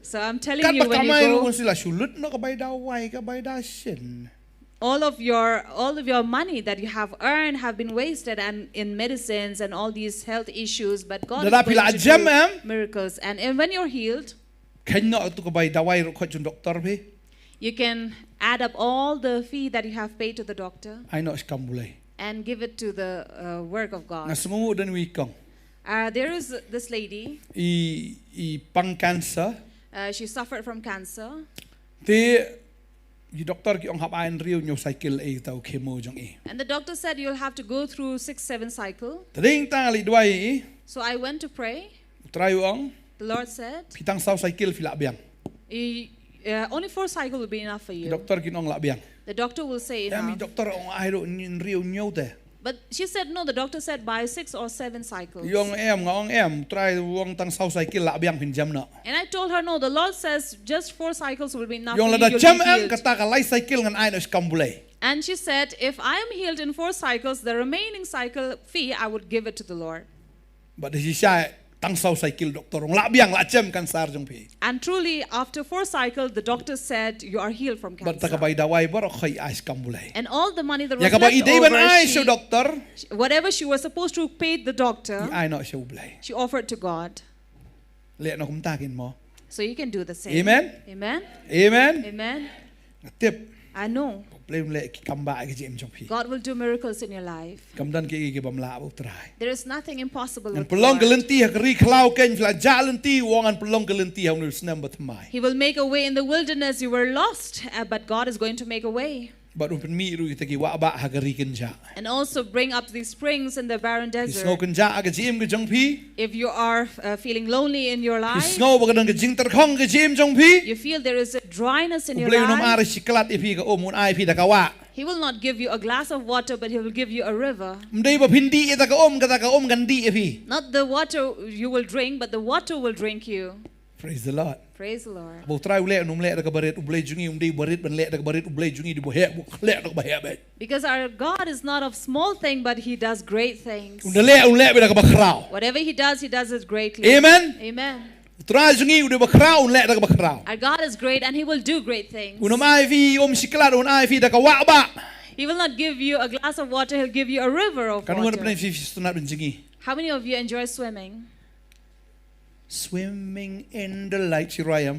So I'm telling you, Katba when kamai you ruh go, un shu la shu lut noh ka bai dawai, ka bai dashin. all of your all of your money that you have earned have been wasted and in medicines and all these health issues. But God Dada is going pila to jem do em? Miracles. And, and when you're healed, Khein noh tu ka bai dawai ruh khot jong doktor phi. You can add up all the fee that you have paid to the doctor Ai noh sha kam U Blei. And give it to the uh, work of God. Nga sngew don wi kong. Uh, there is this lady. I i pang cancer. Uh, she suffered from cancer. Te i doktor ki ong hap ai hynriew hynñiew cycle ei ta u chemo jong i. And the doctor said you'll have to go through six, seven cycle. Te ding tang leit duwai i. So I went to pray. U Trai u ong. The Lord said, Phi tang saw cycle phi lah biang. "Eh, uh, only four cycle will be enough for I you." Doktor kin ong lah biang. The doctor will say Em i enough. Doktor ong ai ruh hynriew hynñiew te. But she said, "No," the doctor said, "by six or seven cycles." I ong em, nga ong em, U Trai u ong tang saw cycle lah biang phin jem noh. And I told her, "No, the Lord says just four cycles will be enough I ong for you. Lada You'll jem be em healed." Kata ka lai cycle ngan ai noh sha kam U Blei. And she said, "If I am healed in four cycles, the remaining cycle fee, I would give it to the Lord." Bad da shisha tang saw cycle doktor ong lah biang, lah jem cancer jong phi. And truly, after four cycles, the doctor said, "You are healed from cancer." Bad ta ka bai dawai baroh khoi ai sha kam U Blei. And all the money that Ïa was kaba i left dei ban over, ai she, sha doktor, whatever she was supposed to pay the doctor, i ai noh sha U Blei. She offered to God. Leh noh kumta kin mo. So you can do the same. Amen. Amen. Amen. Amen. Nga tip. I know U Blei un leh ki kam ba ka jingim jong phi. God will do miracles in your life. Kam don ki ki bym lah ba U Trai. There is nothing impossible Ngan with pynlong ka God. lynti ha ka ri khlaw, kein phi la jah lynti, u ong ngan pynlong ka lynti ha une u snem ba thymmai. He will make a way in the wilderness. You were lost, uh, but God is going to make a way. Bad un pynmih ruh kita ki wah bah ha ka ri kynjah. And also bring up these springs in the barren Phi desert. Sngew kynjah ka jingim ka jong phi. If you are uh, feeling lonely in your Phi life, sngew ba ka don ka jingtyrkhong ka jingim jong phi. You feel there is a dryness in U your Blei un ym ar life, shi klat ïa phi ka um, un ai phi da ka wah. He will not give you a glass of water, but He will give you a river. Ym dei ba phin dih ïa ta ka um, kata ka um kan dih ïa phi. Not the water you will drink, but the water will drink you. Praise the Lord. Praise the Lord. Ba U Trai u leh, un ym leh da kaba rit, U Blei jong ngi um dei ba rit ban leh da kaba rit, U Blei jong ngi u dei ba heh, u leh da kaba heh beit. Because our God is not a small thing, but He does great things. Un da leh, un leh beit da kaba khraw. Whatever He does, He does it greatly. Amen. Amen. U Trai jong ngi u dei ba khraw, un leh da kaba khraw. Our God is great, and He will do great things. Un ym ai phi um shi klat, un ai phi da ka wah bah. He will not give you a glass of water, He'll give you a river of Katno ngan water. Pynlong phi phi sngewtynnat ban jngi. How many of you enjoy swimming? Swimming in the light, shi rwai em.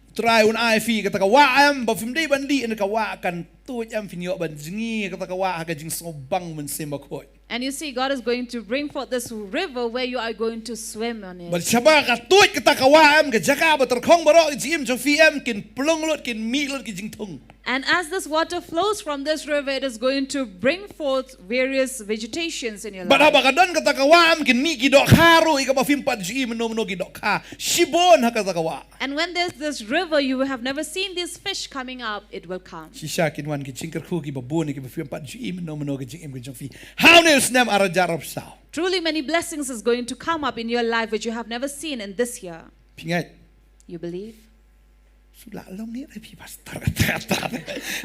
U Trai un ai phi kata ka wah em, ba phim dei ban dih na ka wah kan tuid em, phin ïoh ban jngi kata ka wah ha ka jingsngewbang Mynsiem Bakhuid. And you see, God is going to bring forth this river where you are going to swim on it. Bad shaba ka tuid kata ka wah em, ka jaka ba tyrkhong baroh ka jingim jong phi em kin pynlong lut, kin mih lut ki jingthung. And as this water flows from this river, it is going to bring forth various vegetations in your Bad life. haba ka don kata ka wah em, kin mih ki dohkha ruh ïa kaba phim pat ju i mynno mynno ki dohkha. Shibun ha kata ka wah. And when there's this river, you have never seen this fish coming up, it will come. Shisha kin wan ki jingkyrkhu kiba bun ïa kiba phim pat ju i mynno mynno ki jingim ki jong phi ha une u snem ar hajar arphew saw. Truly, many blessings is going to come up in your life which you have never seen in this year. Phi ngeit? You believe? Shu la long ni re phi pastor.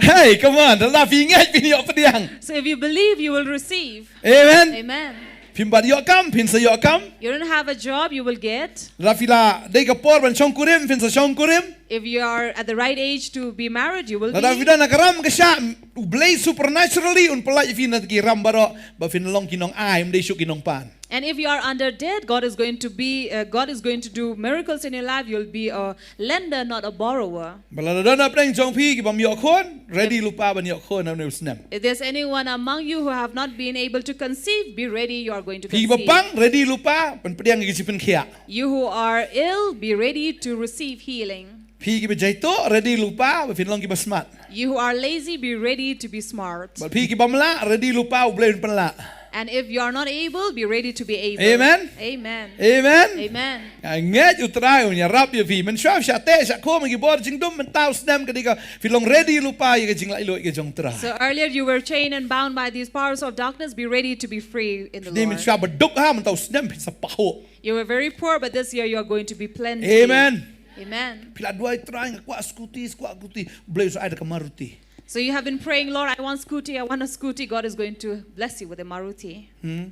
Hey, come on, lada phi ngeit phin ïoh pdiang. So if you believe, you will receive. Amen. Amen. Phim pat ïoh kam, phin sa ïoh kam. You don't have a job, you will get. Lada phi la dei ka por ban shongkurim, phin sa shongkurim. If you are at the right age to be married, you will Lada phi be. don ha ka ram ka shah, U Blei supernaturally un pyllait ïa phi na ki ram baroh ba phin long ki nongai, ym dei shuh ki nongpan. And if you are under debt, God is going to be. Uh, God is going to do miracles in your life. You'll be a lender, not a borrower. Bad lada don hapdeng jong phi ki bym ïoh khun, ready lypa ban ïoh khun ha une u snem. If there's anyone among you who have not been able to conceive, be ready. You are going to Phi kiba conceive. pang, ready lypa ban pdiang ïa ka jingpynkhiah. You who are ill, be ready to receive healing. Phi kiba jaituh, ready lypa ba phin long kiba smat. You who are lazy, be ready to be smart. Bad phi ki bym lah, ready lypa, U Blei un pynlah. And if you are not able, be ready to be able. Amen. Amen. Amen. Amen. Nga ngeit U Trai un ïarap ïa phi. Mynshuwa sha te sha khum ki bor jingdum mynta u snem ka dei ka phi long ready lypa ïa ka jinglaitluid ka jong U Trai. So earlier you were chained and bound by these powers of darkness. Be ready to be free in the Lord. Mynshuwa ba duk ha mynta u snem phi sa pahuh. You were very poor, but this year you are going to be plenty. Amen. Amen. Phi la duwai, Trai nga kwah scooty, kwah scooty. Blei sa ai da ka Maruti. So you have been praying, Lord, I want scooty, I want a scooty. God is going to bless you with a Maruti. Hmm.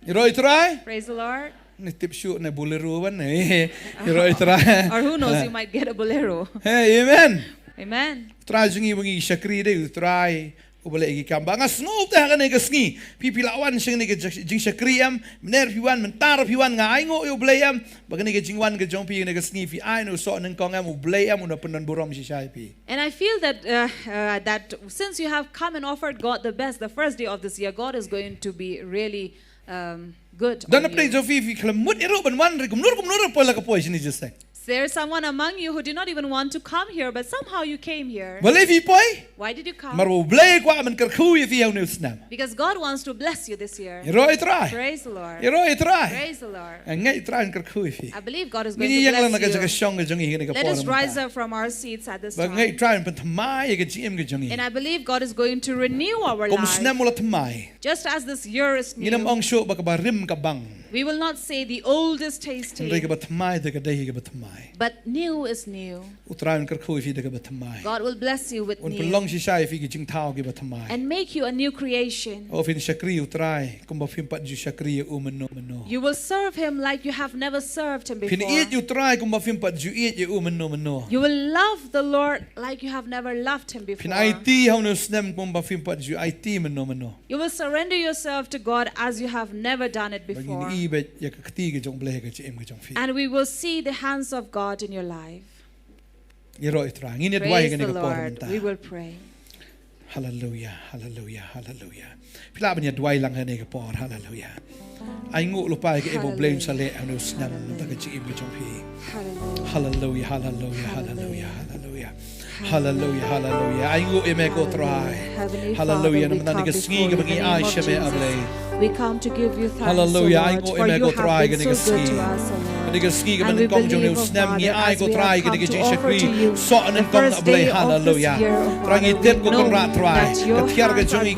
Ïaroh ïa U Trai. Praise the Lord. Ni tip shuh na Bolero ban ni. Ïaroh ïa U Trai. Or who knows, you might get a Bolero. Hey, amen. Amen. U Trai jong ngi ba ngi shakri de, U Trai uba leh ki kam. Ba nga sngew te ha kane ka sngi phi phi la wan sha kane ka jingshakri em. Mynner phi wan, mynta phi wan, nga ainguh ïa U Blei em. Ba kane ka jingwan ka jong phi kane ka sngi phi ai na u soh nyngkong em, U Blei em un da pyndon burom shisha ïa phi. And I feel that uh, uh, that since you have come and offered God the best the first day of this year, God is going to be really um, good. Dan on na pdeng you. Jong phi phi khlem mut ïa ruh ban wan re kumno kumno re poi la ka poi shini jiseng. There's someone among you who did not even want to come here, but somehow you came here. Balei phi poi? Why did you come? Namar U Blei kwah ban kyrkhu ïa phi ha une u snem. Because God wants to bless you this year. Ïaroh ïa U Trai. Praise the Lord. Ïaroh ïa U Trai. Praise the Lord. Nga ngeit U Trai un kyrkhu ïa phi. I believe God is going to bless you. Ngin ïeng lang na ka jaka shong ka jong ngi ha kane ka por mynta. Let us rise up from our seats at this time. Ba nga ngeit U Trai un pynthymmai ïa ka jingim ka jong ngi. And I believe God is going to renew our life. Kum u snem u la thymmai. Just as this year is new. Ngin ym ong shuh ba kaba rim ka bang. We will not say the old is tasty. Hynrei kaba thymmai te ka dei hi kaba thymmai. But new is new. U Trai un kyrkhu ïa phi da kaba thymmai. God will bless you with new. Un pynlong shisha ïa phi ki jingthaw kiba thymmai. And make you a new creation. O phin shakri U Trai kumba phim pat ju shakri ïa u mynno mynno. You will serve him like you have never served him before. Phin ïeit ïa U Trai kumba phim pat ju ïeit ïa u mynno mynno. You will love the Lord like you have never loved him before. Phin aiti ha une u snem kumba phim pat ju aiti mynno mynno. You will surrender yourself to God as you have never done it before. Ba ngin i beit ïa ka kti ka jong U Blei ha ka jingim ka jong phi. And we will see the hands of God in your life. Ïaroh ïa U Trai. Ngin ïa duwai ha kane ka por mynta. Praise the Lord. We will pray. Hallelujah, hallelujah, hallelujah. Phi lah ban ïa duwai lang ha kane ka por. Hallelujah. Ainguh lypa ïa kaei ba U Blei un sa leh ha une u snem mynta ka jingim ka jong phi. Hallelujah, hallelujah, hallelujah, hallelujah. Hallelujah, hallelujah. Ainguh ïa me ko Trai. Hallelujah. Namar kane ka sngi kaba ngi ai sha me A Blei. Hallelujah. Ainguh ïa me ko Trai kane ka sngi. Kane ka sngi kaba nyngkong jong une u snem ngi ai ko Trai kane ka jingshakri. Soh nyngkong A Blei. Hallelujah. Trai ngi tip ko Kynrad Trai. Ka thiar ka jong ngi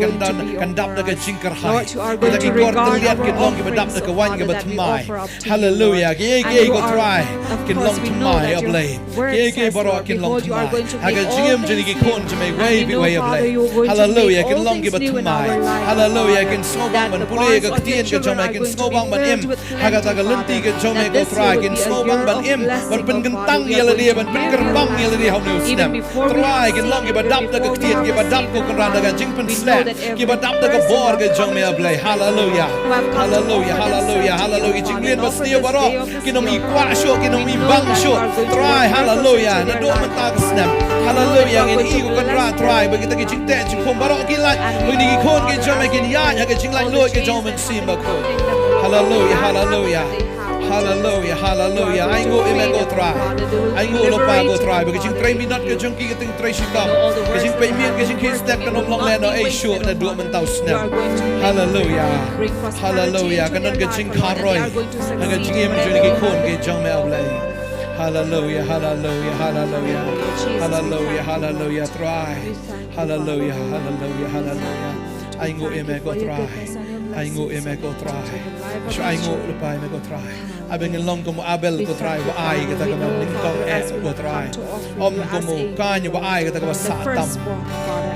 kan dap da ka jingkyrhai. Kita ki kor tylliat kin long kiba dap da ka waiñ kaba thymmai. Hallelujah. Kiei kiei ko Trai kin long thymmai A Blei. Kiei kiei baroh kin long thymmai. Ha ka jingim jong ngi ki khun jong me iwei pa iwei A Blei. Hallelujah. Kin long kiba thymmai. Hallelujah. Kin sngewbang ban pule ïa ka ktien ka jong me, kin sngewbang ban im ha kata ka lynti ka jong me ko Trai, kin sngewbang ban im ban pynkyntang ïa lade, ban pynkyrpang ïa lade ha une u snem. Trai kin long kiba dap da ka ktien, kiba dap ko Kynrad da ka jingpynshlur. Kiba dap da ka bor ka jong me A Blei. Hallelujah. Hallelujah, hallelujah, hallelujah. Ki jingleh ba sniew baroh kin ym i kwah shuh, kin ym i bang shuh. Trai, hallelujah. Naduh mynta ka snem. Hallelujah. Ngin i ko Kynrad Trai ba kita ki jingteh jingkhum baroh ki lait. Ba kine ki khun ki jong me kin ïaid ha ka jinglaitluid ka jong U Mynsiem Bakhuid. Hallelujah, hallelujah. Hallelujah, hallelujah. Ainguh ïa me ko Trai. Ainguh lypa ko Trai ba ka jingtrei minot ka jong ki, ka jingtrei shitom, ka jingpeit miet, ka jingkhie step kan ym long lehnohei shuh naduh mynta u snem. Hallelujah. Hallelujah. Kan don ka jingkharoi ha ka jingim jong ki khun ki jong me A Blei. Hallelujah, hallelujah, hallelujah. Hallelujah, hallelujah, Trai. Hallelujah, hallelujah, hallelujah. Ainguh ïa me ko Trai. Ainguh ïa me ko Trai. Shu ainguh lypa ïa me ko Trai. Ai ba ngin long kum u Abel ko Trai, ba ai kata kaba nyngkong eh ko Trai. Ym kum u Kain ba ai kata kaba sah tam.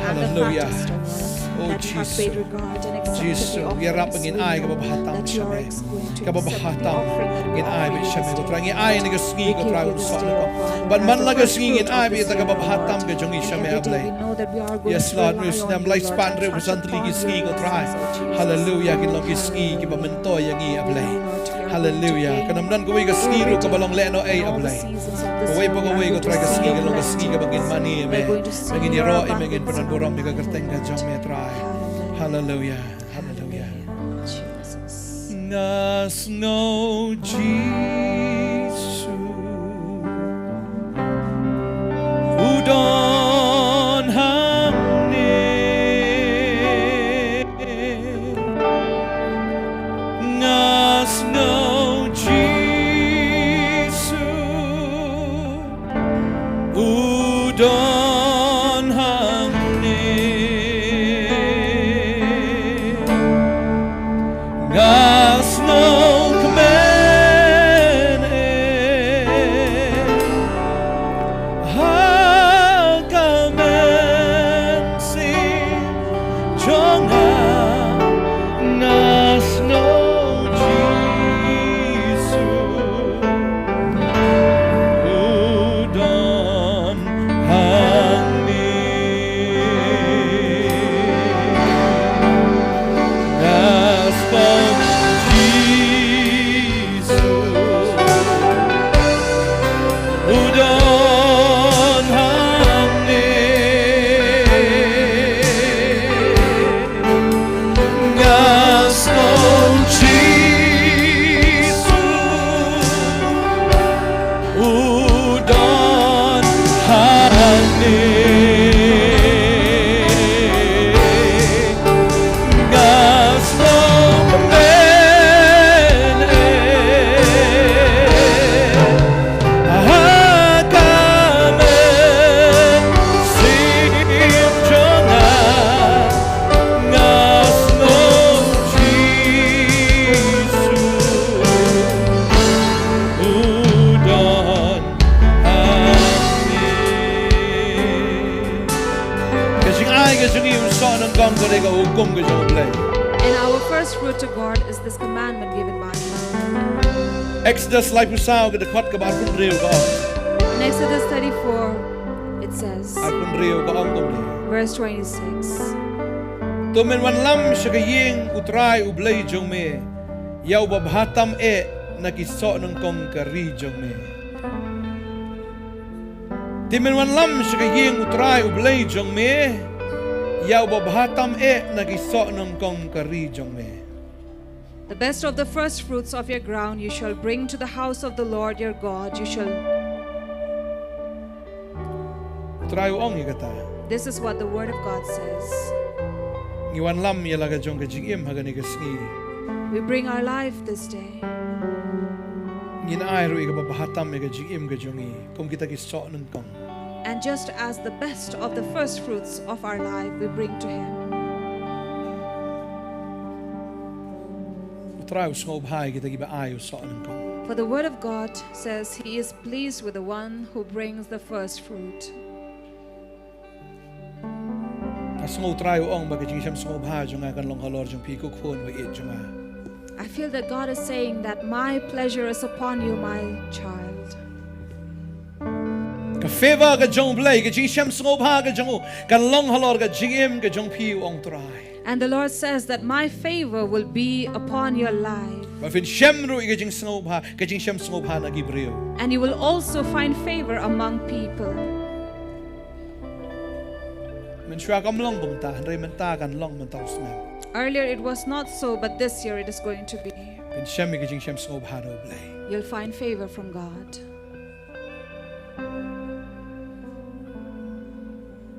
Hallelujah. Oh Jisu. Jisu, ïarap ba ngin ai kaba bha tam sha me. Kaba bha tam ngin ai beit sha me ko Trai. Ngi ai na ka sngi ko Trai un sah na ka. Ban man la ka sngi ngin ai beit kata kaba bha tam ka jong ngi sha me A Blei. Yes Lord, une u snem lai spah hynriewphew san tylli ki sngi ko Trai. Hallelujah, kin long ki sngi kiba myntoi ïa ngi A Blei. Hallelujah. Kan ym don kawei ka sngi ruh kaba long lehnohei A Blei. Kawei pa kawei ko Trai ka sngi kan long ka sngi kaba ngin mane ïa me. Ba ngin ïaroh ïa me, ngin pynburom ïa ka kyrteng ka jong me Trai. Hallelujah. Hallelujah. Nga sngew Jisu u don hangne. ka jong U Blei. And our first fruit to God is this commandment given by Him. Exodus laiphew saw ka dkhot kaba arphew hynriew ka ong. In Exodus thirty-four, it says, arphew hynriew ka ong kumne. Verse twenty-six. To men wanlam sha ka ïing U Trai U Blei jong me, ïa uba bha tam eh na ki soh nyngkong ka ri jong me. Te men wanlam sha ka ïing U Trai U Blei jong me, ïa uba bha tam eh na ki soh nyngkong ka ri jong me. The best of the first fruits of your ground you shall bring to the house of the Lord your God. You shall. U Trai u ong ïa kata. This is what the word of God says. Ngi wanlam ïa la ka jong ka jingim ha kane ka sngi. We bring our life this day. Ngin ai ruh ïa kaba bha tam ïa ka jingim ka jong ngi kum kita ki soh nyngkong. And just as the best of the first fruits of our life we bring to Him. U Trai u sngewbha ïa kita kiba ai u soh nyngkong. For the word of God says He is pleased with the one who brings the first fruit. Nga sngew U Trai u ong ba ka jingshem sngewbha jong nga kan long halor jong phi ko khun ba ïeit jong nga. I feel that God is saying that my pleasure is upon you, my child. Ka favor ka jong U Blei, ka jingshem sngewbha ka jong u kan long halor ka jingim ka jong phi, u ong U Trai. And the Lord says that my favor will be upon your life. Ba phin shem ruh ïa ka jingsngewbha, ka jingshem sngewbha na ki briew. And you will also find favor among people. Mynshuwa kam long kumta, hynrei mynta kan long mynta u snem. Earlier it was not so, but this year it is going to be. Phin shem ïa ka jingshem sngewbha na U Blei. You'll find favor from God.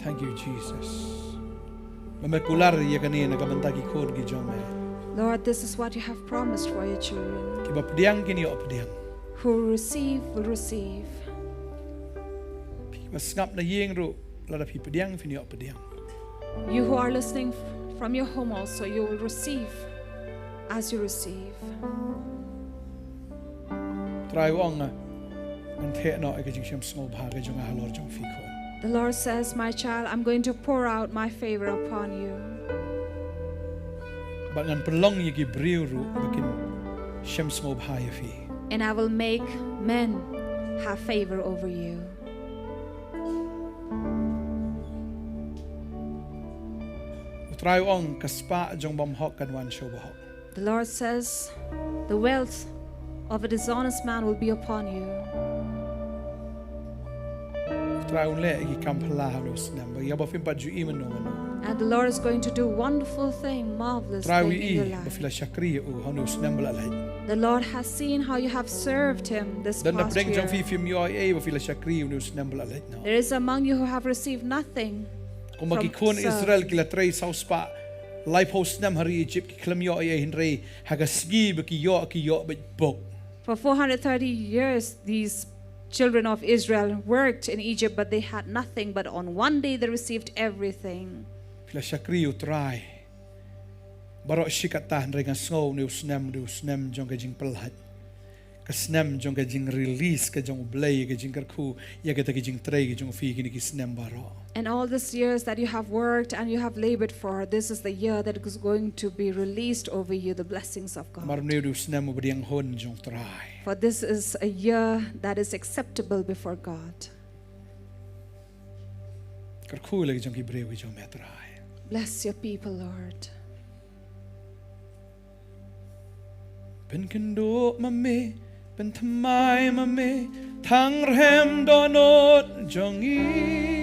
Thank you, Jesus. Ba me kular ïa kane na ka bynta ki khun ki jong me. Lord, this is what you have promised for your children. Kiba pdiang kin ïoh pdiang. Who receive will receive. Phi ba sngap na ïing ruh, lada phi pdiang phin ïoh pdiang. You who are listening f-, from your home also, you will receive as you receive. U Trai u ong, ngan theh noh ïa ka jingshem sngewbha ka jong nga halor jong phi khun. The Lord says, my child, I'm going to pour out my favor upon you. Bad ngan pynlong ïa ki briew ruh ba kin shem sngewbha ïa phi. And I will make men have favor over you. U Trai u ong, ka spah jong u bymhok kan wan sha u bahok. The Lord says, the wealth of a dishonest man will be upon you. U Trai un leh ïa ki kam phylla ha une u snem ba ïa ba phim pat ju i mano mano. And the Lord is going to do wonderful thing, marvelous thing in your life. U Trai u i ba phi la shakri ïa u ha une u snem ba la leit. The Lord has seen how you have served Him this past year. Don na pdeng jong phi phim ïoh ei ei ba phi la shakri une u snem ba la leit noh. There is among you who have received nothing from, sir. Kumba ki khun Israel ki la trei saw spah laiphew snem ha ri Egypt, ki khlem ïoh ei ei, hynrei ha ka sngi ba ki ïoh, ki ïoh beit bok. For four hundred thirty years, these children of Israel worked in Egypt, but they had nothing. But on one day, they received everything. Phi la shakri ïa u Trai baroh shi katta, hynrei nga sngew une u snem, une u snem jong ka jingpyllait. Ka snem jong ka jing release ka jong U Blei, ka jingkyrkhu ïa kita ki jingtrei ki jong phi kine ki snem baroh. And all these years that you have worked and you have labored for, this is the year that is going to be released over you, the blessings of God. Namar une u snem uba pdiang hun jong U Trai. For this is a year that is acceptable before God. Kyrkhu ïa la ki jong ki briew ki jong me, Trai. Bless your people, Lord. Pynkynduh ma me, pynthymmai ma me, tang rhem dohnud jong ngi.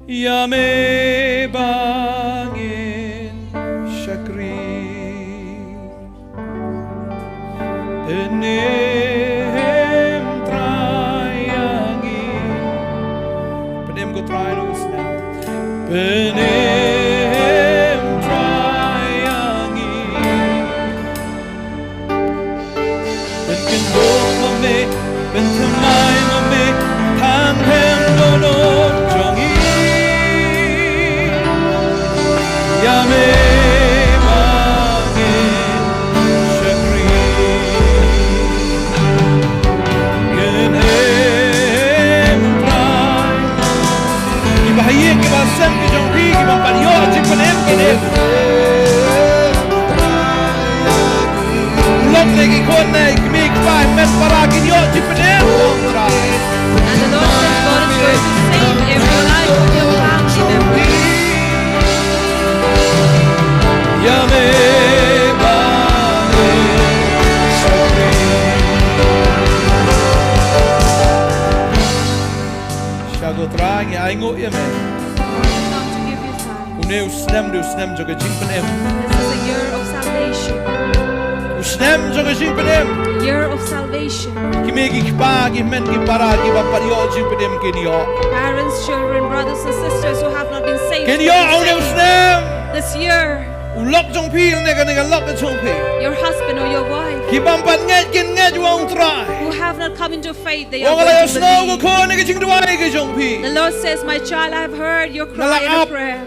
Ïa me ba ngin shakri. Pynim Trai ïa ngi. Pynim ko Trai, une u snem. Pynim Trai ïa ngi. Pynkynduh ma me, pynthymmai ma me, tang rhem dohnud jong ngi. Ïa me ba ngin shakri. Ngin im Trai. Kiba ha ïing kiba ha sem ki jong phi, Ki khun ne ki kmie ki kpa, ki hynmen para kin ïoh jingpynim. And the Lord says God is going to save every life of your family member. Ïa me ba me shakri. Sha ko Trai ngi ainguh ïa me. Come to give you thanks. Une u snem dei u snem jong ka jingpynim. This is a year of salvation. U snem jong ka jingpynim. Year of salvation. Ki kmie ki kpa, ki hynmen ki para kiba ym pat ïoh jingpynim kin ïoh. Parents, children, brothers and sisters who have not been saved. Kin ïoh ha une u snem. This year. U lok jong phi ne kane ka lok ka jong phi. Your husband or your wife. Kiba ym pat ngeit kin ngeit ïa u Trai. Who have not come into faith, they are going to believe. Ong la ïohsngew ka khun ïa ka jingduwai ka jong phi. The Lord says, "My child, I have heard your cry and prayer.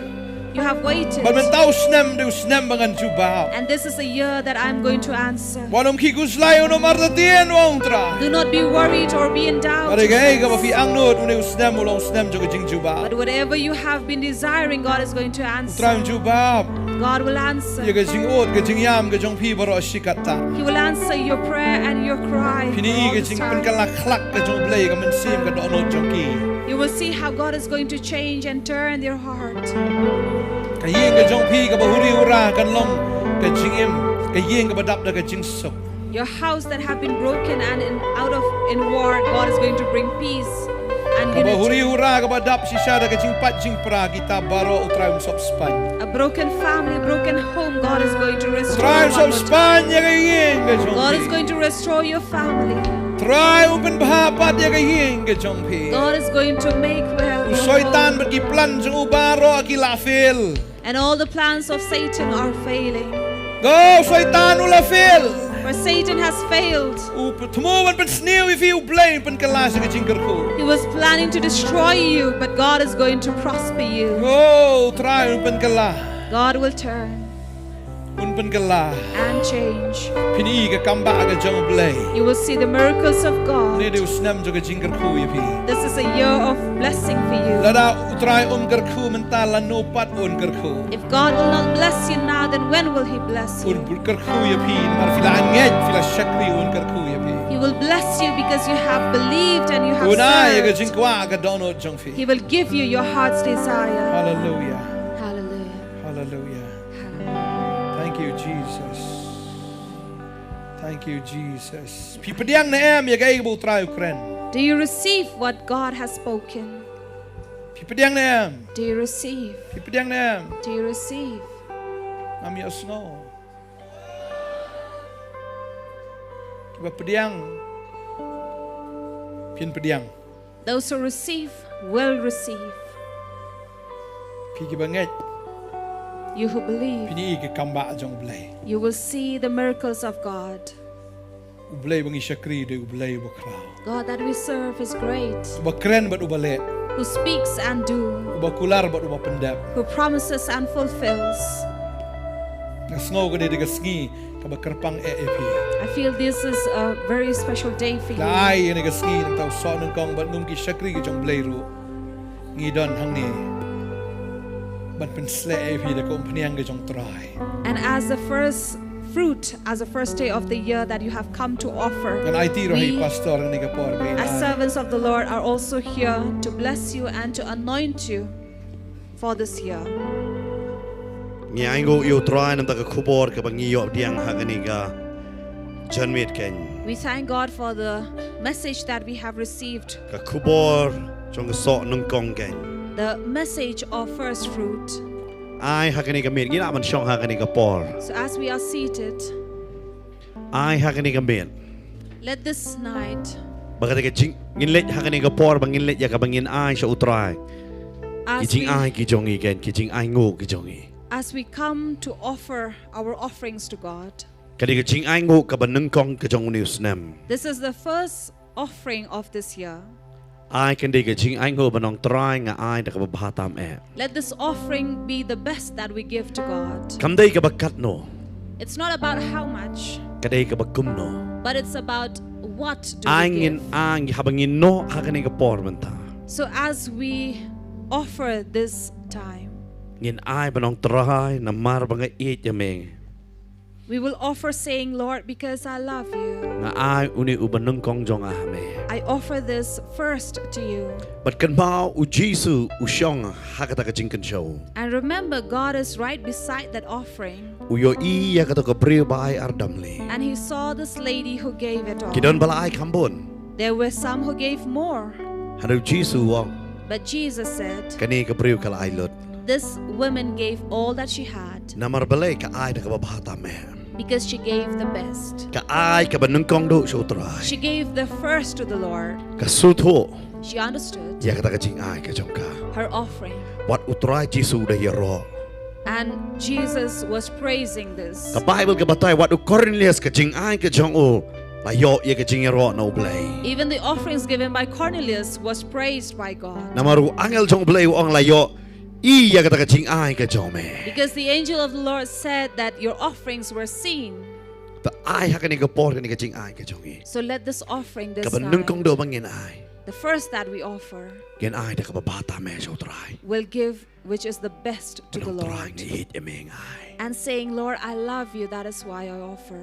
You have waited." Bad mynta u snem dei u snem ba ngan jubab. And this is the year that I'm going to answer. Wat nym khih khuslai, wat nym artatien, ong u Trai. Do not be worried or be in doubt. Bad kaei kaei kaba phi angnud, une u snem u long u snem jong ka jingjubab. But whatever you have been desiring, God is going to answer. U Trai un jubab. God will answer. Ïa ka jingud, ka jingïam ka jong phi baroh shi katta. He will answer your prayer and your cry for all this time. Phin ïohi ka jingpynkylla khlak ka jong U Blei ha ka mynsiem ka dohnud jong ki. You will see how God is going to change and turn their heart. Ka ïing ka jong phi kaba huri hura kan long ka jingim, ka ïing kaba dap da ka jingsuk. Your house that have been broken and in, out of, in war, God is going to bring peace and unity. Kaba huri hura kaba dap shisha da ka jingpait jingpra, kita baroh U Trai un sop spaiñ. A broken family, a broken home, God is going to restore one more time. U Trai un sop spaiñ ïa ka ïing ka jong phi. God is going to restore your family. U Trai un pynbha pat ïa ka ïing ka jong phi. God is going to make well your home. U Soitan bad ki plan jong u baroh ki la fail. And all the plans of Satan are failing. Ko, u Soitan u la fail. For Satan has failed. U thmu ban pynsniew ïa phi, U Blei un pynkylla sha ka jingkyrkhu. He was planning to destroy you, but God is going to prosper you. Ko, U Trai un pynkylla. God will turn. Un pynkylla. And change. Phin ïohi ka kambah ka jong U Blei. You will see the miracles of God. Une dei u snem jong ka jingkyrkhu ïa phi. This is a year of blessing for you. Lada U Trai um kyrkhu mynta, lano pat un kyrkhu? If God will not bless you now, then when will He bless you? Un kyrkhu ïa phi, namar phi la ngeit, phi la shakri, un kyrkhu ïa phi. He will bless you because you have believed and you have served. Un ai ïa ka jingkwah ka dohnud jong phi. He will give you your heart's desire. Hallelujah. Hallelujah. Hallelujah. Hallelujah. Thank you, Jesus. Thank you, Jesus. Phi pdiang ne em ïa kaei kaba U Trai u kren? Do you receive what God has spoken? Phi pdiang ne em? Do you receive? Phi pdiang ne em? Do you receive? Ngam ïohsngew. Kiba pdiang, phin pdiang. Those who receive will receive. Phi kiba ngeit. You who believe. Phin ïohi ka kambah jong U Blei. You will see the miracles of God. U Blei ba ngi shakri dei U Blei uba khraw. God that we serve is great. Uba kren bad uba leh. Who speaks and do. Uba kular bad uba pyndep. Who promises and fulfills. Nga sngew kane dei ka sngi kaba kyrpang eh ïa phi. I feel this is a very special day for you. La ai ïa kane ka sngi na ka bynta u soh nyngkong bad ngum ki shakri ki jong U Blei ruh. Ngi don hangne ban pynshlur ïa phi da ka umphniang ka jong U Trai. And as the first fruit, as the first day of the year that you have come to offer, ngan aiti ruh ïa i pastor ha kane ka por ba in ai. We, as servants of the Lord, are also here to bless you and to anoint you for this year. Ngi ainguh ïa U Trai namar ka khubor kaba ngi ïoh pdiang ha kane ka janmiet kein. We thank God for the message that we have received. Ka khubor jong ka soh nyngkong kein. The message of first fruit. Ai ha kane ka miet, ngi lah ban shong ha kane ka por. So as we are seated, ai ha kane ka miet. Let this night. Ba kata ka jing, ngin leit ha kane ka por, ba ngin leit ïa kaba ngin ai sha U Trai. Ki jingai ki jong ngi kein, ki jingainguh ki jong ngi. As we come to offer our offerings to God. Ka dei ka jingainguh kaba nyngkong ka jong une u snem. This is the first offering of this year. Ai kan dei ka jingainguh ba ong Trai nga ai da kaba bha tam eh. Let this offering be the best that we give to God. Kam dei kaba katno. It's not about how much. Ka dei kaba kumno. But it's about what do we give. Ai ngin ai haba ngin noh ha kane ka por mynta. So as we offer this time. Ngin ai ban ong Trai namar ba nga ïeit ïa me. We will offer saying, "Lord, because I love you, nga ai une u banyngkong jong nga ha me. I offer this first to you." Bad kynmaw u Jisu u shong ha kata ka jingkynshew. And remember, God is right beside that offering. U ïohi ïa kata ka briew ba ai ardamli. And he saw this lady who gave it all. Ki don ba la ai kham bun. There were some who gave more. Hynrei u Jisu u ong, But Jesus said, kane ka briew ka la ai lut. "This woman gave all that she had." Namar balei? Ka ai da kaba bha tam eh. Because she gave the best. Ka ai ka banyngkong duh sha u Trai. She gave the first to the Lord. Ka sngewthuh She understood ïa kata ka jingai ka jong ka. Her offering. Wat u Trai Jisu u da ïaroh. And Jesus was praising this. Ka Baibl ka batai wat u Cornelius ka jingai ka jong u la ïoh ïa ka jingïaroh na u Blei. Even the offerings given by Cornelius was praised by God. Namar u angel jong u Blei u ong la ïohi ïa kata ka jingai ka jong me. Because the angel of the Lord said that your offerings were seen. Ta ai ha kane ka por kane ka jingai ka jong ngi. So let this offering this Ka banyngkong night, duh ba ngin ai, the first that we offer, ngin ai da kaba bha tam eh sha u Trai. Will give which is the best to the Ong Trai, Lord. nga ïeit ïa me, nga ai. And saying, "Lord, I love you, that is why I offer.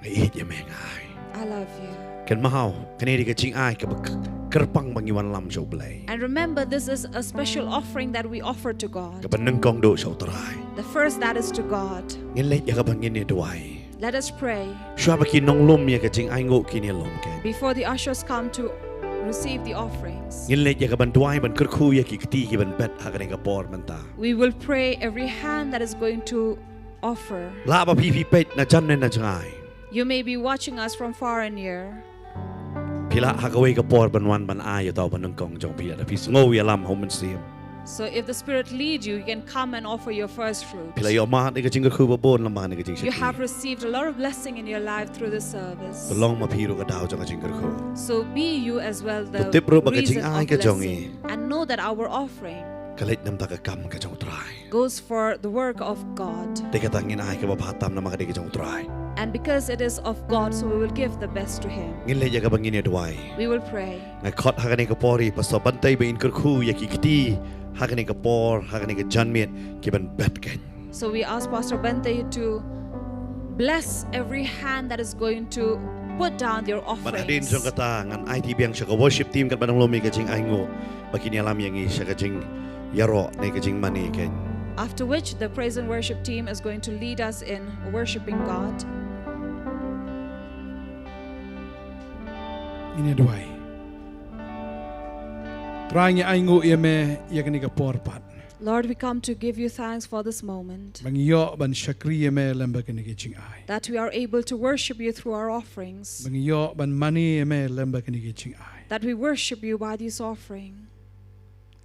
Nga ïeit ïa me, nga ai. I love you." Kynmaw, kane dei ka jingai kaba k- kyrpang ba ngi wanlam sha u Blei. And remember, this is a special offering that we offer to God. Ka banyngkong duh sha u Trai. The first that is to God. Ngin leit ïa kaba ngin ïa duwai. Let us pray. Shuwa ba ki nonglum ïa ka jingainguh kin ïa lum kein, Before the ushers come to receive the offerings, ngin leit ïa ka ban duwai ban kyrkhu ïa ki kti ki ban bet ha kane ka por mynta. We will pray every hand that is going to offer. Lah ba phi phi peit na jan ne na jngai. You may be watching us from far and near. Phi lah ha kawei ka por ban wan ban ai ïa uta u banyngkong jong phi lada phi sngew ïalam ha u Mynsiem. So if the Spirit leads you, you can come and offer your first fruit. Phi la ïoh mad ïa ka jingkyrkhu ba bun lem bad kane ka You have jingshakri. Received a lot of blessing in your life through this service. Pynlong ma phi ruh ka daw jong ka jingkyrkhu. So be you as well the Tip ruh ba ka reason jingai of ka jong ngi blessing. And know that our offering ka leit na ka bynta ka kam ka jong u Trai. Goes for the work of God. Te kata ngin ai kaba bha tam namar ka dei ka jong u Trai. And because it is of God, so we will give the best to Him. Ngin leit ïa kaba ngin ïa duwai. We will pray. Nga khot ha kane ka por ïa i Pastor Bantei ba in kyrkhu ïa ki kti ha kane ka por, ha kane ka janmiet, ki ban bet kein. So we ask Pastor Bente to bless every hand that is going to put down their Bad hadien offerings. jong kata ngan aiti biang sha ka worship team kat ba dang lum ïa ka jingainguh ba kin ïalam ïa ngi sha ka jingïaroh ne ka jingmane kein. After which, the praise and worship team is going to lead us in worshiping God. Ngin ïa duwai. Trai, ngi ainguh ïa me ïa kane ka por pat. Lord, we come to give you thanks for this moment. Ba ngi ïoh ban shakri ïa me lem bad kane ka jingai. That we are able to worship you through our offerings. Ba ngi ïoh ban mane ïa me lem bad kane ka jingai. That we worship you by this offering.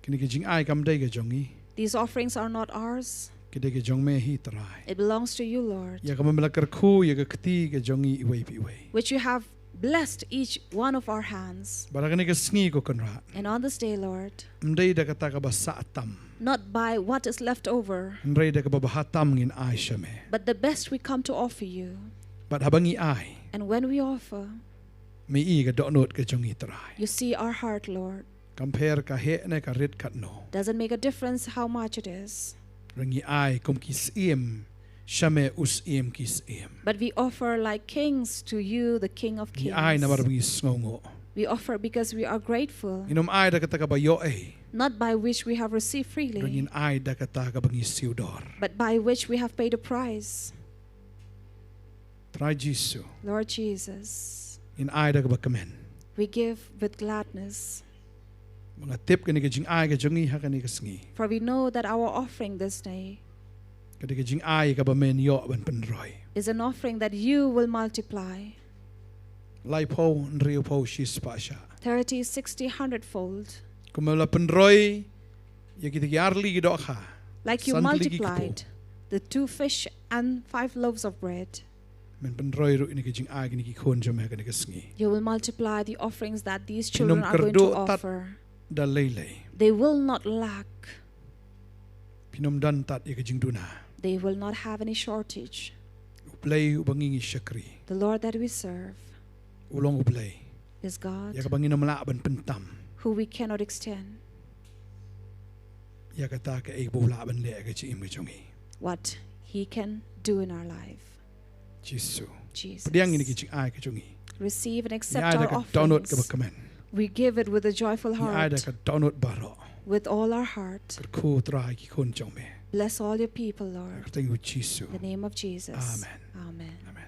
Kane ka jingai kam dei ka jong ngi. These offerings are not ours. Ka dei ka jong me hi Trai. It belongs to you, Lord. Ïa kaba me la kyrkhu ïa ka kti ka jong ngi iwei pa iwei. Which you have blessed each one of our hands. Bad ha kane ka sngi ko Kynrad, And on this day, Lord, ym dei da kata kaba sah tam, not by what is left over, hynrei da kaba bha tam ngin ai sha me. But the best we come to offer you. Bad haba ngi ai, And when we offer, me i ka dohnud ka jong ngi Trai. You see our heart, Lord. Kam pher ka heh ne ka rit katno. Doesn't make a difference how much it is. Hynrei ngi ai kum ki syiem sha me, u Syiem ki syiem. But we offer like kings to you, the King of Ngi ai Kings. namar ba ngi sngewnguh. We offer because we are grateful, Ngin ym ai da kata kaba ïoh ei, not by which we have received freely, hynrei ngin ai da kata kaba ngi siew dor. But by which we have paid a price. Trai Jisu, Lord Jesus, ngin ai da kaba kmen. We give with gladness. Ba nga tip kane ka jingai ka jong ngi ha kane ka sngi, For we know that our offering this day ka dei ka jingai kaba men ïoh ban pynroi. Is an offering that you will multiply. Laiphew, hynriewphew, shispah shah. Thirty, sixty, hundredfold. Kumba la pynroi ïa kita ki artylli ki dohkha, Like you san tylli ki kpu, multiplied the two fish and five loaves of bread. Men pynroi ruh ïa kane ka jingai kine ki khun jong me ha kane ka sngi. You will multiply the offerings that these Phin ym children are going to kyrduh tad offer. da lei lei. They will not lack. Phin ym don tad ïa ka jingduna. They will not have any shortage. U Blei uba ngi ngi shakri, The Lord that we serve u long U Blei is God, ïa kaba ngin ym lah ban pyntam, who we cannot extend ïa kata kaei ba u lah ban leh ha ka jingim ka jong ngi. What He can do in our life. Jisu. Jesus. Pdiang ïa kine ki jingai ka jong ngi. Receive and accept our offerings. Ngi ai da ka dohnud kaba kmen. We give it with a joyful heart. Ngi ai da ka dohnud baroh. With all our heart. Kyrkhu Trai ki khun jong me. Bless all your people, Lord. Ha ka kyrteng u Jisu. In the name of Jesus. Amen. Amen. Amen.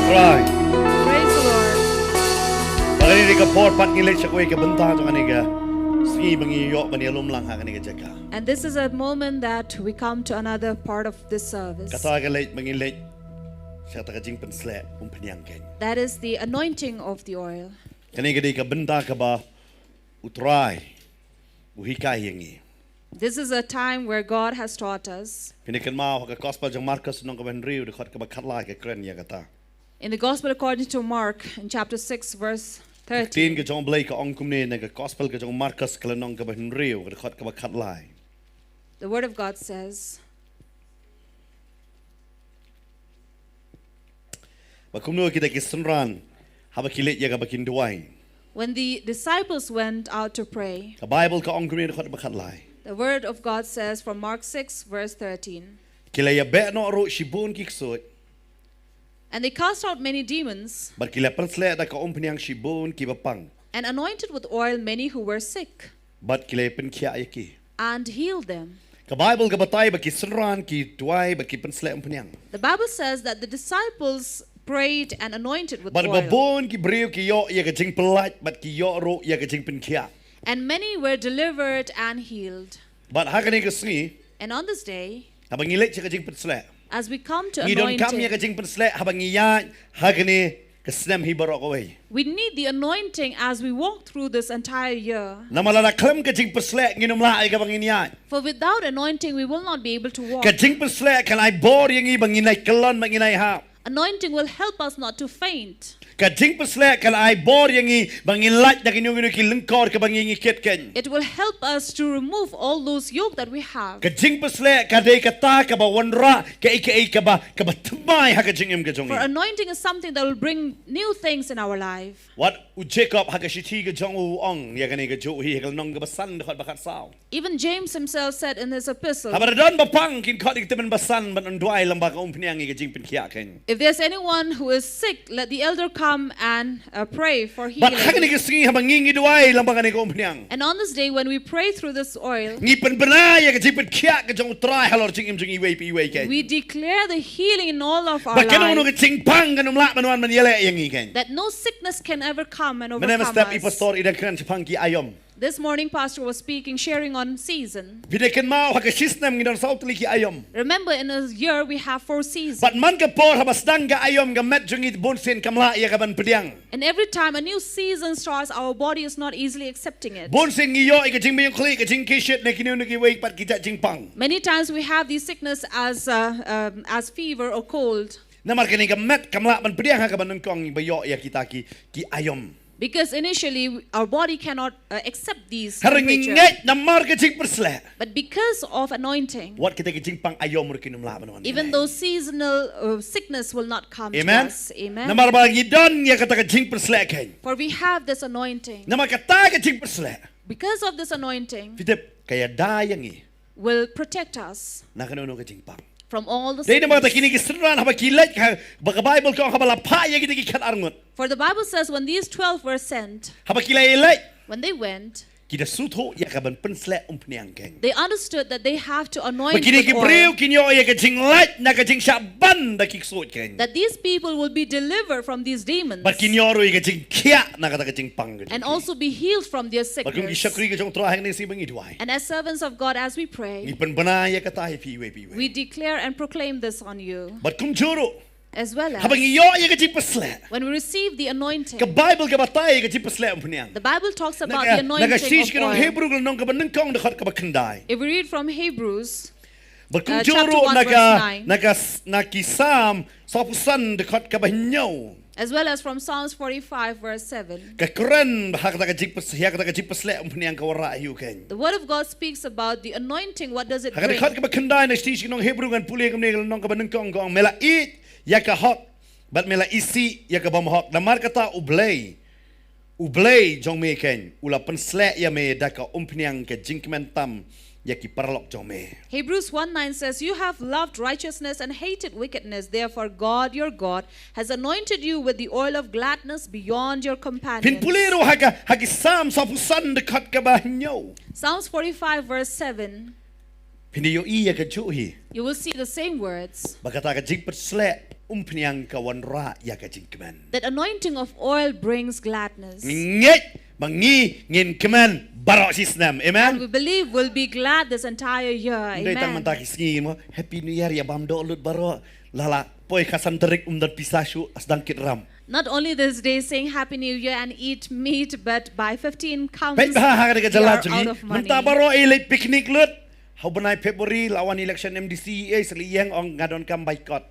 Praise the Lord. Ba kane ka por pat ngi leit sha kawei ka bynta jong kane ka sngi ba ngi ïoh ban ïalum lang ha kane ka jaka. And this is a moment that we come to another part of this service. Kata ka leit ba ngi leit sha kata ka jingpynsleh umphniang kein. That is the anointing of the oil. Kane ka dei ka bynta kaba U Trai u hikai ïa ngi. This is a time where God has taught us. Phin ïa kynmaw ha ka Gospel jong Markos lynnong kaba hynriew dkhot kaba khatlai ka kren ïa kata. In the Gospel according to Mark, in chapter six, verse thirteen. Ka ktien ka jong U Blei ka ong kumne na ka Gospel ka jong Markos ka lynnong kaba hynriew dkhot kaba khatlai. The word of God says, Ba kumno kita ki synran haba ki leit ïa kaba kin duwai. When the disciples went out to pray, ka Baibl ka ong kumne dkhot ba khatlai. The word of God says from Mark six, verse thirteen, ki la ïabeh noh ruh shibun ki ksuid. And they cast out many demons. Bad ki la pynsleh da ka umphniang shibun kiba pang. And anointed with oil many who were sick. Bad ki la pynkhiah ïa ki. And healed them. Ka Baibl ka batai ba ki synran ki duwai bad ki pynsleh umphniang. The Bible says that the disciples prayed and anointed with oil. Bad ba bun ki briew ki ïoh ïa ka jingpyllait bad ki ïoh ruh ïa ka jingpynkhiah. And many were delivered and healed. Bad ha kane ka sngi, and on this day, haba ngi leit sha ka jingpynsleh, as we come to anointing, ngi donkam ïa ka jingpynsleh haba ngi ïaid ha kane ka snem hi baroh kawei. We need the anointing as we walk through this entire year. Namar lada khlem ka jingpyrsleh ngin ym lah ïa kaba ngin ïaid. For without anointing, we will not be able to walk. Ka jingpyrsleh kan ai bor ïa ngi ba ngin ai kyllon, ba ngin ai hap. Anointing will help us not to faint. Ka jingpyrsleh kan ai bor ïa ngi ba ngin lait da kino kino ki lyngkor kaba ngi ngi kit kein. It will help us to remove all those yoke that we have. Ka jingpyrsleh ka dei kata kaba wanrah kaei kaei kaba, kaba thymmai ha ka jingim ka jong For ngi. Anointing is something that will bring new things in our life. Wat u Jakob ha ka shithi ka jong u u ong ïa kane kajuh hi ha ka lynnong kaba san dkhot ba khatsaw. Even James himself said in his epistle, Haba don ba pang kin khot ïa ka tymmen basan ban duwai lyngba ka umphniang ïa ka jingpynkhiah kein. "If there's anyone who is sick, let the elder come and uh, pray for Bad ha kane healing." ka sngi haba ngi ngi duwai lyngba kane ka umphniang, And on this day, when we pray through this oil, ngi pynbna ïa ka jingpynkhiah ka jong u Trai halor jingim jong iwei pa iwei kein. we declare the healing in all of our Ba kano kano ka lives. jingpang kan ym lah ban wan ban ïaleh ïa ngi kein. That no sickness can ever come and Mynne mynstep i overcome us. pastor i dang kren shaphang ki aïom. This morning, Pastor was speaking, sharing on season. Phi dei kynmaw ha ka shisnem ngi don saw tylli ki aïom. Remember, in a year, we have four seasons. Bad man ka por haba sdang ka aïom ka met jong ngi bunsien kam lah ïa ka ban pdiang. And every time a new season starts, our body is not easily accepting it. Bunsien ngi ïoh ïa ka jingmyntoi, ka jingkit shit ne kino kino kiwei pat ki jait jingpang. Many times we have these sickness as, uh, um, as fever or cold. Namar kane ka met kam lah ban pdiang ha kaba nyngkong ba ïoh ïa kita ki, ki aïom. Because initially, our body cannot uh, accept these Hynrei ngi temperature. ngeit namar ka jingpyrsleh. But because of anointing, Wat kita ki jingpang aïom ruh kin ym lah ban wan. even though seasonal uh, sickness will not come to Amen. Us. Amen. Namar ba ngi don ïa kata ka jingpyrsleh kein. For we have this anointing. Namar kata ka jingpyrsleh. Because of this anointing, Phi tip ka ïada ïa ngi will protect us na kano kano ka jingpang. From all the Dei namar kata sickness. Kine ki synran haba ki leit ha, ba ka Bible ka ong haba la phah ïa kita ki khatar ngut. For the Bible says when these twelve were sent, Haba ki la leit, when they went, ki da sngewthuh ïa ka ban pynsleh umphniang kein. They understood that they have to anoint Ba kine with ki briew oil. Kin ïoh ïa ka jinglait na ka jingshah ban da ki ksuid kein. That these people will be delivered from these demons. Bad kin ïoh ruh ïa ka jingkhiah na kata ka jingpang ka jong ki. And also be healed from their Bad kum ki sickness. shakri ka jong U Trai hangne shi ba ngi duwai. And as servants of God, as we pray, Ngi pynbna ïa kata ha phi iwei pa iwei. We declare and proclaim this on you. Bad kumjuh ruh. As well as Haba ngi ïoh ïa ka jingpyrsleh. When we receive the anointing, Ka Bible ka batai ïa ka jingpyrsleh umphniang. The Bible talks Na about ka, the na ka anointing shi of shi ka nong oil. Hebru ka lynnong kaba nyngkong dkhot kaba khyndai. If we read from Hebrews, Bad uh, kumjuh chapter ruh one, na verse ka, nine, na ka, na ki Salm sawphew san dkhot kaba hynñiew. As well as from Psalms forty-five, verse seven. Ka kren ba ha kata ka jingpyrsleh, ha kata ka jingpyrsleh umphniang ka wanrah ïa u kein. The word of God speaks about the anointing. What does it Ha ka bring? dkhot kaba khyndai na shi shi ka nong Hebru ngan pule kumne ka lynnong kaba nyngkong ka ong, me la ïeit ïa ka hok bad me la isih ïa ka bym hok. Namar kata U Blei, U Blei jong me kein u la pynsleh ïa me da ka umphniang ka jingkmen tam ïa ki paralok jong me. Hebrews one nine says, "You have loved righteousness and hated wickedness. Therefore, God, your God, has anointed you with the oil of gladness beyond your Phin companions." pule ruh ha ka, ha ki Salm sawphew san dkhot kaba hynñiew. Psalms forty-five, verse seven. Phin ïohi ïa kajuh hi. You will see the same words. Ba kata ka jingpyrsleh umphniang ka wanrah ïa ka jingkmen. That anointing of oil brings gladness. Ngi ngeit ba ngi ngin kmen baroh shi snem. And Amen. We believe we'll be glad this entire year. Ym dei tang Amen. mynta ki sngi mo, Happy New Year, ïa bam doh lut baroh. La la poi khatsan tarik ym don pisa shuh, sdang kit ram. Not only this day saying Happy New Year and eat meat, but by fifteen comes, Peit bha ha ka we jylla are jong out ngi. Of money. Mynta baroh i leit picnic lut. Ha u bnai February la wan election M D C, eh, sa leit ïeng ong nga donkam boycott.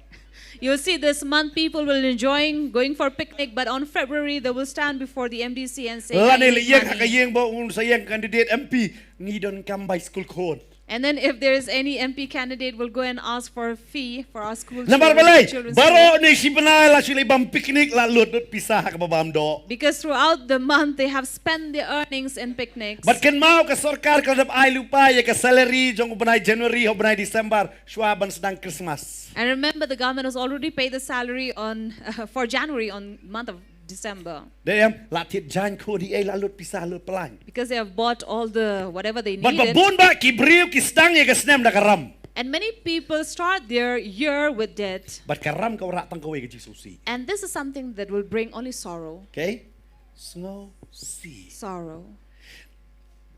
You'll see this month people will enjoying going for picnic, but on February they will stand before the M D C and say, "I Lane need leit ïeng ha money." ka ïing ba un sa ïeng candidate M P, ngi donkam bai skul khun. And then if there is any M P candidate, will go and ask for a fee for our school Namar children, balei, children's baroh school. Ne shi bnai la shu leit bam picnic, la lut lut pisa ha kaba bam doh. Because throughout the month they have spent their earnings in picnics. Bad kynmaw ka sorkar ka la dep ai lypa ïa ka salary jong u bnai January ha u bnai December, shuwa ban sdang Christmas. And remember, the government has already paid the salary on uh, for January, on month of December. Dei em, la thied jaiñ khun hi, eh, la lut pisa, lut plain. Because they have bought all the whatever they needed. Bad ba bun bah ki briew ki sdang ïa ka snem da ka ram. And many people start their year with debt. Bad ka ram ka wanrah tang kawei ka jingsngewsih. And this is something that will bring only sorrow. Okay? Sngewsih. Sorrow.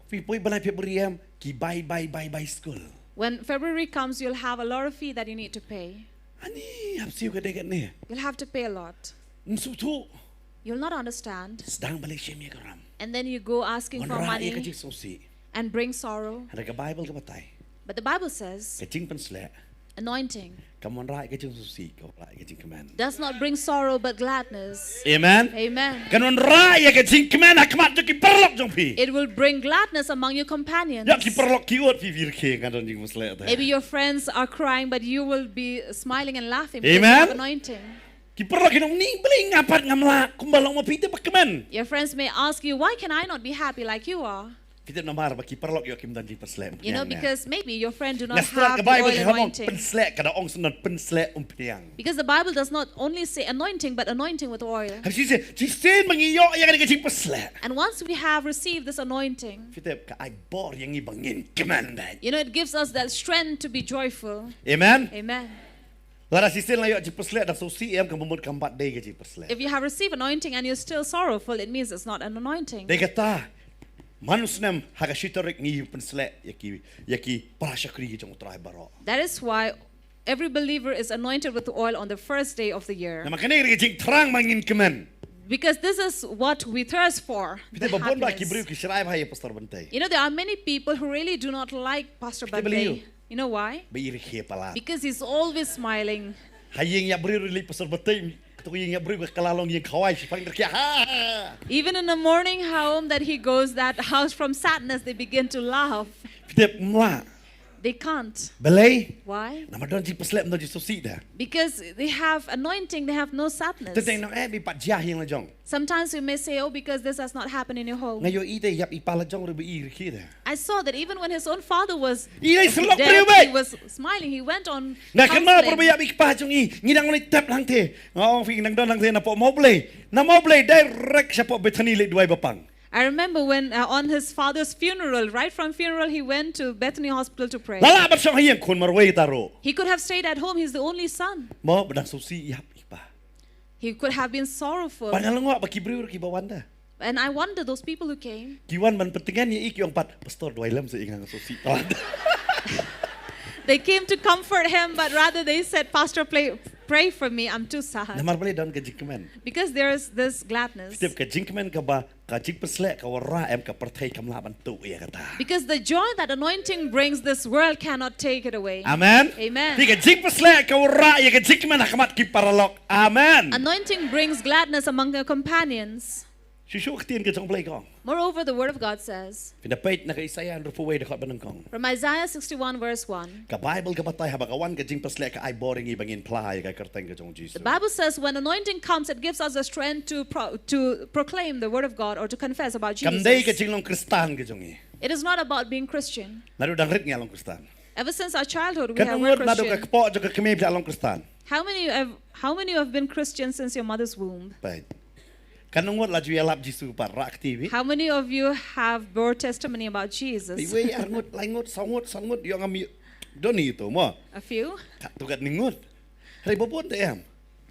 Phi poi bnai February em, ki bai, bai, bai, bai skul. When February comes, you'll have a lot of fee that you need to pay. Ani hap siew ka dei katne. You'll have to pay a lot. Ym sngewthuh. You'll not understand. Sdang balei shim ïa ka ram. And then you go asking for Wanrah ïa ka money jingsngewsih. And bring sorrow. Hynrei ka Baibl ka batai. But the Bible says Ka jingpynsleh. Anointing Kam wanrah ïa ka jingsngewsih, ka wanrah ïa ka jingkmen. Does not bring sorrow but gladness. Amen. Amen. Kan wanrah ïa ka jingkmen ha khmat jong ki paralok jong phi. It will bring gladness among your companions. Ïa ki paralok ki ud phi, phi rkhie, nga don jingpynsleh te. Maybe your friends are crying, but you will be smiling and laughing Amen. Because you have anointing. Ki paralok ki ong, "Balei nga pat ngam lah kumba long ma phi te ba kmen?" Your friends may ask you, "Why can I not be happy like you are?" Phi tip namar ba ki paralok ïoh kim don jingpynsleh. You know, because maybe your friend do not Nga start have ka the Baibl oil ka ong anointing. Pynsleh, ka da ong sngewbha pynsleh umphniang. Because the Bible does not only say anointing, but anointing with oil. Hynrei shisien, shisien ba ngi ïoh ïa kane ka jingpynsleh. And once we have received this anointing, Phi tip ka ai bor ïa ngi ba ngin kmen beit. You know, it gives us that strength to be joyful. Amen. Amen. Lada shisien la ïoh jingpynsleh da sngewsih em, ka mut kam pat dei ka jingpynsleh. If you have received anointing and you're still sorrowful, it means it's not an anointing. Dei kata, man u snem ha ka shi tarik ngi pynsleh ïa ki, ïa ki para shakri ki jong u Trai baroh. That is why every believer is anointed with oil on the first day of the year. Namar kane ka jingthrang ba ngin kmen. Because this is what we thirst for. Phi tip, ba bun ba ki briew ki shrai bha ïa Pastor Bantei. You know, there are many people who really do not like Pastor Phi tip balei? Bantei. You know why? Ba i rkhie palat. Because he's always smiling. Ha ïing ïa briew ri lei Pastor Bantei, to ïing ïa briew ka la long ïing khawai, shi pang rkhie, ha, ha, ha. Even in a mourning home that he goes, that house from sadness, they begin to laugh. Phi tip, mla. They can't. Balei? Why? Namar don jingpynsleh, don jingsngewsih da. Because they have anointing, they have no sadness. Te teng nong eh, ba pat jia ha ïing la jong. Sometimes you may say, "Oh, because this has not happened in your home." Nga ïohi te ïap i pa la jong ruh ba i rkhie da. I saw that even when his own father was I lei syllok dead, briew beit. He was smiling. He went on Nga kynmaw counseling. Ba ïap i pa jong i, ngi dang leit tep lang te. Nga ong phi, nang don lang te na poh Mawblei. Na Mawblei direct sha poh Bethany leit duwai ba pang. I remember when uh, on his father's funeral, right from funeral, he went to Bethany Hospital to pray. La lah ban shong ha ïing, khun marwei ta ruh. He could have stayed at home. He's the only son. Mo ba dang sngewsih ïap i pa. He could have been sorrowful. Ba nga long ba ki briew ki ba wan da. And I wonder those people who came. Ki wan ban pyntngen ïa i, ki ong pat, "Pastor, duwai lem sa i, nga sngewsih palat." They came to comfort him, but rather they said, "Pastor, play, pray for me. I'm too sad." Namar balei? Don ka jingkmen. Because there is this gladness. Tip, ka jingkmen kaba, ka jingpynsleh ka wanrah em, ka pyrthei kam lah ban tuh ïa kata. Because the joy that anointing brings, this world cannot take it away. Amen. Amen. Te ka jingpynsleh ka wanrah ïa ka jingkmen ha khmat ki paralok. Amen. Anointing brings gladness among the companions. Shuh shuh ka ktien ka jong U Blei ka ong. Moreover, the word of God says, Phin da peit na ka Isaiah hynriewphew wei, dkhot banyngkong. From Isaiah sixty-one, verse one. Ka Baibl ka batai, haba ka wan ka jingpynsleh ka ai bor ïa ngi ba ngin phla ïa ka kyrteng ka jong U Jisu. The Bible says, "When anointing comes, it gives us the strength to pro- to proclaim the word of God or to confess about Jesus." Kam dei ka jinglong Khristan ka jong ngi. It is not about being Christian. Naduh dang rit ngi long Khristan. Ever since our childhood, we Katno have were ngut naduh ka Christian. Kpoh jong ka kmie phi la long Khristan? How many of how many of you have been Christian since your mother's womb? Peit. Katno ngut la ju ïalap Jisu pat, rah kti beit? How many of you have bore testimony about Jesus? Iwei, ar ngut, lai ngut, saw ngut, san ngut, ïoh ngam ïoh. Don hi to mo. A few, Katto katne ngut. Hynrei ba bun te em.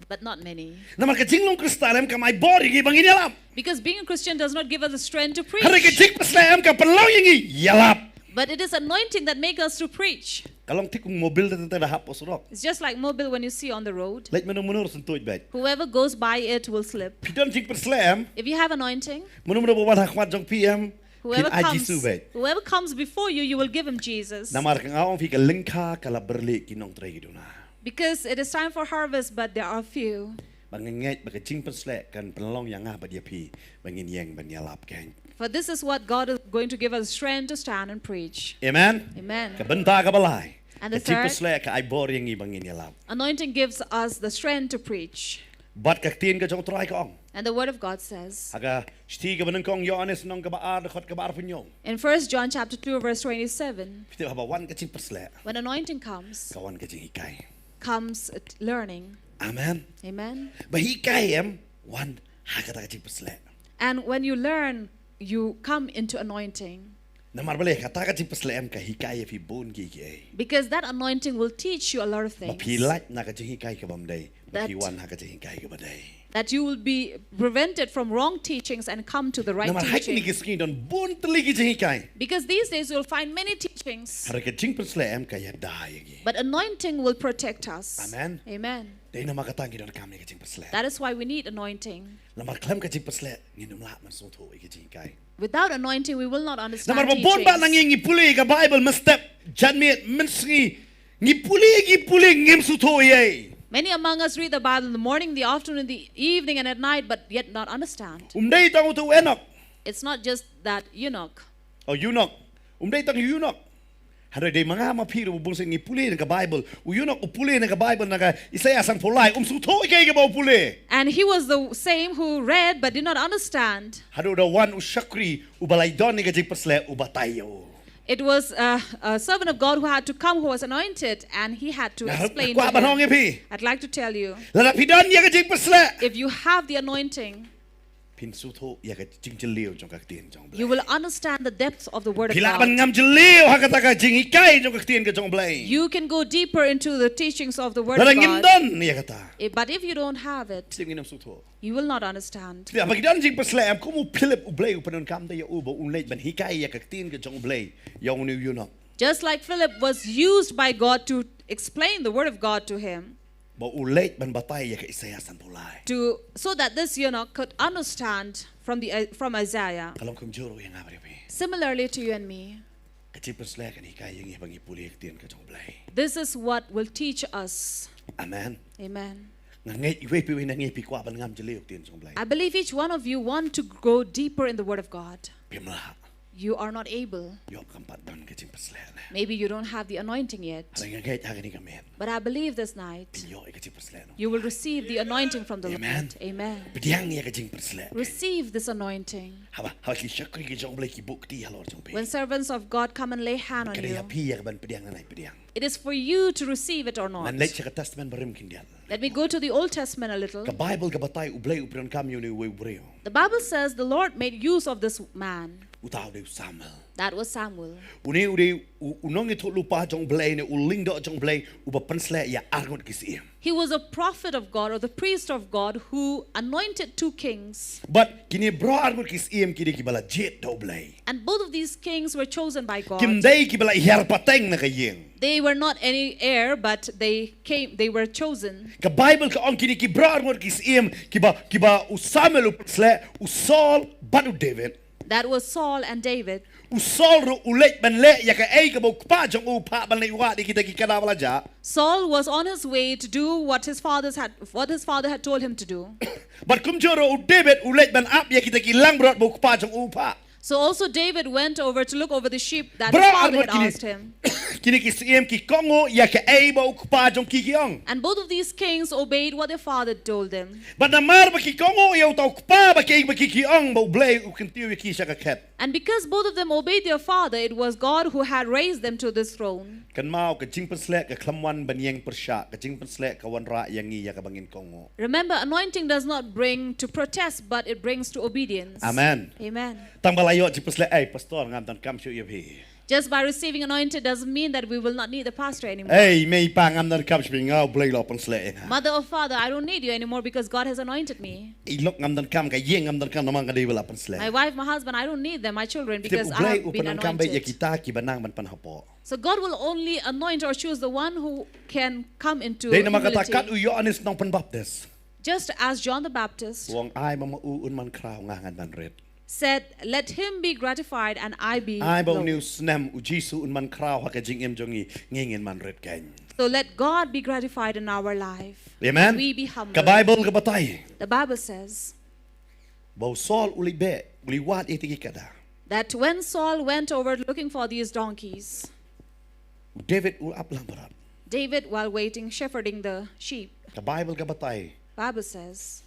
But not many. Namar ka jinglong Khristan em kam ai bor ïa ngi ba ngin ïalap. Because being a Christian does not give us the strength to preach. Hynrei ka jingpynsleh em ka pynlong ïa ngi ïalap. But it is anointing that makes us to preach. Ka long thik kum mobil te te da hap surok. It's just like mobil when you see on the road. Leit mynno mynno ruh sngewthuh beit. Whoever goes by it will slip. Phi don jingpynsleh em. If you have anointing, Mynno mynno ba wan ha khmat jong phi em. whoever Phin ai comes, Jisu beit. whoever comes before you, you will give him Jesus. Namar ka nga ong phi, ka lyngkha ka la byrlieh, ki nongtrei ki duna. Because it is time for harvest, but there are few. Ba nga ngeit ba ka jingpynsleh kan pynlong ïa nga bad ïa phi ba ngin ïeng ban ïalap kein. For this is what God is going to give us strength to stand and preach. Amen. Amen. Ka bynta kaba lai. And Ka the third, jingpynsleh ka ai bor ïa ngi ba ngin ïalap. Anointing gives us the strength to preach. Bad ka ktien ka jong U Trai ka ong. And the word of God says, Ha ka shithi kaba nyngkong Ïoannis lynnong kaba ar, dkhot kaba arphew hynñiew. In First John chapter two, verse twenty-seven, Phi tip, haba wan ka jingpynsleh, when anointing comes, ka wan ka jinghikai. comes learning. Amen. Amen. Ba hikai em, wan ha kata ka jingpynsleh. And when you learn, you come into anointing. Namar balei? Kata ka jingpynsleh em ka hikai ïa phi bun kiei kiei. Because that anointing will teach you a lot of Ba things. phi lait na ka jinghikai kabym dei, ba That- phi wan ha ka jinghikai kaba dei. that you will be prevented from wrong teachings and come to the right teaching. Namar ha kine ki sngi don bun tylli ki jinghikai. Because these days you'll find many teachings. Hynrei ka jingpynshlur em ka ïada ïa ngi. But anointing will protect us. Amen. Amen. Dei namar kata ngi donkam ïa ka jingpynshlur. That is why we need anointing. Namar khlem ka jingpynshlur ngin ym lah ban sngewthuh ïa ki jinghikai. Without anointing, we will not understand teachings. Namar ba bun ba na ngi ngi pule ka Bible mynstep, janmiet, mynsngi, ngi pule ngi pule ngim sngewthuh ei ei. Many among us read the Bible in the morning, the afternoon, in the evening, and at night, but yet not understand. Um dei tang uta u Enok. It's not just that eunuch. O eunuch. Um dei tang eunuch. Hynrei dei ma nga ma phi ruh bun sien ngi pule na ka Bible. U eunuch u pule na ka Bible na ka Isaïah sanphew lai um sngewthuh ei ei kaba u pule. And he was the same who read but did not understand. Haduh da wan u shakri uba la don ïa ka jingpynshlur u batai ïa u. It was a, a servant of God who had to come, who was anointed, and he had to explain to him. I'd like to tell you. Lada phi don ïa ka jingpynshlur. If you have the anointing. Phin sngewthuh ïa ka jingjylliew jong ka ktien jong Blei. You will understand the depth of the word of God. Phi lah ban ngam jylliew ha kata ka jinghikai jong ka ktien ka jong Blei. You can go deeper into the teachings of the word of God. Lada ngim don ïa kata. Eh, but if you don't have it, ngin ym sngewthuh. You will not understand. Phi ba ki don jingpynshlur em kum u Philip u Blei u pyndonkam da ïa u ba un leit ban hikai ïa ka ktien ka jong Blei ïa une u eunuch. Just like Philip was used by God to explain the word of God to him. Ba u leit ban batai ïa ka Isaïah sanphew lai. To, so that this eunuch could understand from the, uh, from Isaiah. Ka long kumjuh ruh ïa nga bad ïa phi. Similarly to you and me. Ka jingpynshlur kan hikai ïa ngi ba ngi pule ïa ka ktien ka jong U Blei. This is what will teach us. Amen. Amen. Nga ngeit iwei pa iwei na ngi phi kwah ban ngam jylliew ïa ka ktien jong U Blei. I believe each one of you want to go deeper in the word of God. Phim lah. You are not able. Ïoh kam pat don ka jingpynshlur ne. Maybe you don't have the anointing yet. Hynrei nga ngeit ha kane ka miet. But I believe this night. Phin ïoh ïa ka jingpynshlur. You will receive the anointing from the Lord. Amen. Amen. Pdiang ïa ka jingpynshlur. Receive this anointing. Haba, haba ki shakri ki jong U Blei ki buh kti halor jong phi. When servants of God come and lay hand on you. Ka dei ïa phi ïa kaban pdiang lane pdiang. It is for you to receive it or not. Ngan leit sha ka Testament Barim khyndiat. Let me go to the Old Testament a little. Ka Baibl ka batai U Blei u pyndonkam ïa une uwei u briew. The Bible says the Lord made use of this man. Uta u dei u Samuel. That was Samuel. Une u dei u, u nongïathuhlypa jong U Blei ne u lyngdoh jong U Blei uba pynshlur ïa arngut ki syiem. He was a prophet of God or the priest of God who anointed two kings. Bad kine baroh arngut ki syiem ki dei kiba la jied da U Blei. And both of these kings were chosen by God. Kim dei kiba la hiar pateng na ka ïing. They were not any heir, but they came, they were chosen. Ka Baibl ka ong kine ki baroh arngut ki syiem kiba, kiba u Samuel u pynshlur, u Saul bad u David. That was Saul and David. U Saul ruh u leit ban leh ïa kaei kaba u kpa jong u u phah ban leit wad ïa kita ki kada ba la jah. Saul was on his way to do what his fathers had, what his father had told him to do. Bad kumjuh ruh u David u leit ban ap ïa kita ki langbrot ba u kpa jong u u phah. So also David went over to look over the sheep that his father had asked him. Baroh arngut kine, kine ki syiem ki kohnguh ïa kaei ba u kpa jong ki ki ong. And both of these kings obeyed what their father told them. Bad namar ba ki kohnguh ïa uta u kpa bad kaei ba ki ki ong, ba U Blei u kyntiew ïa ki sha ka khet. And because both of them obeyed their father, it was God who had raised them to this throne. Kynmaw, ka jingpynshlur ka khlem wan ban ïeng pyrshah, ka jingpynshlur ka wanrah ïa ngi ïa kaba ngin kohnguh. Remember, anointing does not bring to protest, but it brings to obedience. Amen. Amen. Tang ba la ïoh jingpynshlur, ei pastor, ngam donkam shuh ïa phi. Just by receiving anointed doesn't mean that we will not need the pastor anymore. Ei mei pa, ngam donkam shuh phi, nga U Blei la pynshlur ïa nga. Mother or father, I don't need you anymore because God has anointed me. I lok ngam donkam, ka ïing ngam donkam, namar nga dei ba la pynshlur. My wife, my husband, I don't need them, my children, because I have been anointed. Dei namar kata U Blei u pyndonkam beit ïa kita kiba nang ban pynhapoh. So God will only anoint or choose the one who can come into humility. Dei namar kata kat u Ïoannis Nongpynbaptis. Just as John the Baptist. U ong ai ma u un man khraw, nga ngan man rit. Said, "Let him be gratified and I be low." Ai ba une u snem u Jisu un man khraw ha ka jingim jong ngi, ngi ngin man rit keiñ. So let God be gratified in our life. Amen. We be humble. Ka Baibl ka batai. The Bible says. Ba u Saul u leit beh, u leit wad ïa kita ki kada. That when Saul went over looking for these donkeys. U David u ap langbrot. David while waiting, shepherding the sheep. Ka Baibl ka batai. Bible says.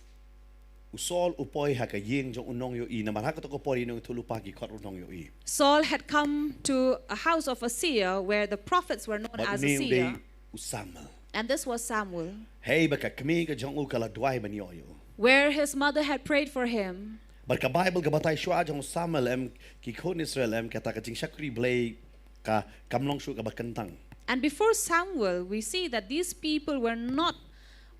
U Saul u poi ha ka ïing jong u nongïohi, namar ha kato ka por ki nongïathuhlypa ki khot ruh nongïohi. Saul had come to a house of a seer where the prophets were known as a seer. Bad une u dei u Samuel. And this was Samuel. Hei ba ka kmie ka jong u ka la duwai ban ïoh ïa u. Where his mother had prayed for him. Bad ka Baibl ka batai shuwa jong u Samuel em ki khun Israel em kata ka jingshakri Blei ka kam long shuh kaba kyntang. And before Samuel, we see that these people were not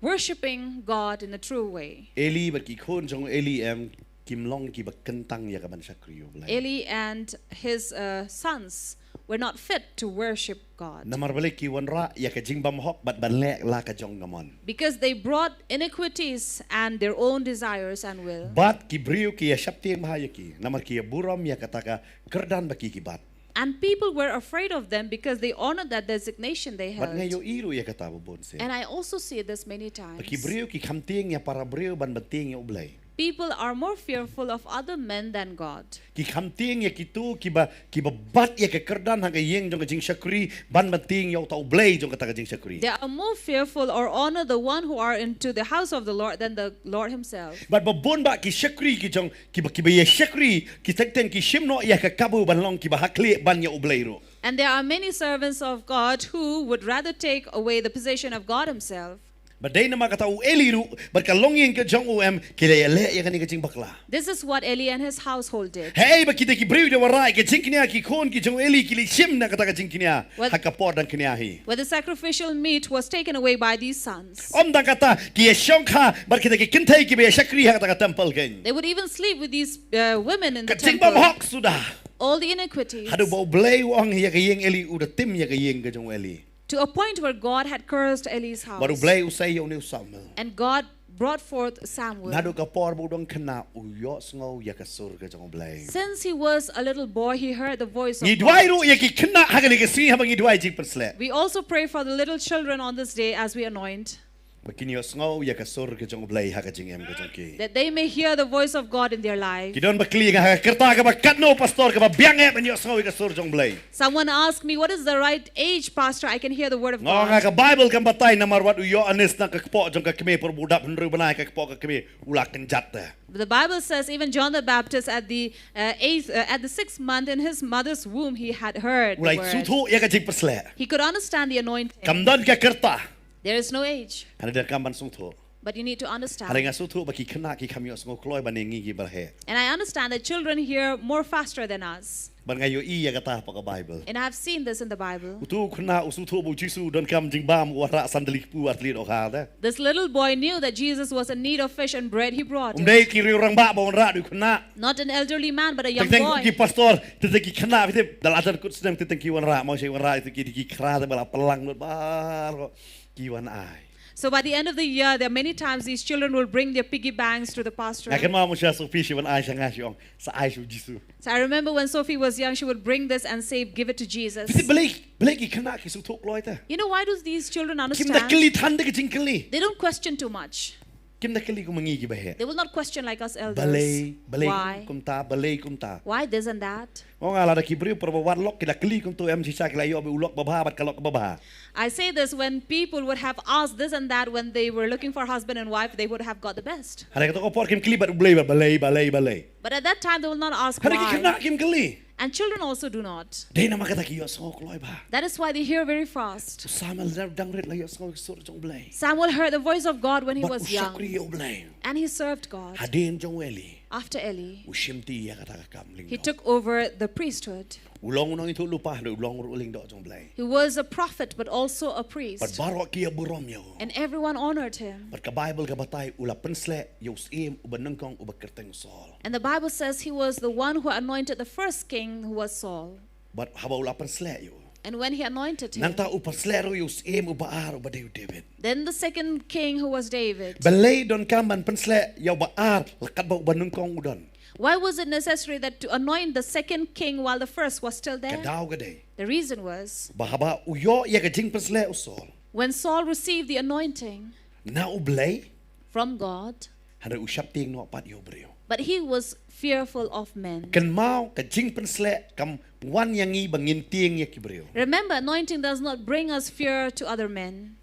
worshipping God in a true way. Eli bad ki khun jong Eli em kim long kiba kyntang ïa ka ban shakri ïa U Blei. Eli and his uh, sons were not fit to worship God Namar balei ki wanrah ïa ka jingbymhok bad ban leh la ka jong ka mon. because they brought iniquities and their own desires and will. Bad ki briew ki ïa shaptieng bha ïa ki namar ki ïa burom ïa kata ka kyrdan ba ki ki bat. And people were afraid of them because they honored that designation they Bad nga held. ïohi ruh ïa kata ba bun sien. And I also see this many Ba times. ki briew ki kham tieng ïa para briew ban ban tieng ïa U Blei. People are more fearful of other men than God. Ki kham tieng ïa kitu kiba kiba bat ïa ka kyrdan ha ka ïing jong ka jingshakri ban ban tieng ïa uta U Blei jong kata ka jingshakri. They are more fearful or honor the one who are into the house of the Lord than the Lord Himself. Bad ba bun ba ki shakri ki jong kiba kiba ïa shakri ki teng teng ki shim noh ïa ka kabu ban long kiba haklieh ban ïa U Blei ruh. And there are many servants of God who would rather take away the position of God Himself. Bad dei namar kata u Eli ruh bad ka longïing ka jong u em ki la ïaleh ïa kane ka jingbakla. This is what Eli and his household did. Hei ba kita ki briew da wanrah ïa ka jingkñia ki khun ki jong u Eli ki la shim na kata ka jingkñia What- ha ka por dang kñia hi. Where the sacrificial meat was taken away by these sons. Ym tang kata ki ïa shongkha bad kita ki kynthei kiba ïa shakri ha kata ka temple kein. They would even sleep with these uh, women in the Ka temple. jingbymhok suda. All the iniquities. Haduh ba U Blei u ong ïa ka ïing Eli u da tim ïa ka ïing ka jong u Eli. To a point where God had cursed Eli's house. Bad U Blei u sei ïa une u Samuel. And God brought forth Samuel. Naduh ka por ba u dang khynnah u ïohsngew ïa ka sur ka jong U Blei. Since he was a little boy, he heard the voice of Ngi duwai God. ruh ïa ki khynnah ha kane ka sngi haba ngi duwai jingpynsleh. We also pray for the little children on this day as we anoint, Ba kin ïohsngew ïa ka sur ka jong U Blei ha ka jingim ka jong ki. that they may hear the voice of God in their life. Ki don ba kylli ïa nga ha ka rta kaba katno pastor kaba biang eh ban ïohsngew ïa ka sur jong U Blei. Someone asked me, "What is the right age, Pastor? I can hear the word of Nga ong nga God." ka Bible kam batai namar wat u Ïoannis na ka kpoh jong ka kmie por ba u dap hynriew bnai ha ka kpoh ka kmie u la kynjat te. The Bible says even John the Baptist at the uh, eighth, uh, at the sixth month in his mother's womb, he had heard U the la word. Sngewthuh ïa ka jingpynsleh. He could understand the anointing. Kam don ka rta. There is no age, Hynrei donkam ban sngewthuh. But you need to understand. Hynrei nga sngewthuh ba ki khynnah ki kham ïohsngew kloi ban ïa ngi kiba heh. And I understand that children hear more faster than us. Bad nga ïohi ïa kata hapoh ka Bible. And I've seen this in the Bible. Utu u khynnah u sngewthuh ba u Jisu u donkam jingbam u wanrah san tylli ki kpu ar tylli ki dohkha te. This little boy knew that Jesus was in need of fish and bread. He brought Um it. dei ki riew rangbah ba wanrah da u khynnah. Not an elderly man, but a young Teng teng boy. Ki pastor, teng teng ki khynnah, te da la jan kut snem, teng teng ki wanrah, mo shi wanrah, te ki ki khra te ba la pynlang lut baroh ki wan ai. So by the end of the year, there are many times these children will bring their piggy banks to the pastor. Nga kynmaw mo sha Sophie shi wan ai sha nga shi ong, sa ai sha u Jisu. So I remember when Sophie was young, she would bring this and say, "Give it to Jesus." Phi balei, balei ki khynnah ki sngewthuh kloi te. You know why do these children Kim da understand? kylli than da ka jingkylli. They don't question too much. Kim da kylli kum ma ngi kiba heh. They will not question like us elders. Balei, balei Why? Kumta, balei kumta. Why this and that? Ong nga lada ki briew por ba wad lok ki da kylli kumto em shisha ki la ïoh ba u lok babha bad ka lok babha. I say this when people would have asked this and that when they were looking for husband and wife, they would have got the best. Hynrei kato ka por kim kylli bad u Blei bad balei, balei, balei. But at that time, they will not ask Hynrei ki why. khynnah kim kylli. And children also do not. Dei namar kata ki ïohsngew kloi bha. That is why they hear very fast. Samuel dang rit la ïohsngew ka sur jong u Blei. Samuel heard the voice of God when he Bad was u young. shakri ïa u Blei. And he served God. Hadien jong u Eli. After Eli, U shimti ïa kata ka kam he lyngdoh. Took over the priesthood. U long u nongïathuhlypa hynrei u long ruh u lyngdoh jong u Blei. He was a prophet, but also a Bad priest. Baroh ki ïa burom ïa u. And everyone honored him. Bad ka Bible ka batai u la pynsleh ïa u syiem uba nyngkong uba kyrteng u Saul. And the Bible says he was the one who anointed the first king, who was Saul. Bad haba u la pynsleh ïa u. And when he anointed him, Nangta u pynsleh ruh ïa u syiem uba ar uba dei u David. Then the second king, who was David. Balei donkam ban pynsleh ïa uba ar la katba uba nyngkong u don. Why was it necessary that to anoint the second king while the first was still there? Ka daw ka dei. The reason was, Ba haba u ïoh ïa ka jingpynsleh u Saul. When Saul received the anointing, Na u Blei. From God. Hynrei u shaptieng noh pat ïa u briew. But he was fearful of men. Kynmaw ka jingpynsleh kam wan ïa ngi ba ngin tieng ïa ki briew. Remember, anointing does not bring us fear to other men.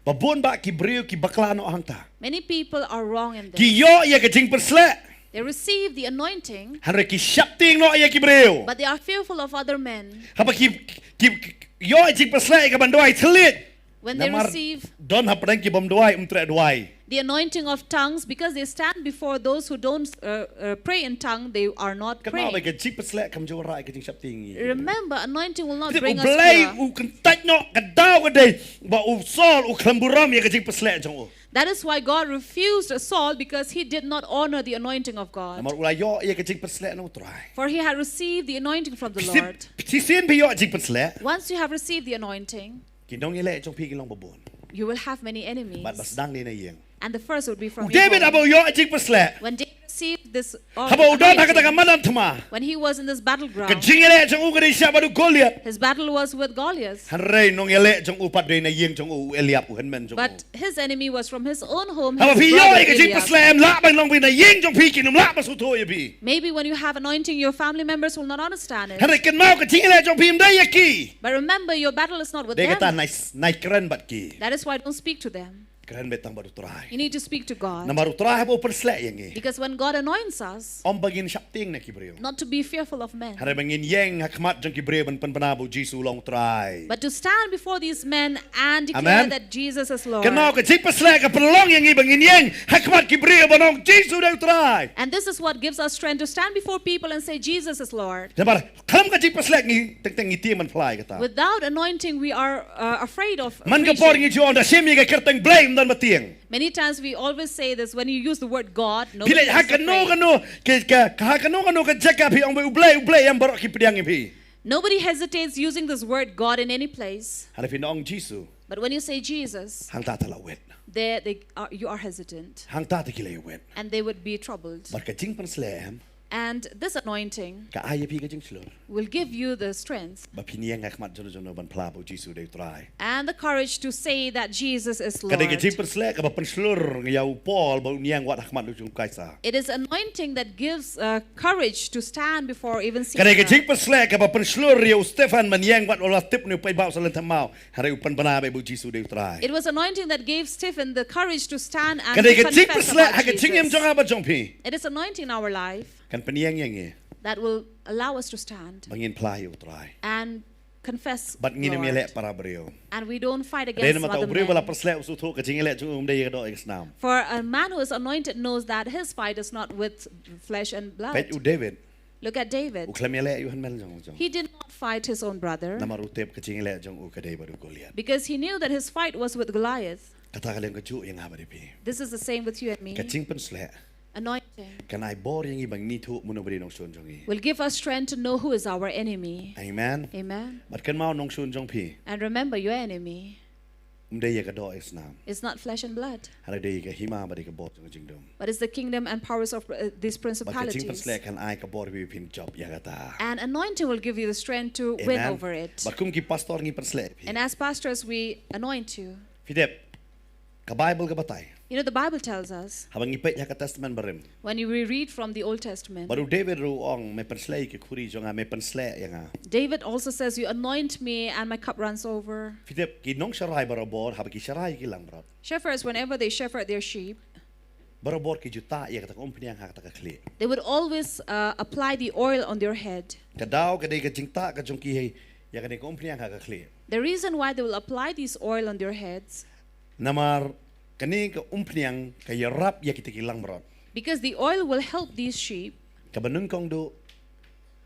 Ba bun ba ki briew ki bakla noh hangta. Many people are wrong in this. Ki ïoh ïa ka jingpynsleh. They receive the anointing. Hynrei ki shaptieng noh ïa ki briew. But they are fearful of other men. Haba ki, ki, ki ïoh ïa ka jingpynsleh ïa ka ban duwai thylliej. When they Namar receive don hapdeng ki bym duwai um treh duwai. The anointing of tongues, because they stand before those who don't uh, uh, pray in tongue, they are not Kynmaw ba praying. Ka jingpynsleh kam ju wanrah ïa ka jingshaptieng ïa ngi. Remember, anointing will not Te bring u us Blei fear. U kyntait noh ka daw ka dei ba u Saul u khlem burom ïa ka jingpynsleh jong u. That is why God refused Saul, because he did not honor the anointing of God. Namar u la ïoh ïa ka jingpynsleh na u Trai. For he had received the anointing from the Lord. Shisien phi ïoh jingpynsleh, Once you have received the anointing, ki nongïaleh jong phi ki long babun. You will have many enemies. Bad ba sdang dei na ïing. And the first would be from U David your haba home. U ïoh jingpynsleh. When David received this uh, Haba u don ha kata ka anointing, madan thma. When he was in this Ka battleground, jingïaleh jong u ka dei sha bad u Goliath. His battle was with Goliath. Hynrei nongïaleh jong u pat dei na ïing jong u, u Eliab u hynmen jong u. But his enemy was from his own home. Haba His phi ïoh brother ïa ka Eliab. Jingpynsleh em lah ban long phi na ïing jong phi, kin ym lah ban sngewthuh ïa phi. Maybe when you have anointing, your family members will not understand it. Hynrei kynmaw ka jingïaleh jong phi ym dei ïa ki. But remember, your battle is not with Dei kata them. nai, nai kren bad ki. That is why don't speak to them. Kren beit tang bad u Trai. You need to speak to God. Namar u Trai haba u pynsleh ïa ngi. Because when God anoints us, Ym ba ngin shaptieng na ki briew. Not to be fearful of men. Hynrei ba ngin ïeng ha khmat jong ki briew ban pynbna ba u Jisu u long u Trai. But to stand before these men and declare Amen. That Jesus is Lord. Kynmaw ka jingpynsleh ka pynlong ïa ngi ba ngin ïeng ha khmat ki briew ban ong Jisu u dei u Trai. And this is what gives us strength to stand before people and say, Jesus is Lord. Namar khlem ka jingpynsleh ngi teng teng ngi tieng ban phla ïa kata. Without anointing, we are uh, afraid of Man ka por preaching. Ngi ju ong da shim ïa ka kyrteng Blei ym don ba tieng. Many times we always say this when you use the word God, Phi leh nobody ha is kano afraid. Kano ka, ka ha kano kano ka jaka phi ong ba u Blei u Blei, ïa baroh ki pdiang ïa phi. Nobody hesitates using this word God in any place. Hynrei phi ong Jisu. But when you say Jesus, Hangta te la wit. They, they are, you are hesitant. Hangta te ki la wit. And they would be troubled. Bad ka jingpynsleh em. And this anointing Ka ai ïa phi ka jingshlur. Will give you the strength. Ba phin ïeng ha khmat jong u jong u ban phla ba u Jisu u dei u Trai. And the courage to say that Jesus is Lord. Ka dei ka jingpynsleh kaba pynshlur ïa u Paul ba un ïeng wat ha khmat u jong u Kaisar. It is anointing that gives uh, courage to stand before even Caesar. Ka dei ka jingpynsleh kaba pynshlur ïa u Stephen ban ïeng wat u la tip ne u paidbah u sa leit thymmai. Hynrei u pynbna ba u Jisu u dei u Trai. It was anointing that gave Stephen the courage to stand and Ka dei to ka confess jingpynsleh about ha ka jingim Jesus. Jong nga bad jong phi. It is anointing in our life. Kan pynïeng ïa ngi. That will allow us to stand. Ba ngin phla ïa u Trai. And confess Bad ngin ym Lord. Ïaleh para briew. And we don't fight Dei against namar ta other u briew ba la men. Pynsleh u sngewthuh ka jingïaleh jong u ym dei ïa ka doh ïa ka snam. For a man who is anointed knows that his fight is not with flesh and blood. Peit u David. Look at David. U khlem ïaleh ïa u hynmen jong u jong. He did not fight his own brother. Namar u tip ka jingïaleh jong u ka dei bad u Goliath. Because he knew that his fight was with Goliath. Kata ka long kajuh ïa nga bad ïa phi. This is the same with you and me. Ka jingpynsleh. Anointing. Kan ai bor ïa ngi ba ngin ïathuh mano ba dei nongshun jong ngi. Will give us strength to know who is our enemy. Amen. Amen. Bad kynmaw nongshun jong phi. And remember your enemy. Ym dei ïa ka doh ïa ka snam. It's not flesh and blood. Hynrei dei ïa ka hima bad ïa ka bor jong ka jingdum. But it's the kingdom and powers of uh, these Bad ka principalities. Jingpynsleh kan ai ka bor ba phin jop ïa kata. And anointing will give you the strength to win Amen. Over it. Bad kum ki pastor ngi pynsleh ïa phi. And as pastors, we anoint you. Phi tip. Ka Bible ka batai. You know, the Bible tells us, Haba ngi peit ha ka Testament Barim. When you re- read from the Old Testament, Bad u David ruh u ong, me pynsleh ïa ki khuri jong nga, me pynsleh ïa nga. David also says, you anoint me and my cup runs over. Phi tip, ki nongsharai barabor, haba ki sharai ki langbrot. Shepherds, whenever they shepherd their sheep, Barabor ki ju tah ïa kata ka umphniang ha kata ka khlieh. They would always uh, apply the oil on their head. Ka daw ka dei ka jingtah ka jong ki ïa kane ka umphniang ha ka khlieh. The reason why they will apply this oil on their heads, Namar kane ka umphniang ka ïarap ïa kita ki langbrot. Because the oil will help these sheep. Kaba nyngkong duh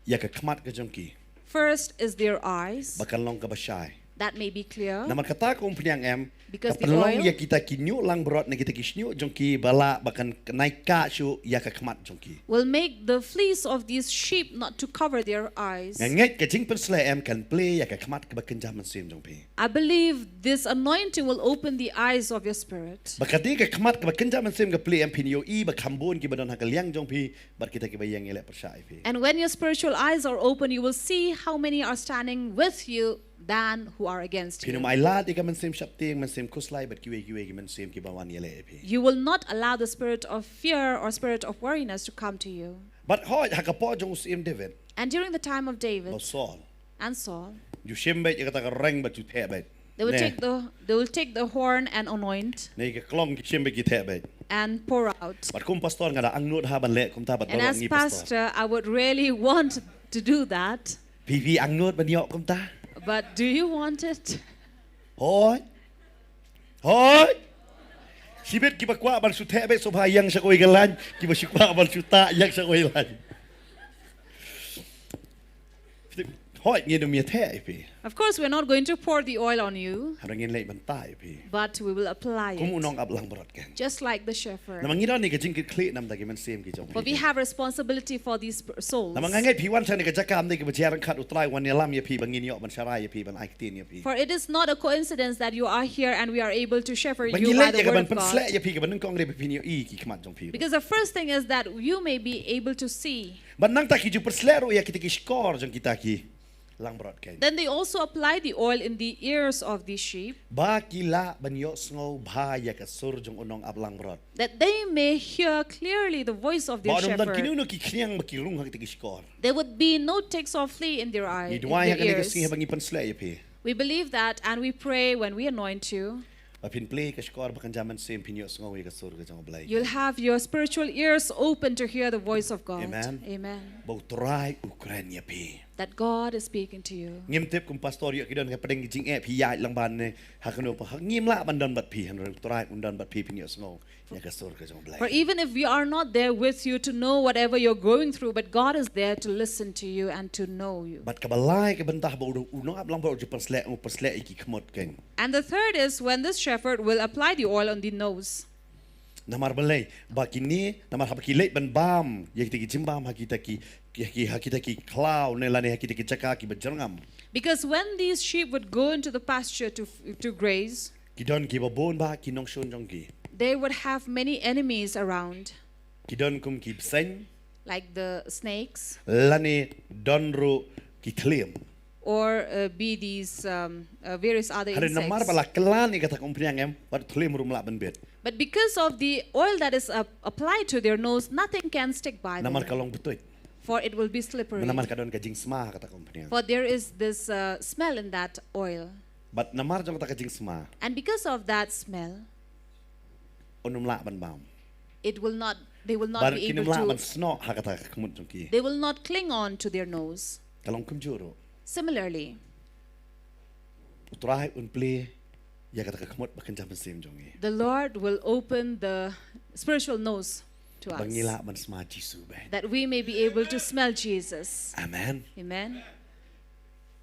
ïa ka khmat ka jong ki. First is their eyes. Ba kan long kaba shai. That may be clear. Namar kata ka umphniang em. Because Ka the pynlong oil ïa kita ki shñiuh langbrot ne kita ki shñiuh jong ki ba lah ba kan knieh kah shuh ïa ka khmat jong ki. Will make the fleece of these sheep not to cover their eyes. Nga ngeit ka jingpynsleh em kan plie ïa ka khmat kaba kynja mynsiem jong phi. I believe this anointing will open the eyes of your spirit. Ba ka dei ka khmat kaba kynja mynsiem ka plie em phin ïohi ba kham bun kiba don ha ka liang jong phi bad kita kiba ïeng ïaleh pyrshah ïa phi. And when your spiritual eyes are open, you will see how many are standing with you than who are against Phin ym you. ailad ïa ka mynsiem sheptieng, mynsiem khuslai bad kiwei kiwei ki mynsiem kiba wan ïaleh ïa phi. You will not allow the spirit of fear or spirit of weariness to come to you. Bad hooid ha ka por jong u syiem David. And during the time of David Ba u Saul. And Saul, Ju shim beit ïa kata ka reng bad ju theh beit. They will Ne. take the they will take the horn and anoint. Ne ka klong ki shim beit ki theh beit. And pour out. Bad kum pastor nga da angnud ha ban leh kumta bad And baroh as ngi pastor. Pastor, I would really want to do that. Phi phi angnud ban ïoh kumta. But do you want it? Hooid. Hooid. Shibit kiba kwah ban shu theh beit sngewbha ïeng sha kawei ka lain, kiba shu kwah ban shu tah ïeng sha kawei ka lain. Hooid, ngin ym ïa theh ïa phi. Of course, we're not going to pour the oil on you, Hynrei ngin leit bynta ïa phi. But we will apply Kum u it. Nongap Langbrot kan. Just like the shepherd. Namar ngi don ïa ka jingkitkhlieh namar ki mynsiem ki jong phi. But we have responsibility for these p- souls. Namar nga ngeit phi wan sha kane ka jaka ym dei kaba jia ryngkat, U Trai u wan ïalam ïa phi ba ngin ïoh ban sharai ïa phi, ban ai ktien ïa phi. For it is not a coincidence that you are here and we are able to shepherd Ba you ngi by leit the ïa ka word ban of God. pynsleh ïa phi, ka ban nyngkong re ba phin ïohi ki khmat jong phi. Because the first thing is that you may be able to see. Ban nangta ki ju pynsleh ruh ïa kita ki shkor jong kita ki langbrot kan. Then they also apply the oil in the ears of the sheep, Ba ki lah ban ïohsngew bha ïa ka sur jong u Nongap Langbrot. that they may hear clearly the voice of their Ba un ym don shepherd. kino kino ki khñiang ba ki rung ha kita ki shkor. There would be no ticks or flea in their eye, Ngi in duwai ha their kane ka ears. sngi haba ngi pynsleh ïa phi. We believe that and we pray when we anoint you. Ba phin plie ka shkor bakynja mynsiem, phin ïohsngew ïa ka sur ka jong U Blei. You'll have your spiritual ears open to hear the voice of God. Amen. Amen. Ba U Trai u kren ïa phi. That God is speaking to you. Ngim tip kum pastor ïoh ki don ka pdeng ki jingeh, phi ïaid lang ban ne ha kano pa, ha ngim lah ban don bad phi, hynrei U Trai un don bad phi, phin ïohsngew ïa ka sur ka jong U Blei. For even if we are not there with you to know whatever you're going through, but God is there to listen to you and to know you. Bad kaba lai ka bynta ba u, u Nongap Langbrot u ju pynsleh, u pynsleh ïa ki khmut kan. And the third is when this shepherd will apply the oil on the nose. Namar balei? Ba kine, namar haba ki leit ban bam ïa kita ki jingbam ha kita ki, ki, ki, ha kita ki khlaw ne lane ha kita ki jaka kiba jyrngam. Because when these sheep would go into the pasture to, to graze, Ki don kiba bun bha ki nongshun jong ki. they would have many enemies around, Ki don kum ki bseiñ, like the snakes, lane don ruh ki thliem. or uh, be these um, uh, various other Hynrei namar insects. ba la kylla ïa kata ka umphniang em, wat thliem ruh ym lah ban bit. But because of the oil that is uh, applied to their nose, nothing can stick by Namar ka them, long btuid. For it will be slippery. Namar ka don ka jingsma ha kata ka umphniang. For there is this uh, smell in that oil. Bad namar jong kata ka jingsma, And because of that smell, un ym lah ban bam. It will not, they will not Bad be kin able ym lah to, ban snoh ha kata ka khmut jong ki. They will not cling on to their nose. Ka long kumjuh ruh. Similarly, U Trai un plie ïa kata ka khmut bakynja mynsiem jong ngi. The Lord will open the spiritual nose to us. Ba ngi lah ban sma Jisu beit. That we may be able to smell Jesus. Amen. Amen.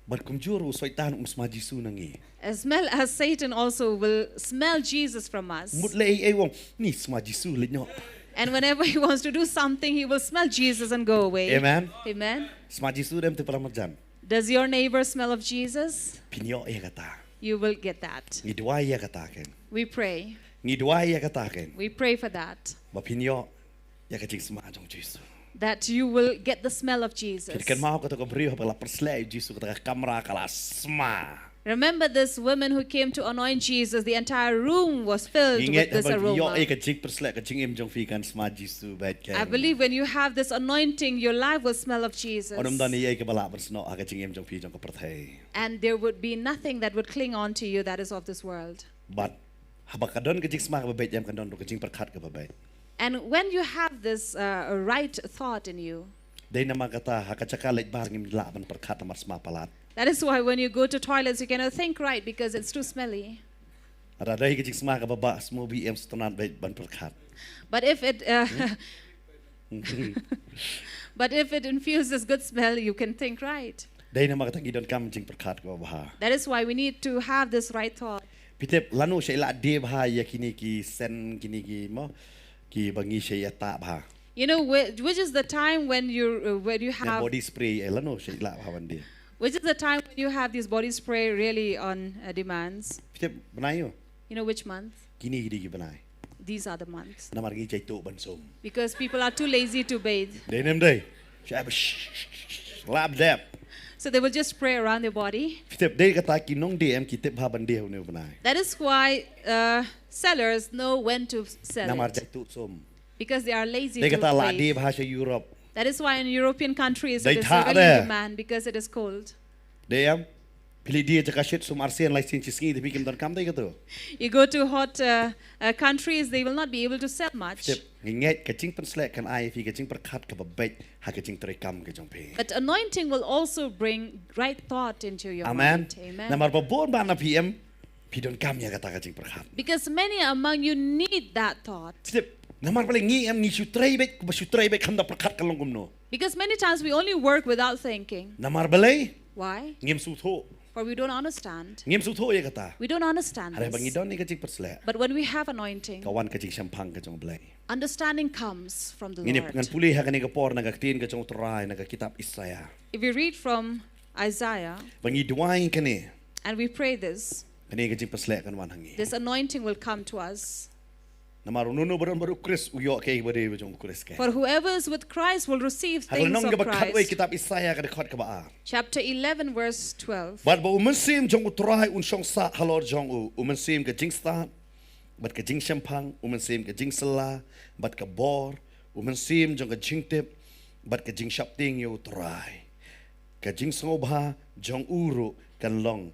Bad kumjuh ruh u Soitan um sma Jisu na ngi. As well as Satan also will smell Jesus from us. Mut leh ei ei u ong, ngi sma Jisu leh noh. And whenever he wants to do something, he will smell Jesus and go away. Amen. Amen. Sma Jisu dem te para marjan. Does your neighbor smell of Jesus? Phin ïoh ïa kata. You will get that. Ngi duwai ïa kata kan. We pray. Ngi duwai ïa kata kan. We pray for that. Ba phin ïoh ïa ka jingsma jong Jisu. That you will get the smell of Jesus. Kynmaw kata ka briew haba la pyrsleh Jisu, kata ka kamra ka la sma. Remember this woman who came to anoint Jesus. The entire room was filled with this aroma. Ngi ngeit haba ïoh ïa ka jingpyrsleh, ka jingim jong phi kan sma Jisu beit kan. I believe when you have this anointing, your life will smell of Jesus. Un ym don ei ei kaba lah ban snoh ha ka jingim jong phi jong ka pyrthei. And there would be nothing that would cling on to you that is of this world. Bad haba ka don ka jingsma kaba beit, em, ka don ruh ka jingpyrkhat kaba beit. And when you have this uh, right thought in you, Dei namar kata ha ka jaka leit bar ngim lah ban pyrkhat namar sma palat. That is why when you go to toilets, you cannot think right because it's too smelly. Lada dei ka jingsma kaba bah, sngewbha em, sngewtynnat beit ban pyrkhat. But if it, uh, but if it infuses good smell, you can think right. Dei namar kata ngi donkam jingpyrkhat kaba bha. That is why we need to have this right thought. Phi tip lano shait lah die bha ïa kine ki scent, kine ki mo, kiba ngi shait ïa tah bha. You know, whi- which is the time when you uh, when you Ïa have body spray, eh, lano shait lah bha ban die. Which is the time when you have these body spray really on uh, demands. Phi tip bnai ïoh? You know which month? Kine ki dei ki bnai. These are the months. Namar ngi jaituh ban sum. Because people are too lazy to bathe. Dei ne ym dei? Shait ba sh-, sh-, sh-, sh-, lap dep. So they will just spray around their body. Phi tip dei kata ki nongdie em ki tip bha ban die ha une u bnai. That is why uh, sellers know when to sell Namar it. Jaituh sum. Because they are lazy Dei to kata lah die bathe. Bha sha Europe. That is why in European countries Dei it is thah really de. Demand because it is cold. Dei em? Phi leit die jaka shit sum arsien laisien shi sngi, te phi kim donkam dei kato. You go to hot uh, uh, countries, they will not be able to sell much. Tip, ngi ngeit ka jingpynshlur kan ai phi ka jingpyrkhat kaba beit ha ka jingtrei kam ka jong phi. But anointing will also bring right thought into your Amen. Mind. Amen. Namar ba bun ba na phi em, phi donkam ïa kata ka jingpyrkhat. Because many among you need that thought. Tip, namar balei ngi em ngi shu trei beit, ba shu trei beit kham da pyrkhat ka long kumno. Because many times we only work without thinking. Namar balei? Why? Ngim sngewthuh. For we don't understand. Ngim sngewthuh ïa kata. We don't understand Hynrei ba ngi this. don ïa ka jingpyrsleh, But when we have anointing, ka wan ka jingshemphang ka jong U Blei. Understanding comes from the Ngi Lord. Ngan pule ha kane ka por na ka ktien ka jong U Trai na ka kitab Isaïah. If we read from Isaiah Ba ngi duwai kane, and we pray this, kane ka jingpyrsleh kan wan ha ngi. This anointing will come to us. Namar uno uno ba don bad U Khrist u ïoh kaei ba dei ba jong U Khrist kein. For whoever is with Christ will receive Ha ka lynnong things of kaba khatwei, Christ. Kitab Isaïah ka dkhot kaba ar. Chapter eleven, verse twelve. Bad ba U Mynsiem jong U Trai un shong sah halor jong u, U Mynsiem ka jingstad bad ka jingshemphang, U Mynsiem ka jingsylla bad ka bor, U Mynsiem jong ka jingtip bad ka jingsheptieng ïa U Trai. Ka jingsngewbha jong u ruh kan long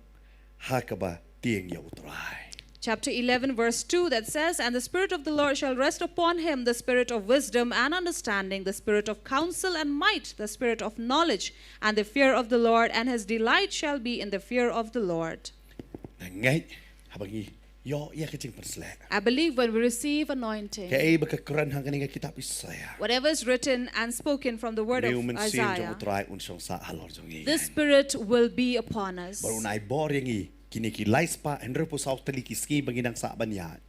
ha kaba tieng ïa U Trai. Chapter eleven, verse two, that says, "And the Spirit of the Lord shall rest upon him, the Spirit of wisdom and understanding, the Spirit of counsel and might, the Spirit of knowledge and the fear of the Lord, and his delight shall be in the fear of the Lord." Nga ngeit, haba ngi ïoh ïa ka jingpyrsleh, I believe when we receive anointing, kaei ba ka kren ha kane ka kitab Isaïah, whatever is written and spoken from the word of Isaiah, U Mynsiem jong U Trai un shong sah halor jong ngi. This Spirit will be upon us. Bad un ai bor ïa ngi kine ki lai spah hynriewphew saw tylli ki sngi ba ngi dang sah ban ïaid.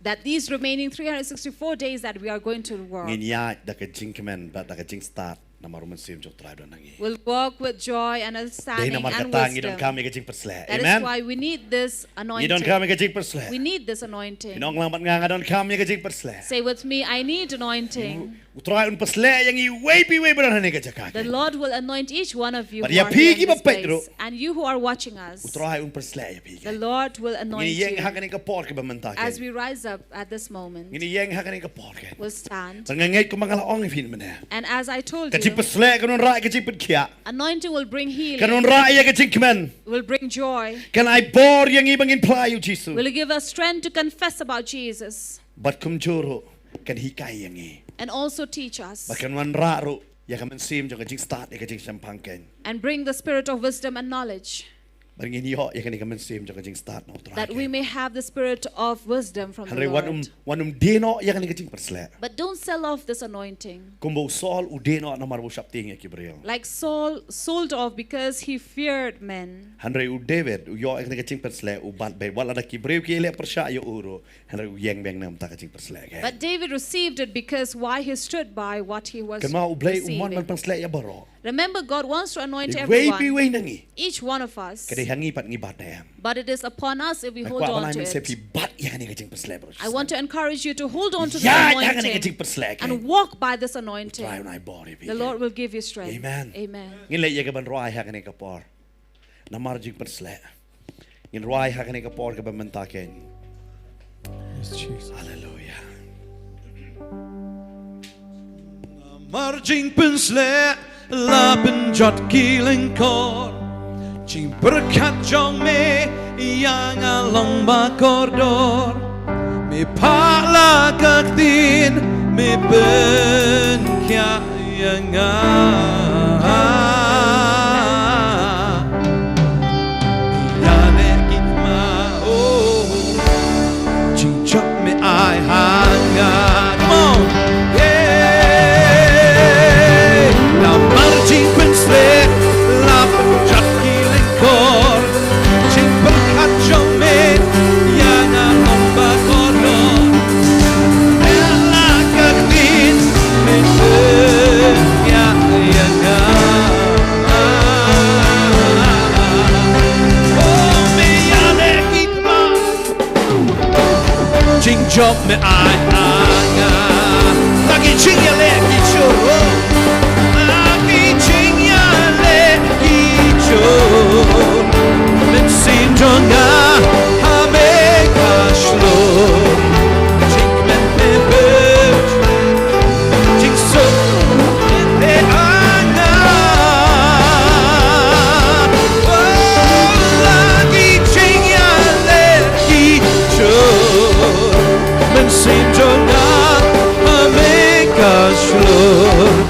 That these remaining three hundred sixty-four days that we are going to work, ngin ïaid da ka jingkmen bad da ka jingstad namar U Mynsiem jong U Trai u don ha ngi. Will walk with joy and understanding and wisdom. Dei namar kata ngi donkam ïa ka jingpyrsleh. Amen. That is why we need this anointing. Ngi donkam ïa ka jingpyrsleh. We need this anointing. Phin ong lang bad nga, nga donkam ïa ka jingpyrsleh. Say with me, "I need anointing." U Trai un pyrsleh ïa ngi iwei pa iwei ba don ha kane ka jaka. The Lord will anoint each one of you who are here in this place. Bad ïa phi kiba peit ruh, and you who are watching us, U Trai un pyrsleh ïa phi. The Lord will anoint you. Ngin ïeng ha kane ka por kaba mynta kein. As we rise up at this moment, ngin ïeng ha kane ka por kein. We'll stand. Bad nga ngeit kumba nga la ong ïa phi mynne, and as I told you, ka jingpyrsleh kan wanrah ïa ka jingpynkhiah. Anointing will bring healing. Kan wanrah ïa ka jingkmen. Will bring joy. Kan ai bor ïa ngi ba ngin phla ïa U Jisu. Will give us strength to confess about Jesus. Bad kumjuh ruh kan hikai ïa ngi. And also teach us. Bad kan wanrah ruh ïa ka mynsiem jong ka jingstad, ïa ka jingshemphang kein. And bring the spirit of wisdom and knowledge. Ba ngin ïoh ïa kane ka mynsiem jong ka jingstad na U Trai kein. That we may have the spirit of wisdom from the Lord. Hynrei wat ym, wat ym die noh ïa kane ka jingpyrsleh. But don't sell off this anointing. Kumba u Saul u die noh namar ba u sheptieng ïa ki briew. Like Saul sold off because he feared men. Hynrei u David u ïoh ïa kane ka jingpyrsleh, u bat beit wat lada ki briew ki leh pyrshah ïa u ruh. Hynrei u ïeng biang na ka bynta ka jingpyrsleh kein. But David received it because why he stood by what he was receiving. Kynmaw, U Blei u mon ban pyrsleh ïa baroh. Remember, God wants to anoint everyone. Iwei pa iwei na ngi. Each one of us. Ka dei ha ngi pat ngi bat ne em. But it is upon us if we hold on to it. Nga kwah ba nai mynsiem phi bat ïa kane ka jingpyrsleh baroh. I want to encourage you to hold on to this anointing. Ïaid ha kane ka jingpyrsleh kein. And walk by this anointing. U Trai un ai bor ïa phi kein. The Lord will give you strength. Amen. Amen. Ngin leit ïa ka ban rwai ha kane ka por. Namar jingpyrsleh. Ngin rwai ha kane ka por kaba mynta kein. Yes, Jesus. Hallelujah. Namar jingpyrsleh la pynjot ki lyngkor. Jingpyrkhat jong me ïa nga long ba kordor. Me phah la ka ktien, me pynkhiah ïa nga. Me ïaleh ki thma, oh. Jingjop me ai ha nga. Come on. Yeah. Namar jingpyrsleh la pynjot ki lyngkor. Jingpyrkhat jong me ïa nga long ba kordor. Me la ka ktien, me pynïaid ïa nga. Oh, me ïaleh ki thma. Jingjop me ai ha nga. Na ki jingïaleh ki jhur. Na ki jingïaleh ki jhur. Mynsiem jong nga ha me ka shlur. Jingkmen me pynjot. Jingsuk me ha nga. Oh, na ki jingïaleh ki jhur. Mynsiem jong nga ha me ka shlur.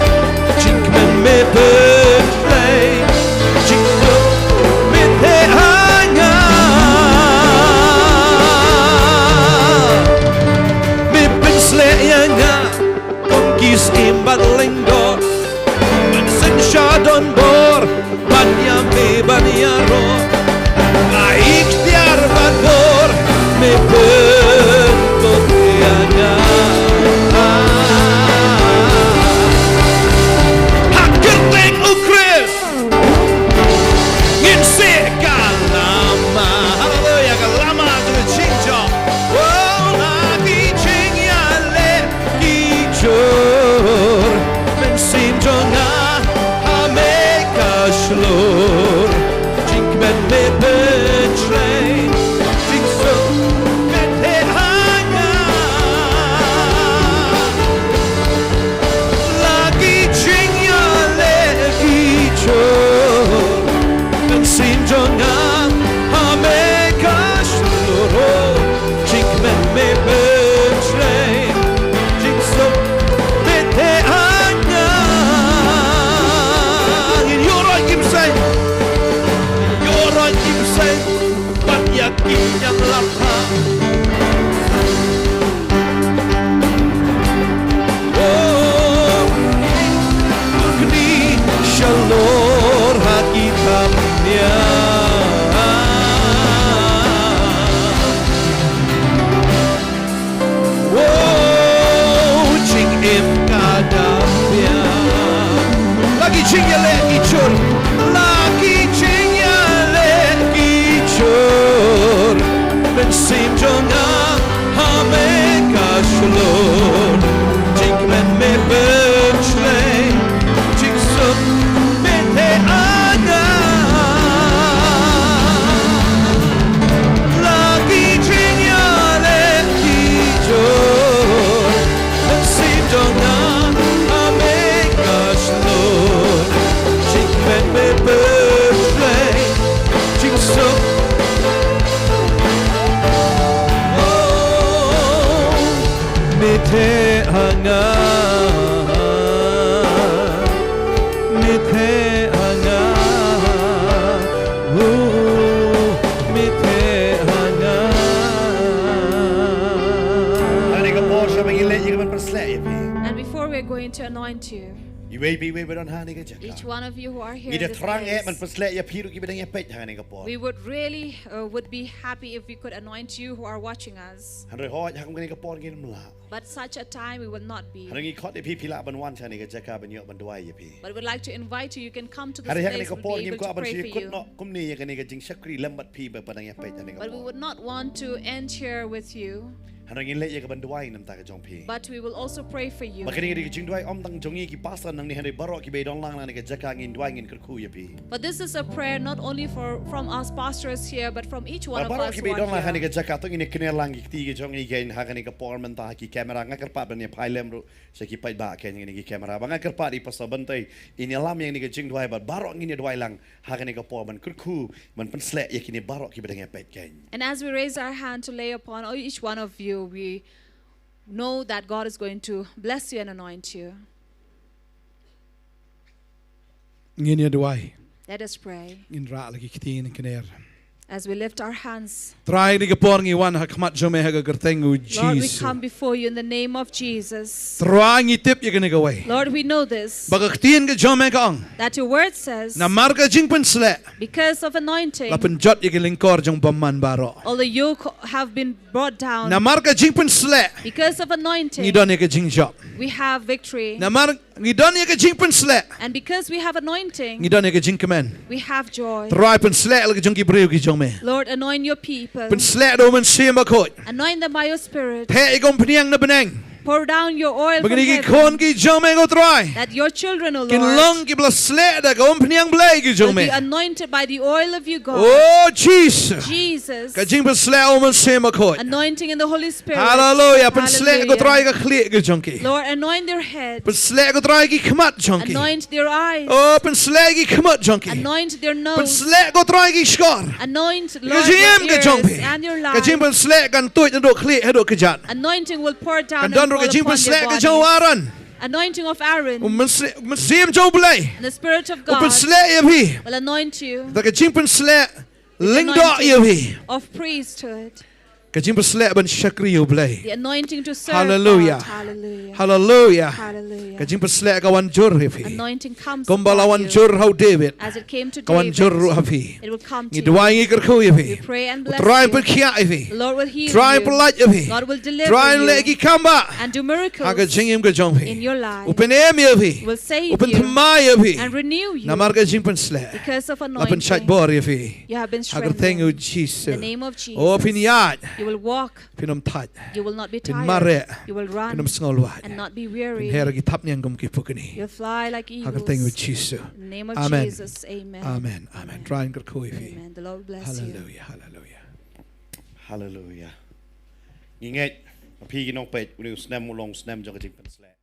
to anoint you. Iwei pa iwei ba don ha kane ka jaka. Each one of you who are here in this place. Ngi da thrang eh ban pynshlur ïa phi ruh kiba dang ïa peit ha kane ka por. We would really, uh, would be happy if we could anoint you who are watching us. Hynrei hooid ha kane ka por ngim lah. But such a time we will not be. Hynrei ngi khot ïa phi phi lah ban wan sha kane ka jaka ban ïoh ban duwai ïa phi. But we'd like to invite you, you can come to this place, we'll be able to pray for you. Hynrei ha kane ka por ngim kwah ban shu ïakut noh kumne ïa kane ka jingshakri lem bad phi ba, ba dang ïa peit ha kane ka por. But we would not want to end here with you. Hynrei ngin leh ïa ka ban duwai na ka bynta ka jong phi. But we will also pray for you. Ba kane ka dei ka jingduwai ym tang jong ngi ki pastor nangne hynrei baroh kiba don lang na kane ka jaka ngin duwai ngin kyrkhu ïa phi. But this is a prayer not only for, from us pastors here, but from each one of us who are here. Bad baroh kiba don lang ha kane ka jaka to ngin ïa kner lang ki kti ki jong ngi kein ha kane ka por mynta ha ki camera, nga kyrpad ban ïa phai lem ruh sha ki paidbah kein ha kine ki camera. Ba nga kyrpad ïa i Pastor Bynta in ïalam ïa kane ka jingduwai bad baroh ngin ïa duwai lang ha kane ka por ban kyrkhu, ban pynshlur ïa kine baroh kiba dang ïa peit kein. And as we raise our hand to lay upon each one of you, we know that God is going to bless you and anoint you. Ngin ïa duwai. Let us pray. Ngin rah la ki kti ngin kner. As we lift our hands. Trai, ha kane ka por ngi wan ha khmat jong me ha ka kyrteng u Jisu. Lord, we come before you in the name of Jesus. Trai, ngi tip ïa kane kawei. Lord, we know this. Ba ka ktien ka jong me ka ong. That your word says. Namar ka jingpynshlur. Because of anointing. La pynjot ïa ki lyngkor jong bymman baroh. All the yoke have been brought down. Namar ka jingpynshlur. Because of anointing. Ngi don ïa ka jingjop. We have victory. Namar ngi don ïa ka jingpynshlur. And because we have anointing, ngi don ïa ka jingkmen. We have joy. Trai, pynshlur la ka jong ki briew ki jong me. Lord, anoint your people. Pynshlur da u Mynsiem Bakhuid. Anoint them by your spirit. Theh ïa ka umphniang na bneng. Pour down your oil from heaven. Ba kine ki khun ki jong me, ko Trai, that your children, O Lord, kin long kiba la shlur da ka umphniang Blei ki jong me. Will be anointed by the oil of your God. Oh, Jesus. Jesus. Ka jingpynshlur u Mynsiem Bakhuid. Anointing in the Holy Spirit. Hallelujah. Hallelujah. Pynshlur, ko Trai, ka khlieh ka jong ki. Lord, anoint their heads. Pynshlur, ko Trai, ki khmat jong ki. Anoint their eyes. Oh, pynshlur ki khmat jong ki. Anoint their nose. Pynshlur, ko Trai, ki shkor. Anoint, Lord, their ears and their lives. Ka jingim ka jong phi. Ka jingpynshlur kan tuid naduh khlieh haduh kjat. Anointing will pour down and fall upon their bodies. Kan don ruh ka jingpynshlur ka jong u Aaron. Anointing of Aaron. U Mynsiem, Mynsiem jong u Blei. And the Spirit of God. U pynshlur ïa phi. Will anoint you. Da ka jingpynshlur lyngdoh ïa phi. Anointing of priesthood. Ka jingpynshlur ban shakri ïa u Blei. The anointing to serve God. Hallelujah. Hallelujah. Hallelujah. Hallelujah. Ka jingpynshlur ka wan jur ha phi. Anointing comes upon you. Kumba la wan jur ha u David. As it came to David. Ka wan jur ruh ha phi. It will come to you. Ngi duwai ngi kyrkhu ïa phi. We pray and bless you. U Trai pynkhiah ïa phi. The Lord will heal you. Trai pynlait ïa phi. God will deliver you. Trai leh ki kam bah. And do miracles. Ha ka jingim ka jong phi. In your life. U pynim ïa phi. Will save you. U pynthymmai ïa phi. And renew you. Namar ka jingpynshlur. Because of anointing. La pynshait bor ïa phi. You have been strengthened. Ha ka kyrteng u Jisu. In the name of Jesus. Oh, phin ïaid. You will walk. Phin ym thait. You will not be tired. Phin mareh. You will run. Phin ym sngewlwait. And not be weary. Phin her ki thapniang kum ki pukni. You'll fly like eagles. Ha ka kyrteng u Jisu. In the name of Jesus, amen. Amen. Amen. Amen. Trai un kyrkhu ïa phi. Amen. The Lord bless you. Hallelujah. Hallelujah. Hallelujah. Ngi ngeit, phi ki nongpeit, une u snem u long u snem jong ka jingpynshlur.